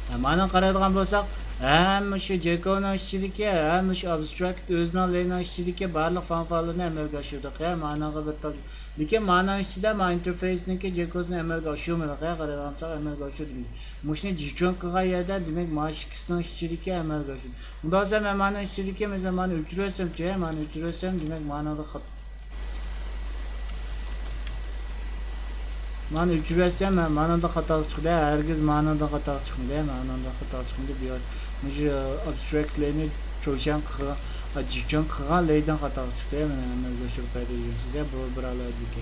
ھە، مانا قارايدىغان بولساق، ھەممە شۇ جېكونىڭ ئىچىدىكى، ھەممە شۇ ئابستراكت ئۆزىنىڭ لەينىڭ ئىچىدىكى بارلىق فانفارلىرىنى ئەمەلگە ئاشۇردۇق. ھە، مانىڭغا بىر تال-، لېكىن مانىڭ ئىچىدە ما ئىنتېرفېيسنىڭكى جېكوسىنى ئەمەلگە ئاشۇرمىدۇق. ھە، قارايدىغان بولساق، ئەمەلگە ئاشۇردى. مۇشۇنى جىچۈەن قىلغان يەردە، دېمەك، مانا ئىككىسىنىڭ ئىچىدىكى ئەمەلگە ئاشۇردى. ئۇنداق بولسا مەن مانا ئىچىدىكى، مەسىلەن، مانا ئۆچۈرۈۋەتسەمچۇ، ھە، مانا ئۆچۈرۈۋەتسەم، دېمەك، مانىدا خاتا. مانا ئۆچۈرۈۋەتسەم، مانىدا خاتالىق چىقتى، ھە، ھەرگىز مانىدا خاتالىق چىقمىدى، ھە، مانىدا خاتالىق چىقمىدى. بۇ يەر مۇشۇ ئابستراكت لەينى چوشياڭ قىلغان، جىچۈەن قىلغان لەيدىن خاتالىق چىقتى، ھە، مانا ئەمەلگە ئاشۇرۇپ بەردى دېگەن سۆز، ھە، بۇ بىر ئالاھىدىلىكى.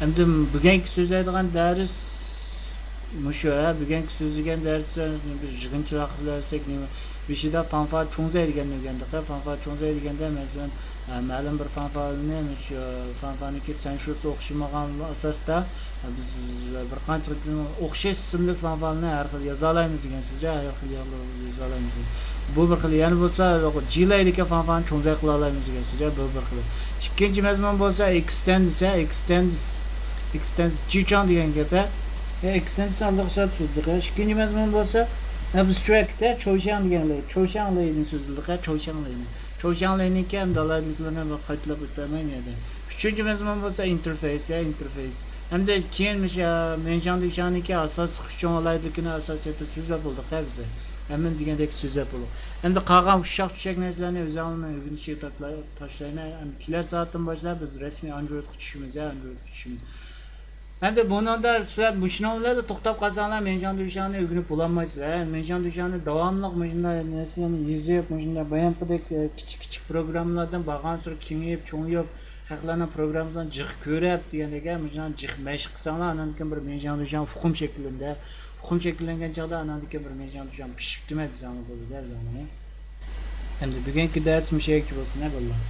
ئەمدى بۈگۈنكى سۆزلەيدىغان دەرس مۇشۇ، ھە، بۈگۈنكى سۆزلىگەن دەرسلەرنى بىز يىغىنچىلىق قىلىۋەتسەك، نېمە، بېشىدا فانفار چوڭزەي دېگەننى ئۆگەندۇق، ھە، فانفار چوڭزەي دېگەندە، مەسىلەن، ھە، مەلۇم بىر فانفارنى، مۇشۇ فانفارنىڭكى سەنشۇسى ئوخشىمىغان ئاساستا، ھە، بىز بىر قانچە ئوخشاش ئىسىملىك فانفارنى ھەر خىل يازالايمىز دېگەن سۆز، ھە، ھەر خىل يازالايمىز. بۇ بىر خىل. يەنە بولسا، جىلەيدىكى فانفارنى چوڭزەي قىلالايمىز دېگەن سۆز، ھە، بۇ بىر خىل. ئىككىنچى مەزمۇن بولسا ئېكستېندىس، ھە، ئېكستېندىس، ئېكستېندىس جىچاڭ دېگەن گەپ، ھە. ئېكستېندىس ئانداق سۆز دېدۇق، ھە. ئىككىنچى مەزمۇن بولسا ئابستراكت، ھە، چوشياڭ دېگەن لەي، چوشياڭ لەينى سۆزلىدۇق، ھە، چوشياڭ لەينى. چوشياڭ لەينىڭكى ئەمدى ئالاھىدىلىكلىرىنى بىر قايتىلاپ ئۆتۈپ بەرمەي بۇ يەردە. ئۈچىنچى مەزمۇن بولسا ئىنتېرفېيس، ھە، ئىنتېرفېيس. ئەمدى كېيىن مۇشۇ مېنشاڭ دۈيشاڭنىڭكى ئاساسلىق ئۈچ چوڭ ئالاھىدىلىكىنى ئاساسىي تۈرتتە سۆزلەپ بولدۇق، ھە، بىز. ھەممە دېگەندەك سۆزلەپ بولدۇق. ئەمدى قالغان ئۇششاق چۈشەك نەرسىلەرنى ئۆزۈڭلارنىڭ ئۆگىنىشىگە تاشلايمەن. ئەمدى كېلەر سائەتتىن باشلاپ بىز رەسمىي ئاندرويدقا چۈشىمىز، ھە، ئاندرويدقا چۈشىمىز. ئەمدى بۇنىڭدا سىلەر مۇشۇنىڭ بىلەنلا توختاپ قالساڭلار، مېنشاڭ دۈيشاڭنى ئۆگىنىپ بولالمايسىلەر. مېنشاڭ دۈيشاڭنى داۋاملىق مۇشۇنداق نەرسىلەرنى يېزىپ، مۇشۇنداق بايامقىدەك، ئە، كىچىك كىچىك پروگراممىلاردىن بارغانسېرى كېڭىيىپ، چوڭىيىپ، خەقلەرنىڭ پروگراممىسىنى جىق كۆرۈپ دېگەندەك، مۇشۇنداق جىق مەشىق قىلساڭلار، ئاندىن كېيىن بىر مېنشاڭ دۈيشاڭ ئۇقۇم شەكىللىنىدۇ. ئۇقۇم شەكىللەنگەن چاغدا ئاندىن كېيىن بىر مېنشاڭ دۈيشاڭ پىشىپتىمەن دېسەڭلار بولىدۇ، بىزنىڭ. ئەمدى بۈگۈنكى دەرس مۇشۇ يەرگىچە بولسۇن، ھە، بالىلار.